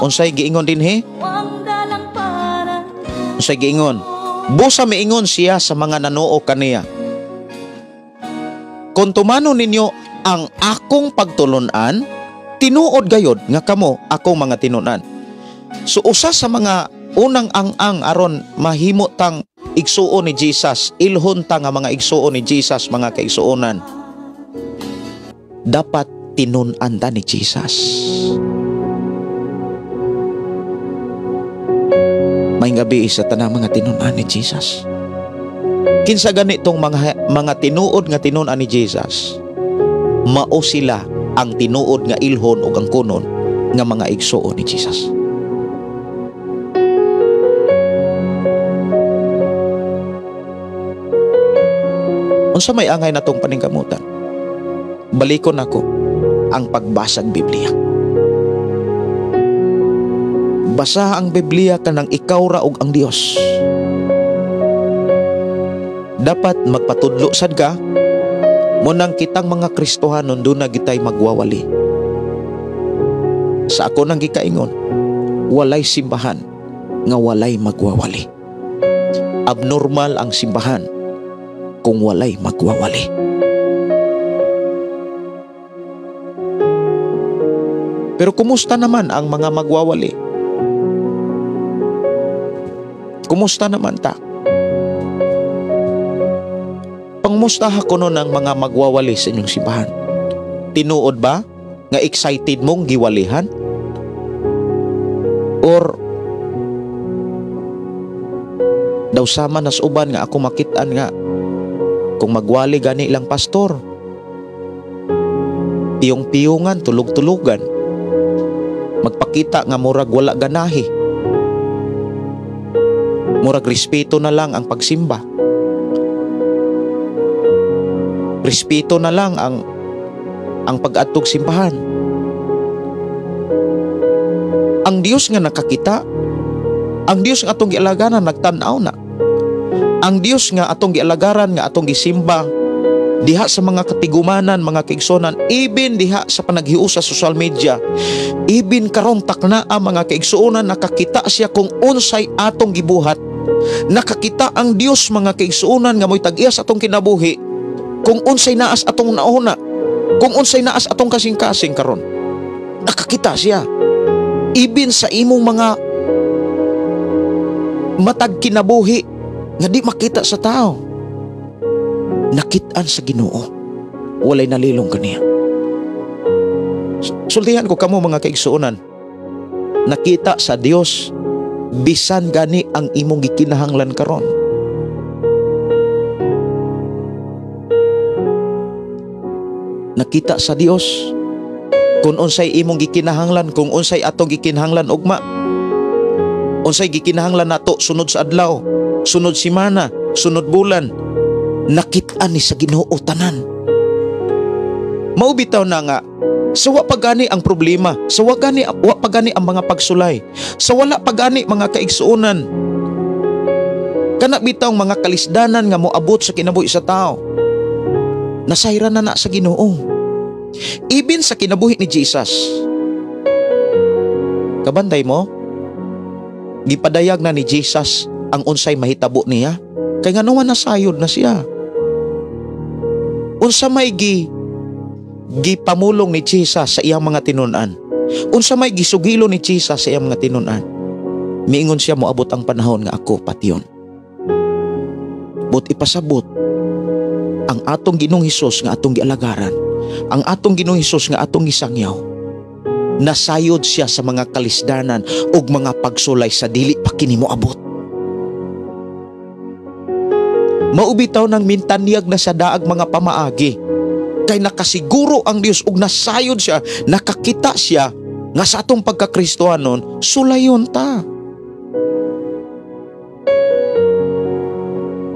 Speaker 3: Unsay giingon dinhi? Unsay giingon? Busa miingon siya sa mga nanuo kaniya. Kung tumano ninyo ang akong pagtulun-an, tinuod gayod nga kamo akong mga tinun-an. So usa sa mga unang ang-ang aron mahimo tang igsuon ni Jesus, ilhon ta nga mga igsuon ni Jesus, mga kaigsuonan, dapat tinun-an ta ni Jesus. May gabi isa tanang mga tinun-an ni Jesus. Kinsa ganitong mga tinuod nga tinun-an ni Jesus, mao sila ang tinuod nga ilhon ug ang kunon nga mga igsuon ni Jesus. Unsa may angay natong paningkamutan? Balikon ako ang pagbasag Biblia. Basa ang Biblia kanang ikaw ra og ang Dios. Dapat magpatudlo sad ka munang kitang mga Kristohanon doon na gitay magwawali. Sa ako nang gikaingon, walay simbahan nga walay magwawali. Abnormal ang simbahan kung walay magwawali. Pero kumusta naman ang mga magwawali? Kumusta naman ta? Pangmustaha ko nun ang mga magwawali sa inyong simbahan. Tinuod ba nga excited mong giwalihan? Or daw sama nas uban nga ako makitaan nga kung magwali gani lang pastor, piyong-piyungan, tulog-tulugan, magpakita nga murag wala ganahi, murag respeto na lang ang pagsimba, respeto na lang ang pag-adtog simbahan. Ang Dios nga nakakita, ang Dios nga atong gialagaran nagtan-aw na. Ang Dios nga atong gialagaran nga atong gisimba diha sa mga katigumanan, mga kaigsunan, even diha sa panaghiusa sa social media, even karon takna ang mga kaigsuonan, nakakita siya kung unsay atong gibuhat. Nakakita ang Dios, mga kaigsuonan, nga mo'y tag-iya sa atong kinabuhi, kung unsay naas atong nauna, kung unsay naas atong kasing-kasing karon. Nakakita siya. Even sa imong mga Matag kinabuhi nga di makita sa tao, nakit-an sa Ginoo, walay nalilong kaniya. Sultihan ko kamo mga kaigsuonan, nakita sa Dios bisan gani ang imong gikinahanglan karon. Nakita sa Dios kung unsay imong gikinahanglan, kung unsay atong gikinahanglan ugma, unsay gikinahanglan nato sunod sa adlaw, sunod semana, sunod bulan, nakit-an ni sa Ginoo tanan. Mao bitaw na nga sa wa pa gani ang problema, sa wa pa gani ang mga pagsulay, sa wala pa gani mga kaigsuonan, kana bitaw mga kalisdanan nga moabot sa kinabuhi sa tao, nasayran na na sa Ginoo. Ibin sa kinabuhi ni Jesus, kabantay mo, gipadayag na ni Jesus ang unsay mahitabo niya, kay ngano man nasayod na siya. Unsa may gipamulong ni Jesus sa iyang mga tinun-an, unsa may gisugilo ni Jesus sa iyang mga tinun-an, miingon siya moabot ang panahon nga ako patyon. But ipasabot ang atong Ginoong Hesus nga atong gialagaran, ang atong Ginoong Hesus nga atong gisangyaw, nasayod siya sa mga kalisdanan ug mga pagsulay sa dili pa kini moabot. Maubitaw ng mintanyag na sa daag mga pamaagi, kay nakasiguro ang Dios ug nasayod siya, nakakita siya nga sa atong pagkakristohanon sulayon ta.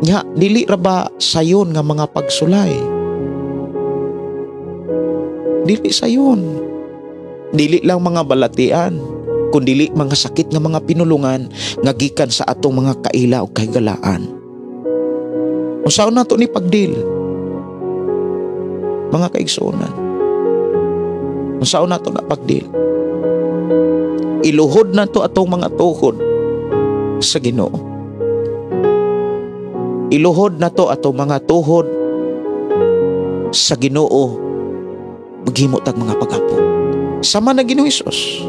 Speaker 3: Nya dili ra ba sayon nga mga pagsulay? Dili sayon. Dili lang mga balatian, kundili mga sakit nga mga pinulungan nga gikan sa atong mga kaila o kahigalaan. Unsaon nato ni pagdil, mga kaigsuonan? Unsaon nato na pagdil? Iluhod nato atong mga tuhod sa Ginoo. Iluhod nato atong mga tuhod sa Ginoo, maghimo tag mga pag-apo. Sama na Ginoong Hesus,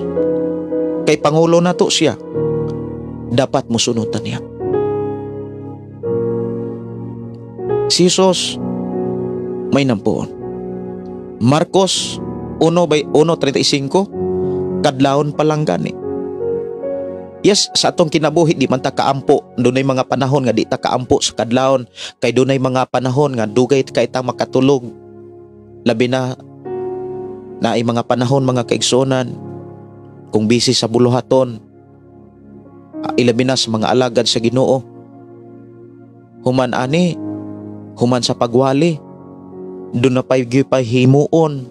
Speaker 3: kay pangulo nato siya, dapat mosunod ta niya. Si Jesus may nampuon. Marcos 1:35, kadlawon pa lang gani. Yes, sa atong kinabuhi di man ta kaampo, dunay mga panahon nga di ta kaampo sa kadlawon, kay dunay mga panahon nga dugay kay ta makatulog. Labi na naay mga panahon mga kaigsuonan kung busy sa buluhaton, ilabi na sa mga alagad sa Ginoo. Human ani, human sa pagwali, doon na pa'y himuon.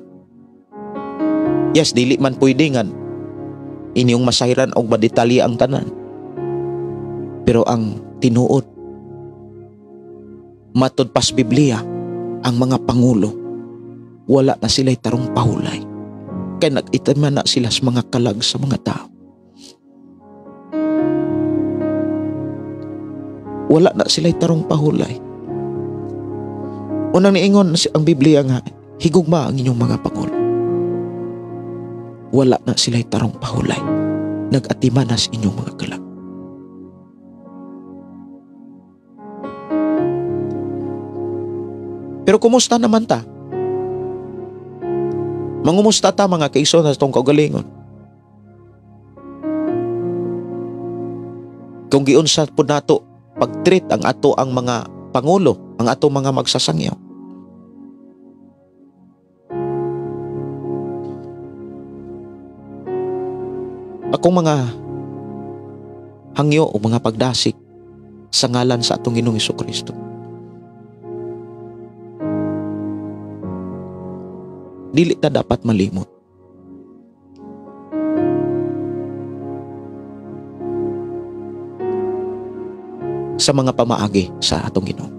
Speaker 3: Yes, dili man pwede nga inyong masahiran og madetalye ang tanan. Pero ang tinuod, matud pas Biblia, ang mga pangulo, wala na sila'y tarong pahulay. Kaya nag-itiman na sila sa mga kalag sa mga tao. Wala na sila'y tarong pahulay. Unang niingon ang Biblia nga, higugma ang inyong mga pangulo. Wala na sila'y tarong pahulay. Nag-atiman na sa inyong mga kalag. Pero kumusta naman ta? Mangumusta ta mga kaiso na itong kaugalingon? Kung giunsa po nato pag-treat ang ato ang mga pangulo, ang ato mga magsasangyaw. Akong mga hangyo o mga pagdasik sa ngalan sa atong Ginoong Hesukristo. Dili ta dapat malimot. Sa mga pamaagi sa atong Ginoo.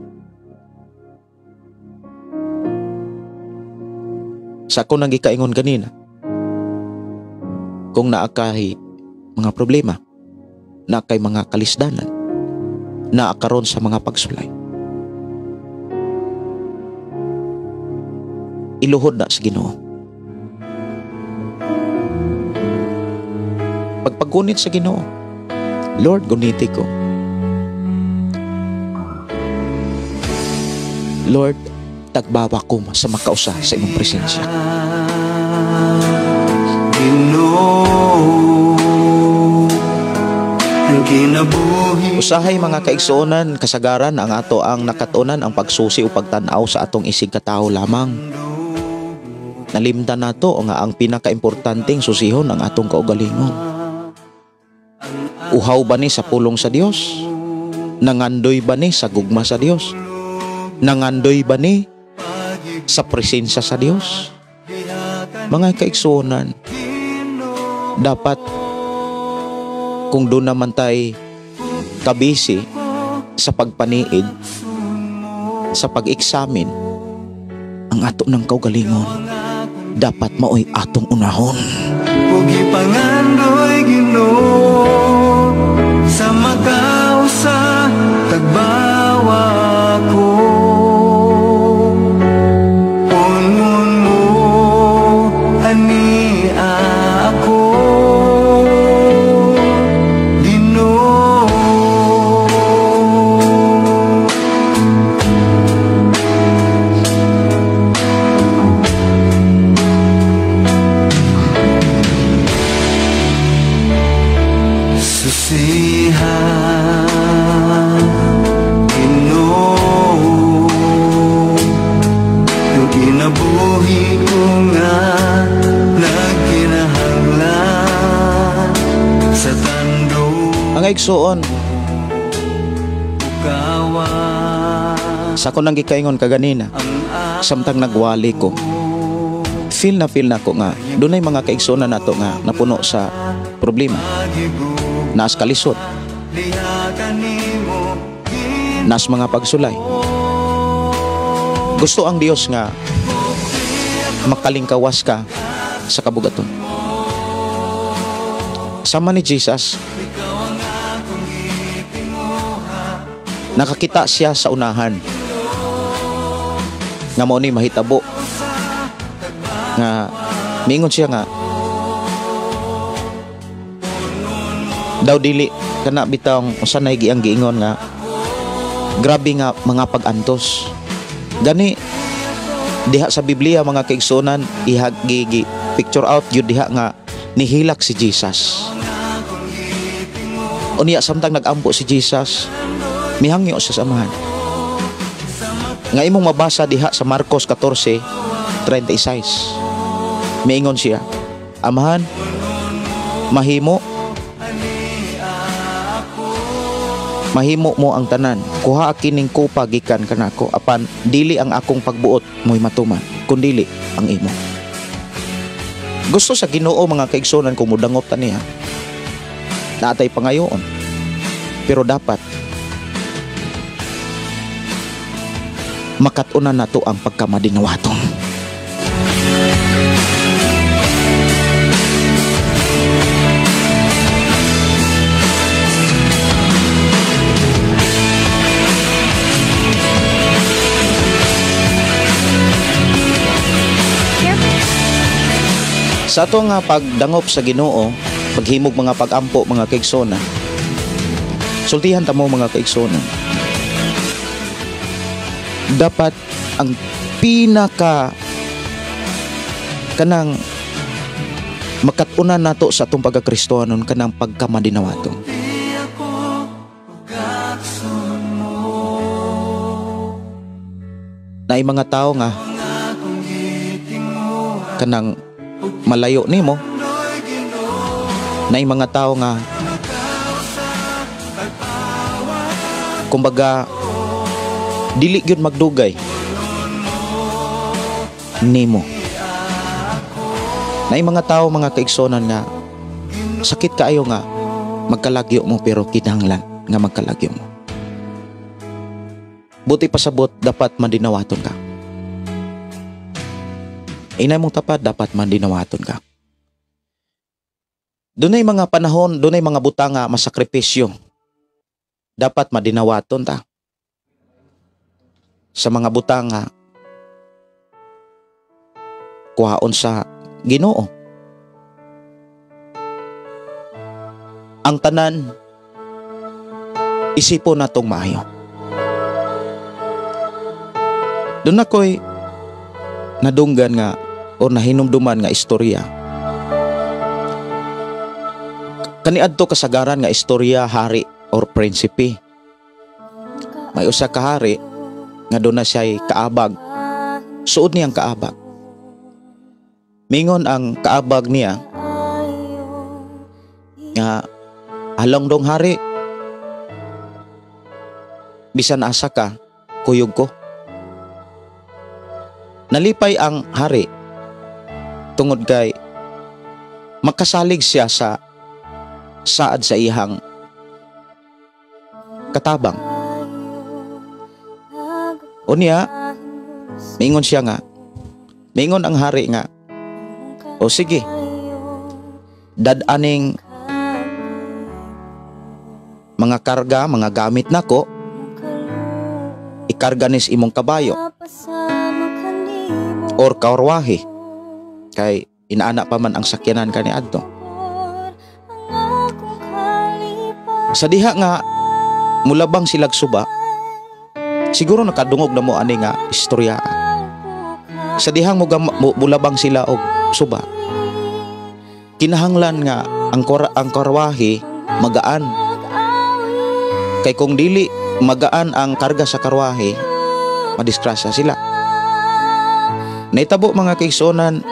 Speaker 3: Sa ako nang gikaingon ganina, kung naa kay mga problema, naa kay mga kalisdanan, naa karon sa mga pagsulay, iluhod na sa Ginoo. Pagpagunit sa Ginoo, Lord, guniti ko. Lord, tagbawa ko sa makausa sa imong presensya. Usahay mga kaigsuonan, kasagaran ang ato ang nakatunan ang pagsusi o pagtan-aw sa atong isig katawo lamang. Nalimtan nato nga ang pinakaimportanteng susihon ang atong kaugalingon. Uhaw ba ni sa pulong sa Dios? Nangandoy ba ni sa gugma sa Dios? Nangandoy ba ni sa presensya sa Dios? Mga kaigsuonan, dapat kung doon naman tayo kabisi sa pagpaniid, sa pag-examine, ang ato ng kaugalingon, dapat maoy atong unahon.
Speaker 5: Ug ipangandoy Ginoo sa makausa tagbawa ko. Punon mo ani ako, Ginoo. Susiha, Ginoo, ang kinabuhi ko nga nagkinahanglan sa tando.
Speaker 3: Mga igsuon, sa ako nang gikaingon kaganina, samtang nagwali ko, feel na ko nga dunay mga kaigsuonan nato nga napuno sa problema, naas kalisod, naas mga pagsulay. Gusto ang Dios nga makalingkawas ka sa kabugaton. Sama ni Jesus, nakakita siya sa unahan nga mao ni mahitabo, nga miingon siya nga daw dili kana bitawng usa nay giang giingon nga grabe nga mga pag-antos. Gani diha sa Biblia mga kaigsuonan, ihagigi picture out gyud diha nga nihilak si Jesus. Unya samtang nagampo si Jesus, mihangyo siya sa Amahan. Nga imong mabasa diha sa Marcos 14:36. Miingon siya, Amahan, mahimo mo ang tanan. Kuha kining kupa gikan kanako, apan dili ang akong pagbuot mo'y matuman, kundili ang imo. Gusto sa Ginoo mga kaigsuonan kung mudangop ta niya, naatay pangayoon. Pero dapat makat-unan nato ang pagkamadinawaton. Sa ato nga pagdangop sa Ginoo, paghimog mga pagampo mga kaigsoona, sultihan ta mo mga kaigsoona, dapat ang pinaka kanang makat-unan nato sa atong pagkakristohanon kanang pagkamadinawaton. Naay mga tao nga kanang malayo nimo, naay mga tao nga kumbaga dili gyud magdugay nimo. Naay mga tao mga kaigsonan nga sakit kaayo nga magkalagyo mo, pero kinahanglan nga magkalagyo mo. Buti pasabot, dapat mandinawaton ka. Inay mong tapat, dapat mandinawaton ka. Dunay mga panahon, dunay mga butang nga masakripisyo. Dapat madinawaton ta sa mga butang nga kuhaon sa Ginoo. Ang tanan isipon natong maayo. Doon ako'y nadunggan nga o nahinumduman nga istorya. Kaniadto kasagaran nga istorya hari or prinsipe. May usa ka hari nga doon na siya'y kaabag. Suod niyang kaabag. Mingon ang kaabag niya nga halong dong hari, bisan asa ka, kuyog ko. Nalipay ang hari tungod kay makasalig siya sa saad sa iyang katabang. Unya, mingon siya nga, mingon ang hari nga, o sige, dad-aning mga karga, mga gamit nako, ikarga nis imong kabayo or karwahe, kay inaana pa man ang sakyanan kaniadto. Sa diha nga mulabang silag suba, siguro nakadungog na mo ani nga istorya. Sa dihang mulabang sila og suba, kinahanglan nga ang karwahe magaan. Kay kung dili magaan ang karga sa karwahe, madisgrasya sila. Naitabo mga kaigsuonan,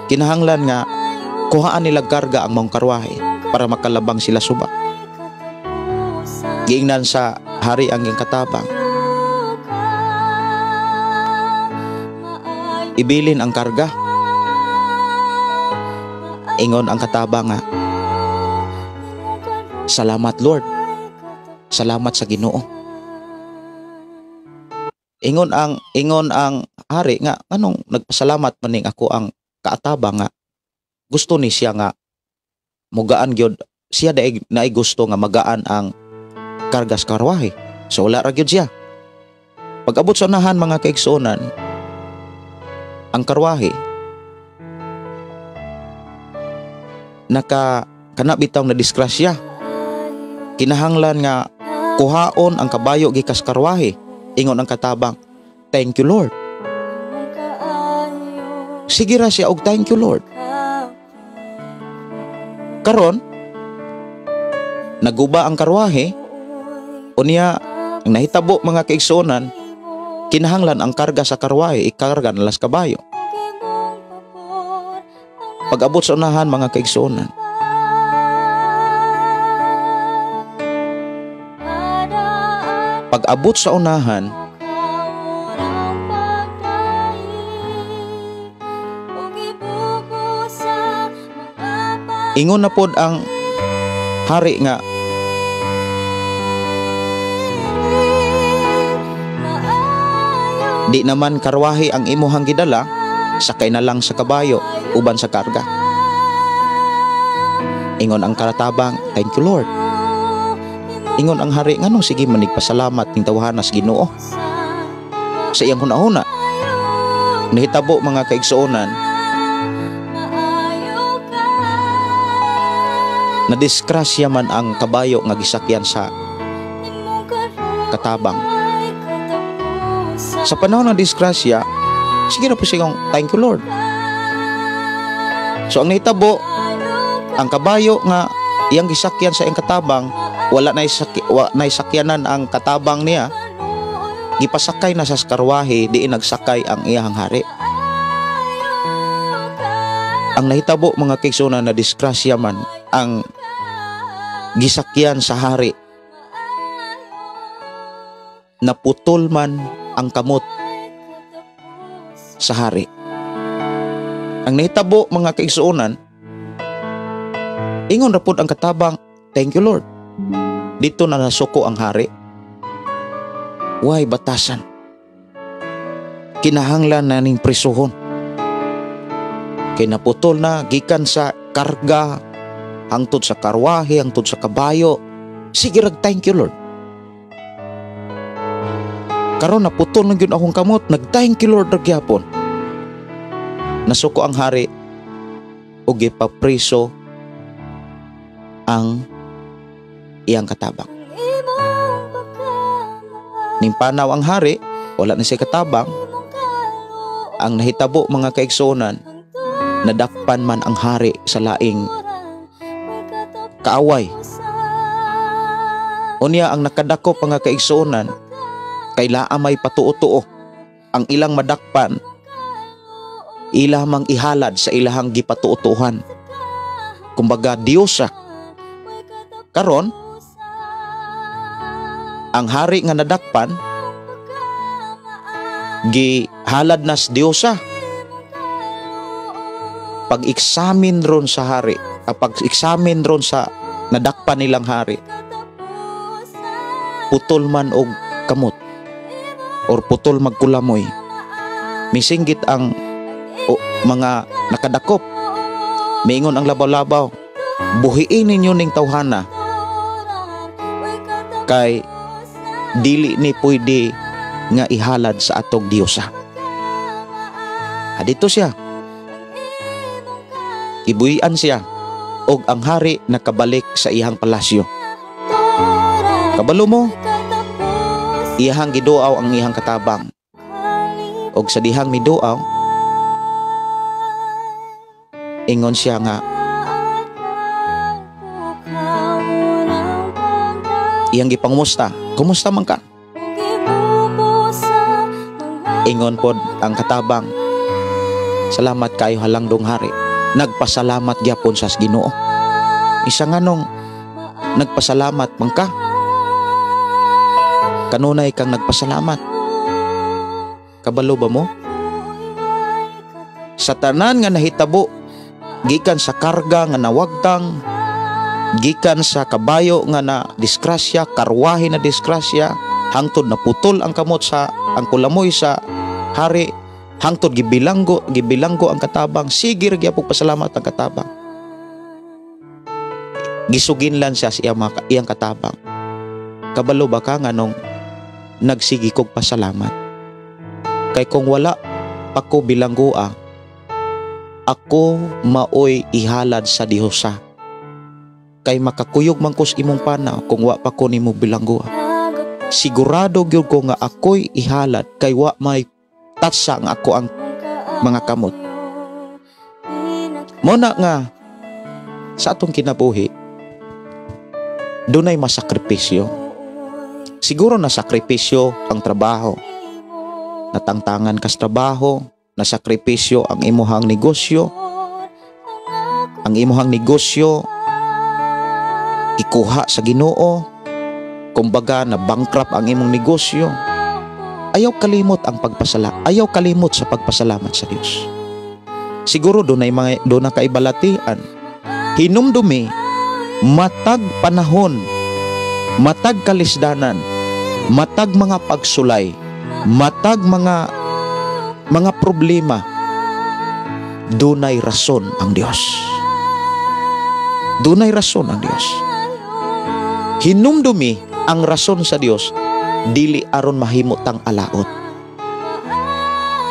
Speaker 3: kinahanglan nga kuhaan nila karga ang maong karwahe para makalabang sila suba. Giingnan sa hari ang iyang katabang, ibilin ang karga. Ingon ang katabang nga, salamat Lord, salamat sa Ginoo. Ingon ang hari nga, anong nagpasalamat maning ako ang kaatabang nga gusto ni siya nga mugaan gyud siya, daig naay gusto nga magaan ang kargas karwahe. So wala ra gyud siya. Pag-abot sa unahan mga kaigsuonan, ang karwahe naka kana bitaw na disgrasya. Kinahanglan nga kuhaon ang kabayo gikas karwahe. Ingon ang katabang, thank you Lord. Sige ra siya og thank you Lord. Karon naguba ang karwahe. Unya ang nahitabo mga kaigsuonan, kinahanglan ang karga sa karwahe ikarga na las kabayo. Pag-abot sa unahan mga kaigsuonan, pag-abot sa unahan, ingon na pod ang hari nga, di naman karwahe ang imuhang gidala, sakay na lang sa kabayo uban sa karga. Ingon ang karatabang, thank you Lord. Ingon ang hari, nganong sige manigpasalamat ning tawhanas Ginoo sa iyang hunahuna. Nahitabo mga kaigsuonan, nadiskrasya man ang kabayo nga gisakyan sa katabang. Sa panahon ng disgrasya, sige na po siyang thank you Lord. So ang nahitabo, ang kabayo nga iyang gisakyan sa iyang katabang, wala na isakyanan ang katabang niya, gipasakay na sa karwahe, diin nagsakay ang iyang hari. Ang nahitabo mga kaigsuonan, na disgrasya man ang gisakyan sa hari, naputol man ang kamot sa hari. Ang nahitabo mga kaigsuonan, ingon ra pud ang katabang, thank you Lord. Dito na nasuko ang hari. Way batasan, kinahanglan na ning prisuhon. Kay naputol na gikan sa karga hangtod sa karwahe, hangtod sa kabayo. Sige rag thank you Lord. Karon naputol na gyud akong kamot, nag thank you Lord ra gyapon. Nasuko ang hari ug gipapriso ang iyang katabang. Nimpanaw ang hari, wala na siya katabang. Ang nahitabo, mga kaigsuonan, nadakpan man ang hari sa laing kaaway. Unya ang nakadakop, mga kaigsuonan, kay may patuo-tuo ang ilang madakpan, ila mang ihalad sa ilahang gipatuo-tuohan, kumbaga diyosa. Karon, ang hari nga nadakpan, gihalad na sa diyosa. Pag-examine ron sa hari, pag-examine ron sa nadakpan nilang hari, putol man og kamot or putol magkulamoy. Misinggit ang mga nakadakop. Miingon ang labaw-labaw, "Buhiin ninyo ning tawhana kay dili ni pwede nga ihalad sa atong diyosa." Adito siya. Ibuhian siya og ang hari nakabalik sa iyang palasyo. Kabalo mo, iyahang giduaw ang iyang katabang. Og sa dihang miduaw, ingon siya nga iyang gipangumusta, "Kumusta man ka?" Ingon pod ang katabang, "Salamat kayo, halangdong hari." Nagpasalamat gyapon sa Ginoo. Isa nganong nagpasalamat man ka? Kanunay kang nagpasalamat? Kabalo ba mo? Sa tanan nga nahitabo, gikan sa karga nga nawagtang, gikan sa kabayo nga na disgrasya, karwahe na disgrasya, hangtod na putol ang kamot sa ang kulamoy sa hari, hangtod gibilanggo, gibilanggo ang katabang, sige ra gyapon pasalamat ang katabang. Gisuginlan siya sa iyang katabang. "Kabalo ba ka nganong nagsigi kog pasalamat? Kay kung wala pa ko bilanggoa, ako maoy ihalad sa diyosa. Kay makakuyog man ko sa imong panaw kung wa pa ko nimo bilanggoa. Sigurado gyud ko nga ako'y ihalad kay wa may tatsa nga ako ang mga kamot." Muna nga sa atong kinabuhi, dunay masakripisyo. Siguro na sakripisyo ang trabaho. Natangtangan kas trabaho, nasakripisyo ang imuhang negosyo. Ang imuhang negosyo ikuha sa Ginoo. Kumbaga na bankrupt ang imong negosyo. Ayaw kalimot ang pagpasala. Ayaw kalimot sa pagpasalamat sa Dios. Siguro dunay mga doon na kaibalatian. Hinumdumi matag panahon, matag kalisdanan, matag mga pagsulay, matag mga problema, dunay rason ang Dios. Dunay rason ang Dios. Hinumdumi ang rason sa Dios dili aron mahimo tang alaot.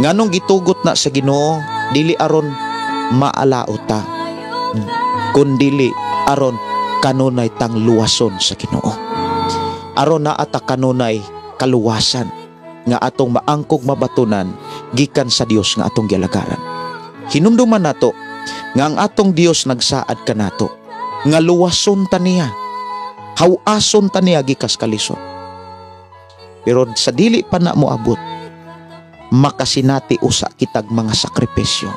Speaker 3: Nganong gitugot na sa Ginoo, dili aron maalaot ta, kundili aron kanunay tang luwason sa Ginoo. Aron naa ta kanunay kaluwasan nga atong maangkog mabatunan gikan sa Dios nga atong gialagaran. Hinumduman nato nga ang atong Dios nagsaad kanato nga luwason ta niya, hawason ta niya gikas kalisod. Pero sa dili pa na moabot, makasinati usa kitag mga sakripisyo.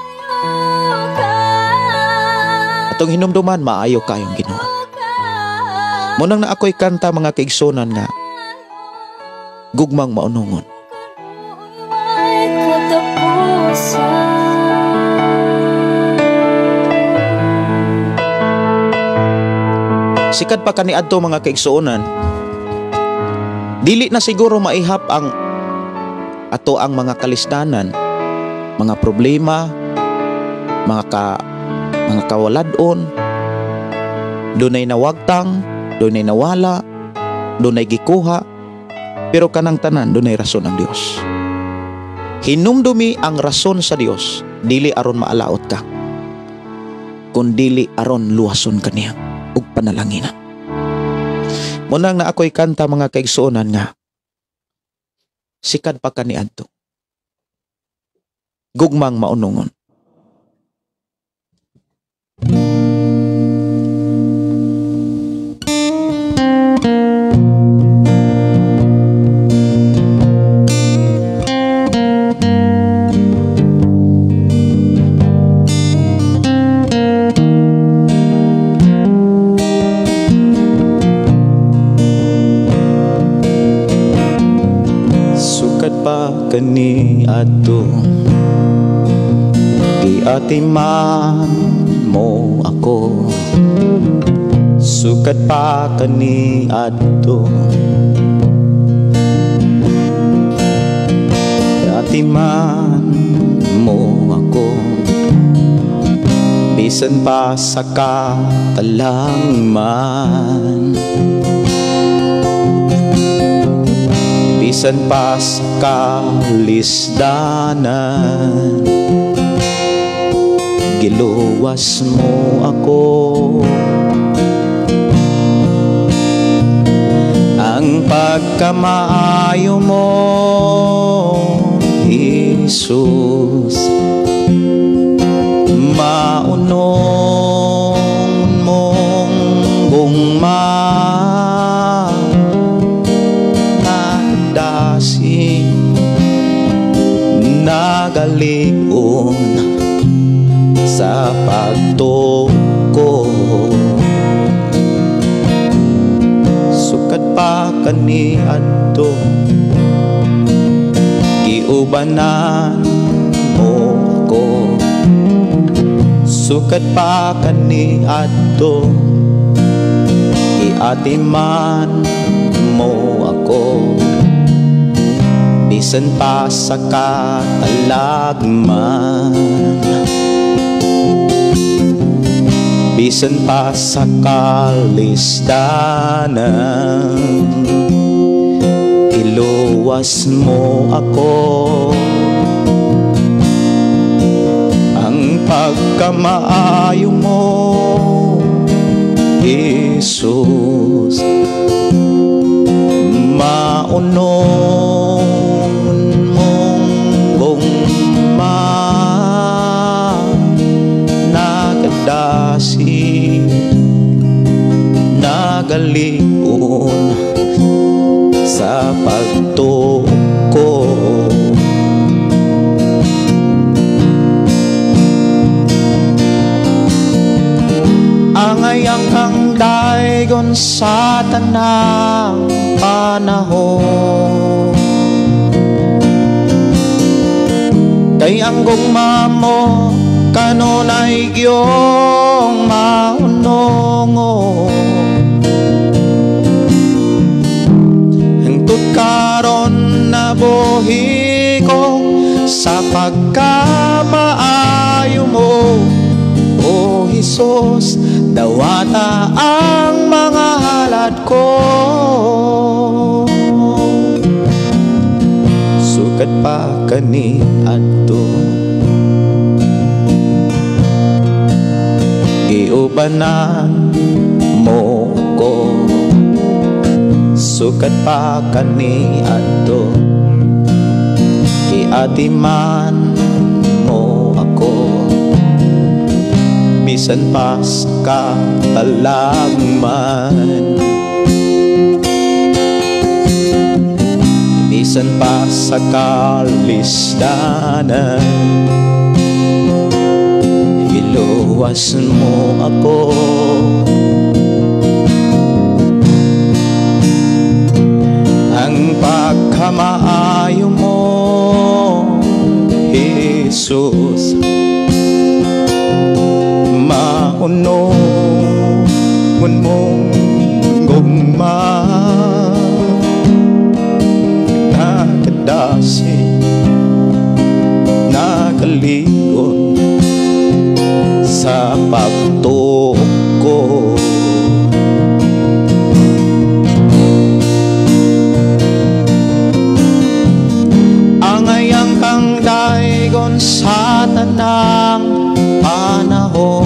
Speaker 3: Atong hinumduman, maayo kayong Ginoo. Munang na ako'y kanta, mga kaigsunan, nga gugmang maunungon. Sikad pa kaniadto, mga kaigsuonan, dili na siguro maihap ang ato ang mga kalisdanan, mga problema, mga kawaladon, dunay nawagtang, dunay nawala, dunay gikuha, pero kanang tanan dunay rason ang Dios. Hinumdumi ang rason sa Dios, dili aron maalaot ka, kundili aron luwason ka niya ug panalanginan. Munang na ako'y kanta, mga kaigsuonan, nga Sikad pa kaniadto. Gugmang maunongon. Sukad pa kaniadto, giatiman mo ako. Sukad pa kaniadto, giatiman mo ako. Bisan pa sa katalangman, bisan pa sa kalisdanan, giluwas mo ako. Ang pagkamaayo mo, Jesus, maunong mong gugma, nagdasi, nagalion sa pagtuko. Sukad pa kaniadto, giubanan mo ko. Sukad pa kaniadto, giatiman mo ako. Bisan pa sa katalagman, bisan pa sa kalisdanan, iluwas mo ako. Ang pagkamaayo mo, Jesus, maunong mong gugma, nagdasi, nagalion sa pagtuko. Angay ang kang daygon sa tanang panahon, kay ang gugma mo kanunay giyong maunongon. Hangtod karon nabuhi ko sa pagkamaayo mo, O Jesus, dawata ang mga halad ko. Sukad pa kaniadto, giubanan mo ko. Sukad pa kaniadto, giatiman mo ako. Bisan pa sa katalagman, bisan pa sa kalisdanan, iluwas mo ako. Ang pagkamaayo mo, Jesus, maunong mong gugma, nagdasi, nagaligon sa pagtuko. Angay ang kang daygon sa tanang panahon,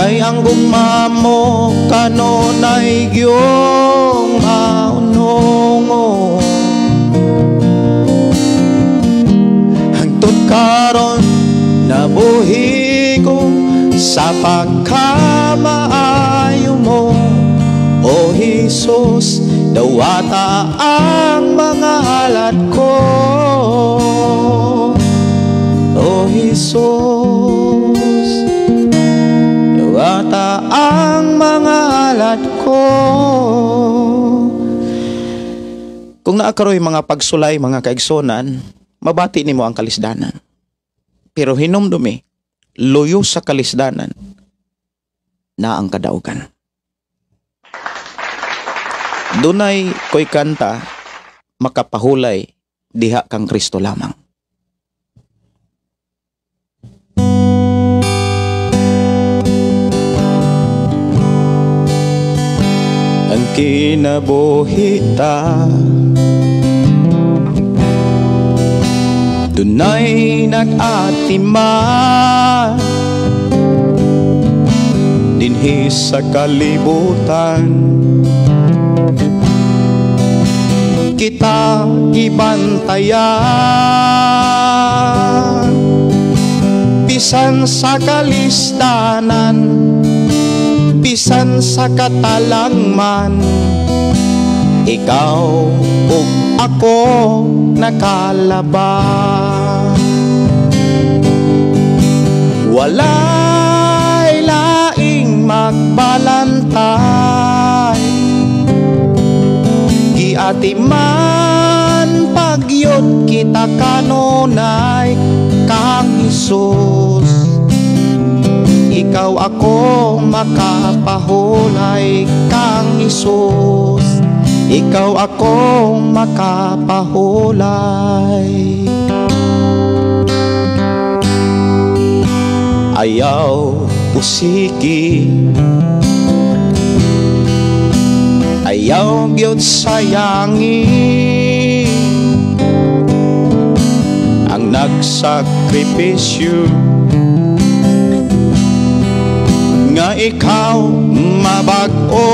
Speaker 3: Kay ang gugma mo kanunay gyung maunongon. Hangtod karon nabuhi ko sa pagkamaayo mo. O Hesus, dawata ang mga halat ko. O Hesus, dawata ang mga halat ko. Kung naakaroy mga pagsulay, mga kaigsonan, mabati nimo ang kalisdanan. Pero hinumdumi, luyo sa kalisdanan na ang kadaugan. Dunay ko'y kanta, makapahulay diha kang Kristo lamang. Ang kinabuhi ta, dunay nag-atiman dinhi sa kalibutan. Kita gibantayan bisan sa kalisdanan, bisan sa katalangman. Ikaw ug ako nakalaban. Walay laing magbalantay, giatiman pagyud kita kanunay kang Hesus. Ikaw ako makapahulay kang Hesus. Ikaw ako makapahulay. Ayaw usiki, ayaw gyud sayangi ang nagsakripisyo nga ikaw mabag-o.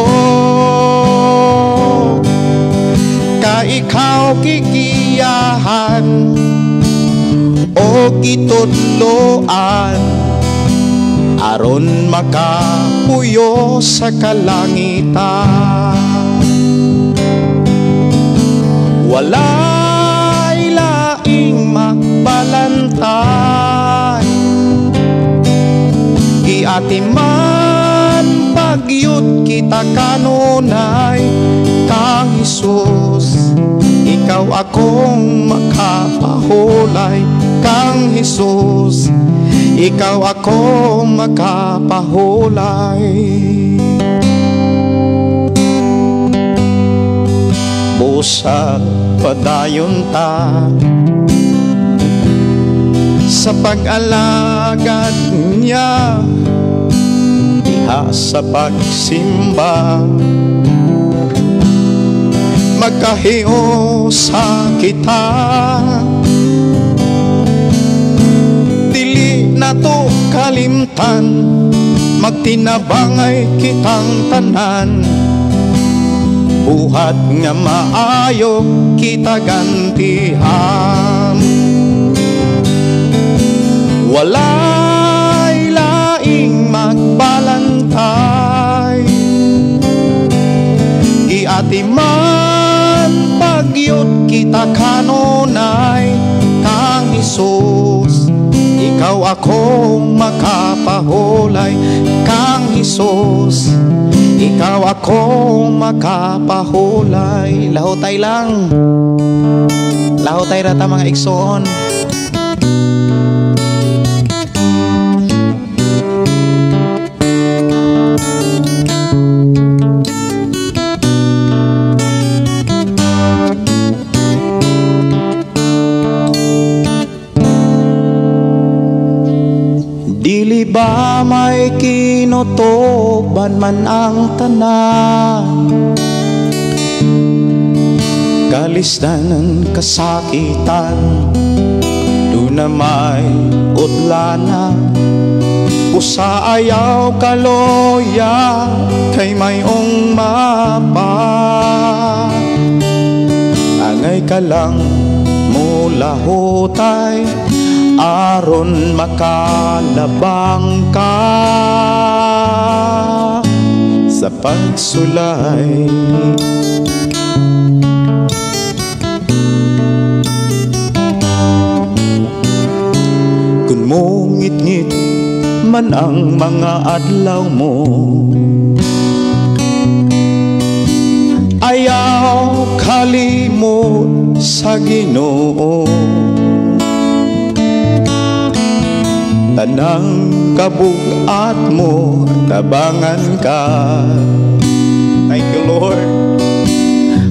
Speaker 3: Ka ikaw kikiyahan o kitudloan aron makapuyo sa kalangitan. Walay laing magbalantay, giatiman pagyud kita kanunay kang Hesus. Ikaw akong makapahulay kang Hesus. Ikaw akong makapahulay. Busa padayon ta sa pag-alagad niya diha sa pagsimba. Magkahiusa kita, dili nato kalimtan, magtinabangay kitang tanan. Buhat nga maayo kita gantihan. Walay laing magbalantay, giatiman pagyud kita kanunay kang Hesus. Ikaw akong makapahulay kang Hesus. Ikaw akong makapahulay. Lahotay lang, lahotay rata mga igsoon. Dili ba may kinutuban man ang tanan, kalisdanan, kasakitan, doon na may udlana.
Speaker 5: Busa ayaw kaloya kay mayong mapa. Angay ka lang mulahutay aron makalabang ka sa pagsulay. Kung mungit-ngit man ang mga adlaw mo, ayaw kalimot sa Ginoo. Tanang kabug-at mo, tabangan ka. Thank you, Lord.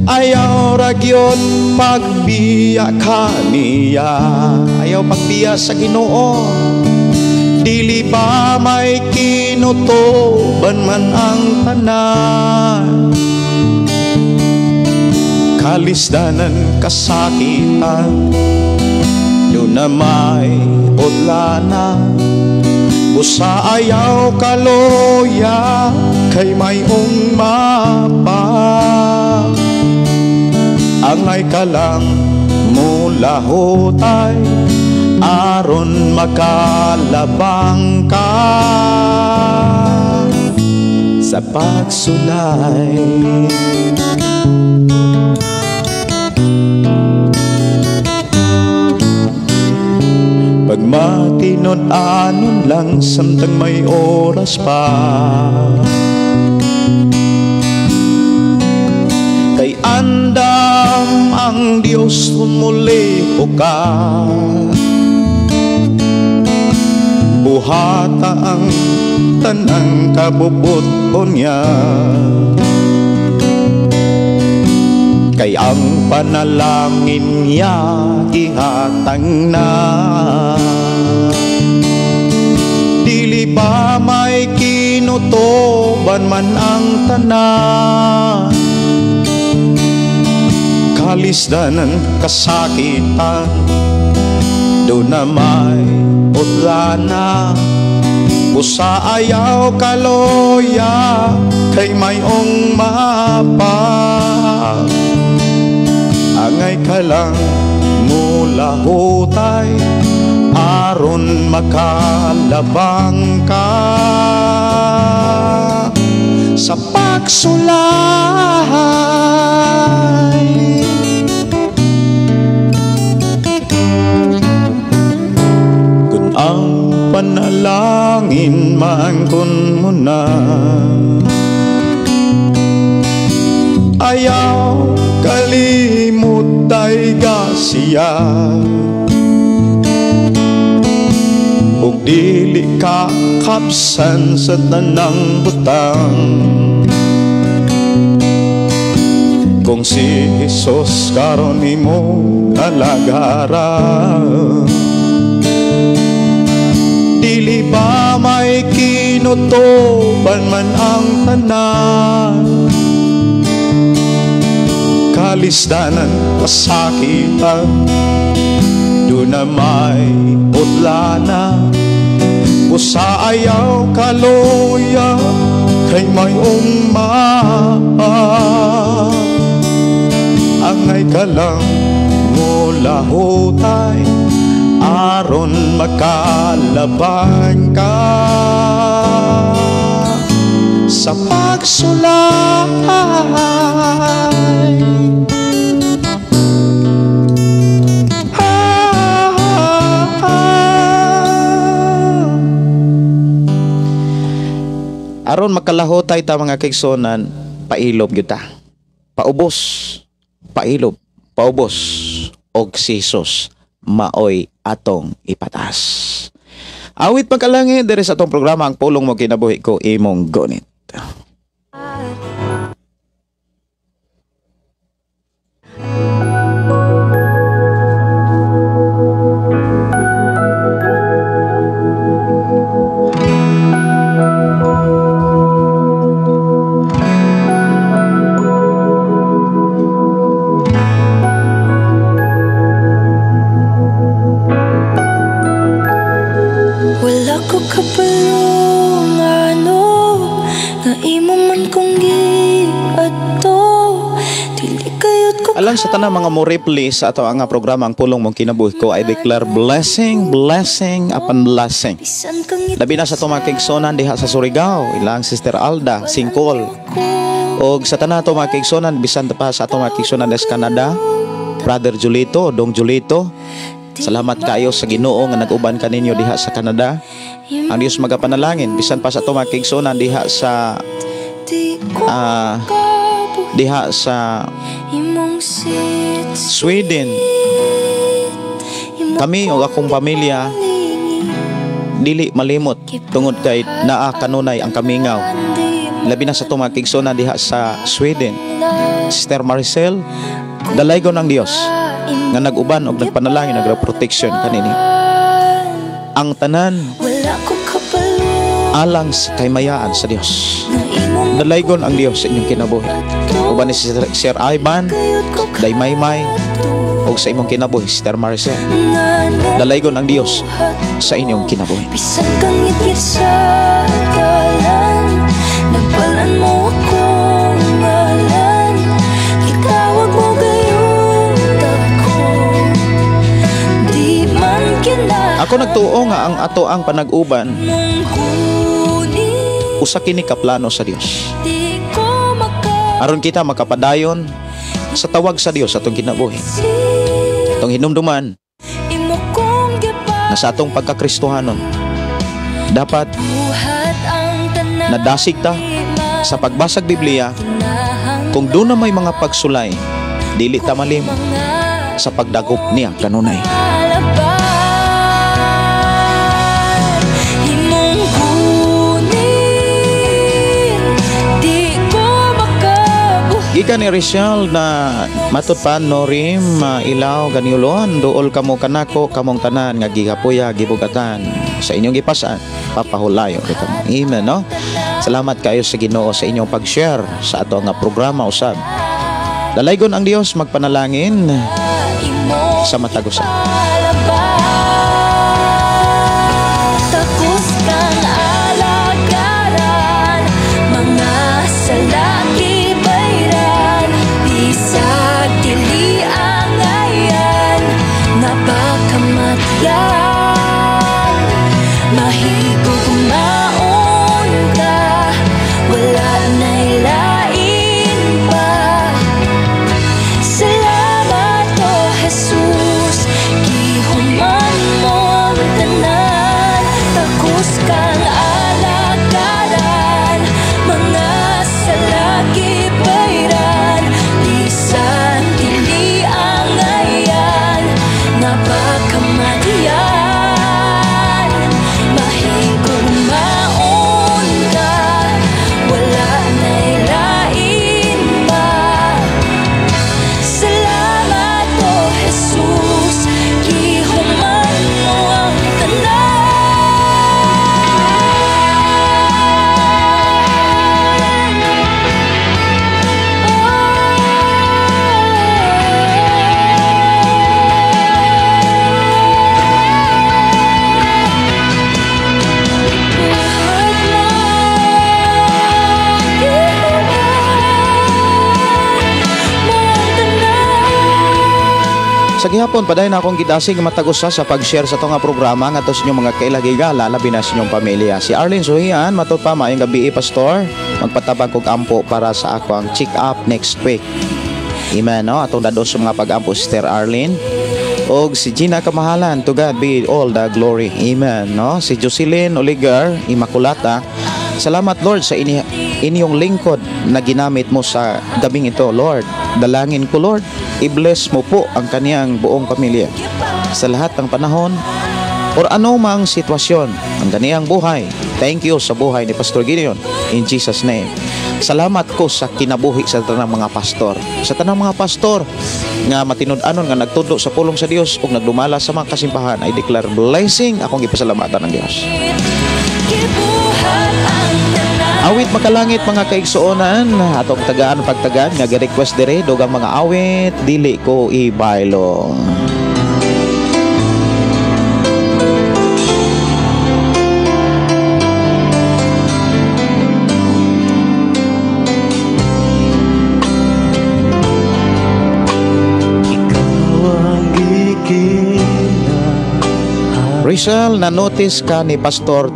Speaker 5: Ayaw ragyod pagbiya ka niya.
Speaker 3: Ayaw pagbiya sa Ginoo.
Speaker 5: Dili ba may kinutuban man ang tanan? Kalisdanan, kasakitan, doon na may udlana. Busa ayaw kaloya kay mayong mapa. Angay ka lang mulahutay aron makalabang ka sa pagsulay. Pagmatinud-anon lang samtang may oras pa, kay andam ang Diyos tumuli ka. Buhata ang tanang kabubuton niya, kay ang panalangin niya gihatang na. Dili ba may kinutuban man ang tanan? Kalisdanan, kasakitan, doon na may udlana. Busa ayaw kaloya kay mayong mapa. Angay ka lang mulahutay aron makalabang ka sa pagsulay. Kung ang panalangin maangkon mo na, ayaw kalimot ay gasiya. Ug dili ka kapsan sa tanang butang, kung si Jesus karon nimo alagaran. Dili ba may kinutuban man ang tanan? Kalisdanan, kasakitan, doon na may udlana. Busa ayaw kaloya kay mayong mapa. Angay ka lang mulahutay aron makalabang ka sa pagsulay.
Speaker 3: Aron makalahotay ta mga kaigsonan, pailob gyud ta. Paubos, pailob, paubos og si Jesus maoy atong ipatas. Awit pagkalangit diri sa atong programa Ang Pulong Mo Kinabuhi Ko Imong Gunit.
Speaker 4: Wala ko kabalo
Speaker 3: Alang sa tanang mga mo reply sa ato ang programa Ang Pulong Mong Kinabuhi Ko, I declare blessing, blessing upon blessing.
Speaker 4: Bisan kang
Speaker 3: Labi na sa atong mga kaigsuonan diha sa Surigao, ilang Sister Alda, Singkol. Og sa tanan ato mga kaigsuonan, bisan pa sa atong mga kaigsuonan sa Canada, Brother Julito, Dong Julito, salamat kayo sa Ginoo nga nag-uban kaninyo diha sa Canada. Ang Dios magapanalangin bisan pa sa atong mga kaigsuonan diha sa
Speaker 4: Di ko makabuhi
Speaker 3: diha sa
Speaker 4: imong sit
Speaker 3: Sweden.
Speaker 4: Imo
Speaker 3: Kami og akong pamilya dili malimot tungod kay naa kanunay ang kamingaw. Labi na sa atong mga kaigsuonan diha sa Sweden. Sister Maricel, dalaygon ang Dios nga nag-uban og nagpanalangin, nagproteksyon kanini. Ang tanan
Speaker 4: Wala ko kabalo
Speaker 3: alang sa kaymayaan sa Dios.
Speaker 4: nga imong
Speaker 3: Dalaygon ang Dios sa inyong kinabuhi. Uban ni Sir Ivan, Day Maymay, og sa imong kinabuhi, Sister Maricel. Dalaygon ang Dios sa inyong kinabuhi.
Speaker 4: Bisan kang ngitngit sa dalan, nagbalan mo akong ngalan. Gitawag mo gayong dako, di man kinahanglan
Speaker 3: Ako nagtuo nga ang ato ang panag-uban
Speaker 4: mong kunin.
Speaker 3: Usa kini ka plano sa Dios.
Speaker 4: Di ko maka
Speaker 3: Aron kita makapadayon sa tawag sa Dios atong kinabuhi. Atong hinumduman
Speaker 4: Imo kong gipa
Speaker 3: na sa atong pagkakristohanon dapat
Speaker 4: Buhat ang tanan
Speaker 3: nadasig ta sa pagbasag Biblia. Kung doon na may mga pagsulay, dili ta malimot sa pagdagop niya kanunay.
Speaker 4: Alaban imong kunin, di ko makabuhi.
Speaker 3: Gikan ni Rizal na matod pa Norim Ilaw Ganiulon, duol kamo kanako kamong tanan nga gigapuya gibugatan sa inyong gipasan, papahulayo ri kamo. Amen, no? Salamat kayo sa Ginoo sa inyong pag-share sa ato nga programa usab. Dalaygon ang Dios magpanalangin
Speaker 4: Imong
Speaker 3: sa matag usa.
Speaker 4: Palaban. Takos kang alagaran, mga salaki bayran, bisag dili angayan, napakamatyan. Mahigugmaon ka, wala na'y lain pa. Salamat, O Jesus, gihuman mo ang tanan. Takos kang alagaran, mga salaki bayran, bisan dili angayan, napakamatyan. Mahigugmaon ka, wala na'y lain pa. Salamat, O Jesus, gihuman mo ang tanan. Buhat mo, gihuman mo ang tanan.
Speaker 3: Sa gihapon padayon na akong gidasig matag usa sa pag-share sa ato nga programa ngadto sa inyong mga kailagigala, labi na sa inyong pamilya. Si Arlene Suhian, matod pa, maayong gabi, pastor. Magpatabang kog ampo para sa ako ang check up next week. Amen, no? Atong dadon sa mga pag-ampo, Sister Arlene. Og si Gina Kamahalan, to God be all the glory. Amen, no? Si Jocelyn Oligar Immaculata, salamat Lord sa inyong lingkod na ginamit mo sa gabing ito, Lord. Dalangin ko, Lord, i-bless mo po ang kaniyang buong pamilya sa lahat ng panahon or ano mang sitwasyon ang kaniyang buhay. Thank you sa buhay ni Pastor Gideon. In Jesus' name. Salamat ko sa kinabuhi sa tanang mga pastor. Sa tanang mga pastor nga matinud-anon nga nagtudlo sa pulong sa Dios ug nagdumala sa mga kasimbahan, I declare blessing, akong gipasalamatan ng Dios.
Speaker 4: Gibuhat ang tanan.
Speaker 3: Awit makalangit mga kaigsuonan, atong tagaan pagtagaan nga gi-request dire dugang mga awit dili ko ibaylo.
Speaker 2: Rizal, na-notice ka ni Pastor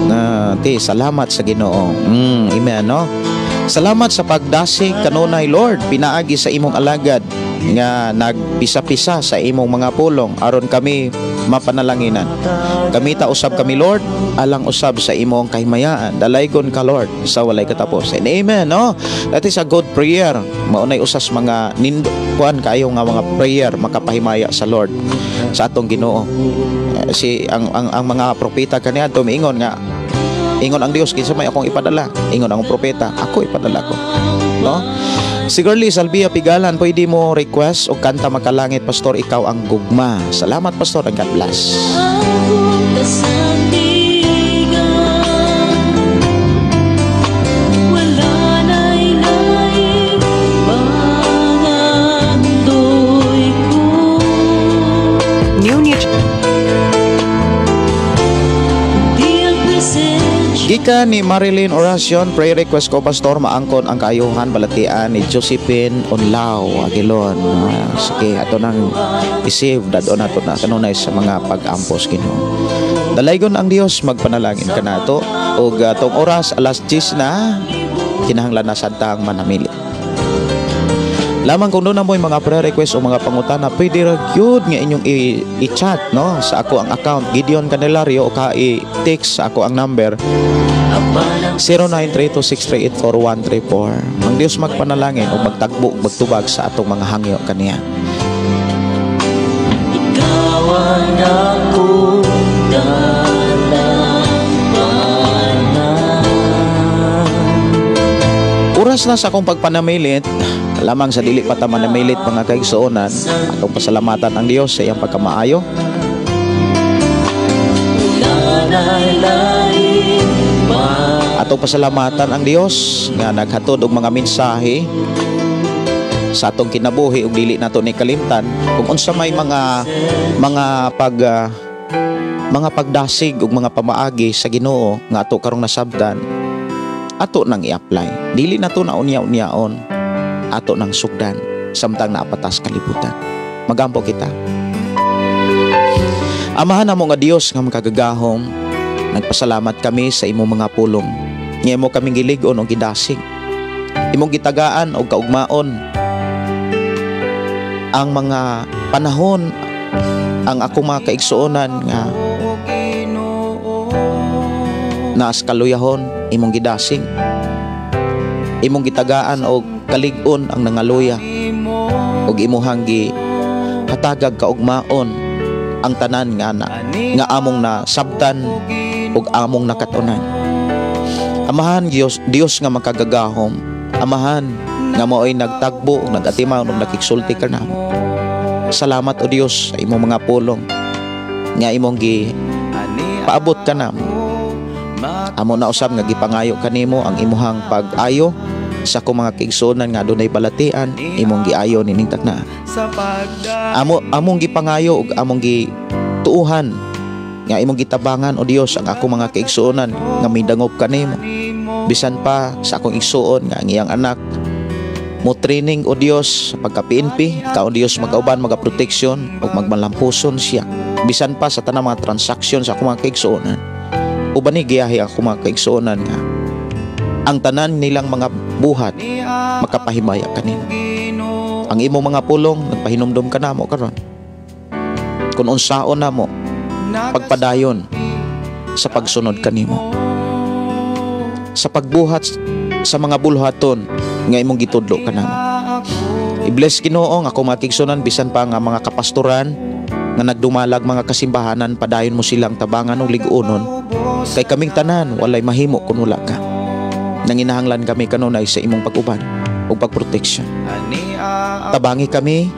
Speaker 2: na ti, salamat sa Ginoo. Amen, no? Salamat sa pagdasig kanunay, Lord, pinaagi sa imong alagad nga nagpisa-pisa sa imong mga pulong aron kami mapanalanginan. Gamita usab kami, Lord, alang usab sa imong kahimayaan. Dalaygon ka, Lord, sa walay katapos. And amen, no? That is a good prayer. Maunay usas mga nindo kuan kaayo nga mga prayer makapahimaya sa Lord, sa atong Ginoo. Si ang mga propeta kaniadto miingon nga ingon ang Dios, "Kinsa may akong ipadala?" Ingon ang propeta, "Ako ipadala ko." No? Si Girlie Salvia Pigalan, pwede mo request o kanta "Makalangit", Pastor, "Ikaw ang Gugma." Salamat, Pastor, and God bless.
Speaker 4: Akong kasandigan. Wala na'y laing pangandoy ko.
Speaker 6: New New
Speaker 4: Di ang presensya.
Speaker 2: Gikan ni Marilyn Oracion, prayer request ko, Pastor, maangkon ang kaayuhan balatian ni Josephine Onlao Aguilon. Sige, ato nang i-save dadon nato na kanunay sa mga pag-ampos Ginoo. Dalaygon ang Dios, magpanalangin kanato ug atong oras alas 10 na, kinahanglan na sad tang manamili. Lamang kung doon na mo'y mga prayer request o mga pangutana, pwede ra gyud nga inyong i-chat, no, sa ako ang account Gideon Candelario o ka i-text sa ako ang number 0932-638-4134. Ang Dios magpanalangin o magtagbo, magtubag sa atong mga hangyo kaniya.
Speaker 4: Ikaw ang akong dalampanan.
Speaker 2: Oras na sa akong pagpanamilit. Lamang sa dili pa ta manamilit, mga kaigsuonan, atong pasalamatan ang Dios sa iyang pagkamaayo.
Speaker 4: Wala na'y laing
Speaker 2: Atong pasalamatan ang Dios nga naghatod og mga mensahe sa atong kinabuhi ug dili nato ni kalimtan kung unsa may mga pagdasig ug mga pamaagi sa Ginoo nga ato karong nasabtan, ato nang i-apply. Dili nato na unya-unyaon, ato nang sugdan samtang naapatas kalibutan. Magampo kita. Amahan namo nga Dios nga makagagahom, nagpasalamat kami sa imong mga pulong nga imo kaming gilig-on og gidasig, imong gitagaan og kaugmaon ang mga panahon ang akong mga kaigsuonan nga naas kaluyahon, imong gidasig, imong gitagaan og kalig-on ang nangaluya ug imuhang gi hatagag kaugmaon ang tanan nga na, nga among na sabtan ug among nakatunan. Amahan Dios, Dios nga makagagahom, Amahan nga mao'y nagtagbo ug nagatiman ug nakigsulti kanamo. Salamat, o Dios, sa imong mga pulong nga imong gi paabot kanamo. Amo na usab nga gipangayo kanimo ang imuhang pag-ayo sa akong mga kaigsuonan nga adunay balatian, imong giayo nining takna. Amo among gipangayo ug among gituuhan nga imong gitabangan, o Dios, ang akong mga kaigsuonan nga midangop kanimo. Bisan pa sa akong igsuon nga ang iyang anak mo training, o Dios, sa pagka PNP, ikaw, o Dios, magauban, magaproteksyon ug magmalampuson siya. Bisan pa sa tanang mga transaksyon sa akong mga kaigsuonan, uban ni giyahi akong mga kaigsuonan nga ang tanan nilang mga buhat makapahimaya kanimo. Ang imong mga pulong nagpahinumdom kanamo karon kung unsaon namo pagpadayon sa pagsunod kanimo, sa pagbuhat sa mga bulhaton nga imong gitudlo kanamo. I-bless, Ginoo, ang akong mga kaigsuonan, bisan pa nga mga kapastoran nga nagdumalag mga kasimbahanan, padayon mo silang tabangan og lig-unon kay kaming tanan walay mahimo kun wala ka. Nanginahanglan kami kanunay sa imong pag-uban ug pagproteksyon. Tabangi kami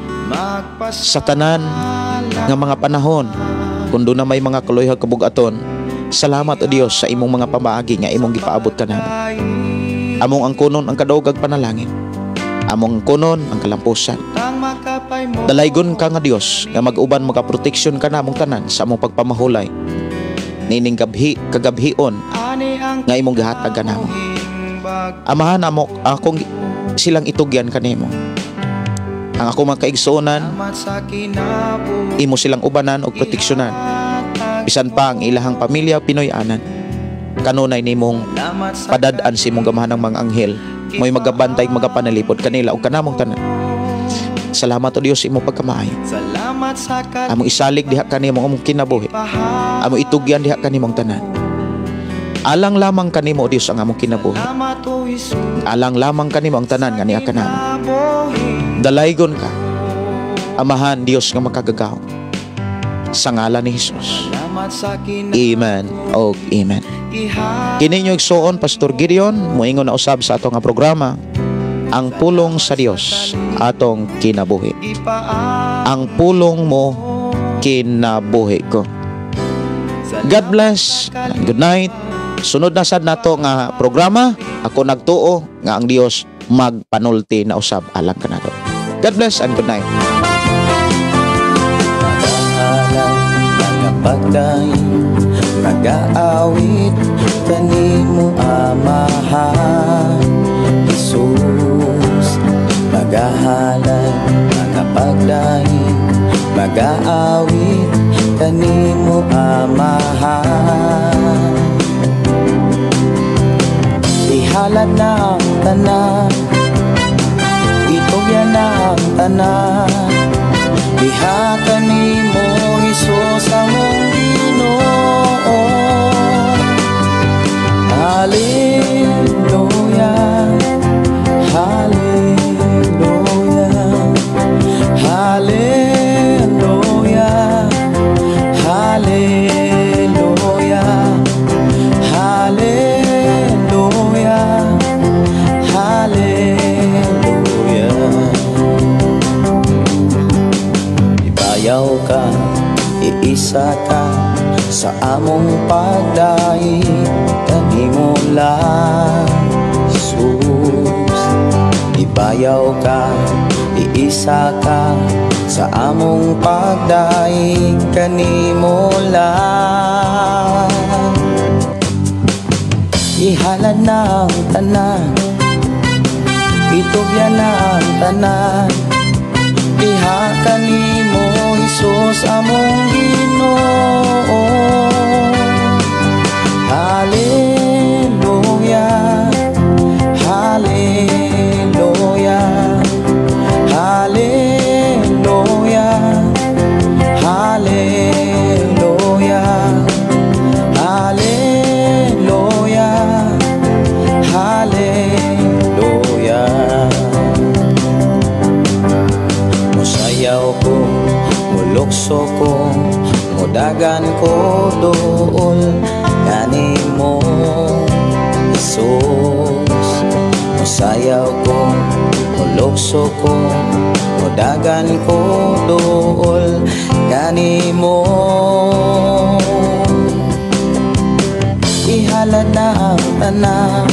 Speaker 2: sa tanan nga mga panahon kung doon na may mga kaluyahag kabugaton. Salamat, o Dios, sa imong mga pamaagi nga imong gipaabot kanamo. Among angkonon ang kadugag panalangin. Among angkonon ang kalampusan. Dalaygon ka nga Dios nga mag-uban, magaproteksyon ka namong tanan sa among pagpamahulay nining gabhi kagabhion nga imong gihatag kanamo. Amahan amo akong silang itugyan kanimo. Ang ako mga kaigsuonan, imo silang ubanan og proteksyonan.
Speaker 3: Bisan pa ang ilahang pamilya Pinoy-anan. Kanunay nimong padad-an sa imong gamahanang mga anghel, mo'y magabantay, magapanalipod kanila ug kanamong tanan. Salamat, O Dios, sa imong pagkamaayo. Among isalig diha kanimo ang among kinabuhi. Among itugyan diha kanimong tanan. Alang lamang kanimo, O Dios, ang among kinabuhi. Alang lamang kanimo ang tanan nga niya kanamo. Dalaygon ka, Amahan Dios nga makagagahom. Sa ngalan ni Jesus. Amen og amen. Kini inyong igsuon, Pastor Gideon, moingon na usab sa ato nga programa, Ang Pulong sa Dios, Atong Kinabuhi. Ang pulong mo, kinabuhi ko. God bless and good night. Sunod na sad nato nga programa, ako nagtuo nga ang Dios magpanulti na usab alang kanato. God bless and good night.
Speaker 2: Magahalad, magapagdaig, magaawit kanimo, Amahan Jesus. Magahalad, magapagdaig, magaawit kanimo, Amahan. Ihalad na ang tanan, itugyan na ang tanan diha kanimo, Hesus, among Ginoo. Hallelujah, Hallelujah, Hallelujah, Hallelujah, Hallelujah, Hallelujah. Ibayaw ka, iisa ka sa among pagdaig kanimo lang, Jesus. Ibayaw ka, iisa ka sa among pagdaig kanimo lang. Ihalad na ang tanan, itugyan na ang tanan diha kanimo, Hesus, among Ginoo. Hallelujah, Hallelujah, Hallelujah, Hallelujah, Hallelujah, Hallelujah. Musayaw ko, mulukso ko, mudagan ko dool kanimo, Jesus. Musayaw ko, mulukso ko, mudagan ko dool kanimo. Ihalad na ang tanan.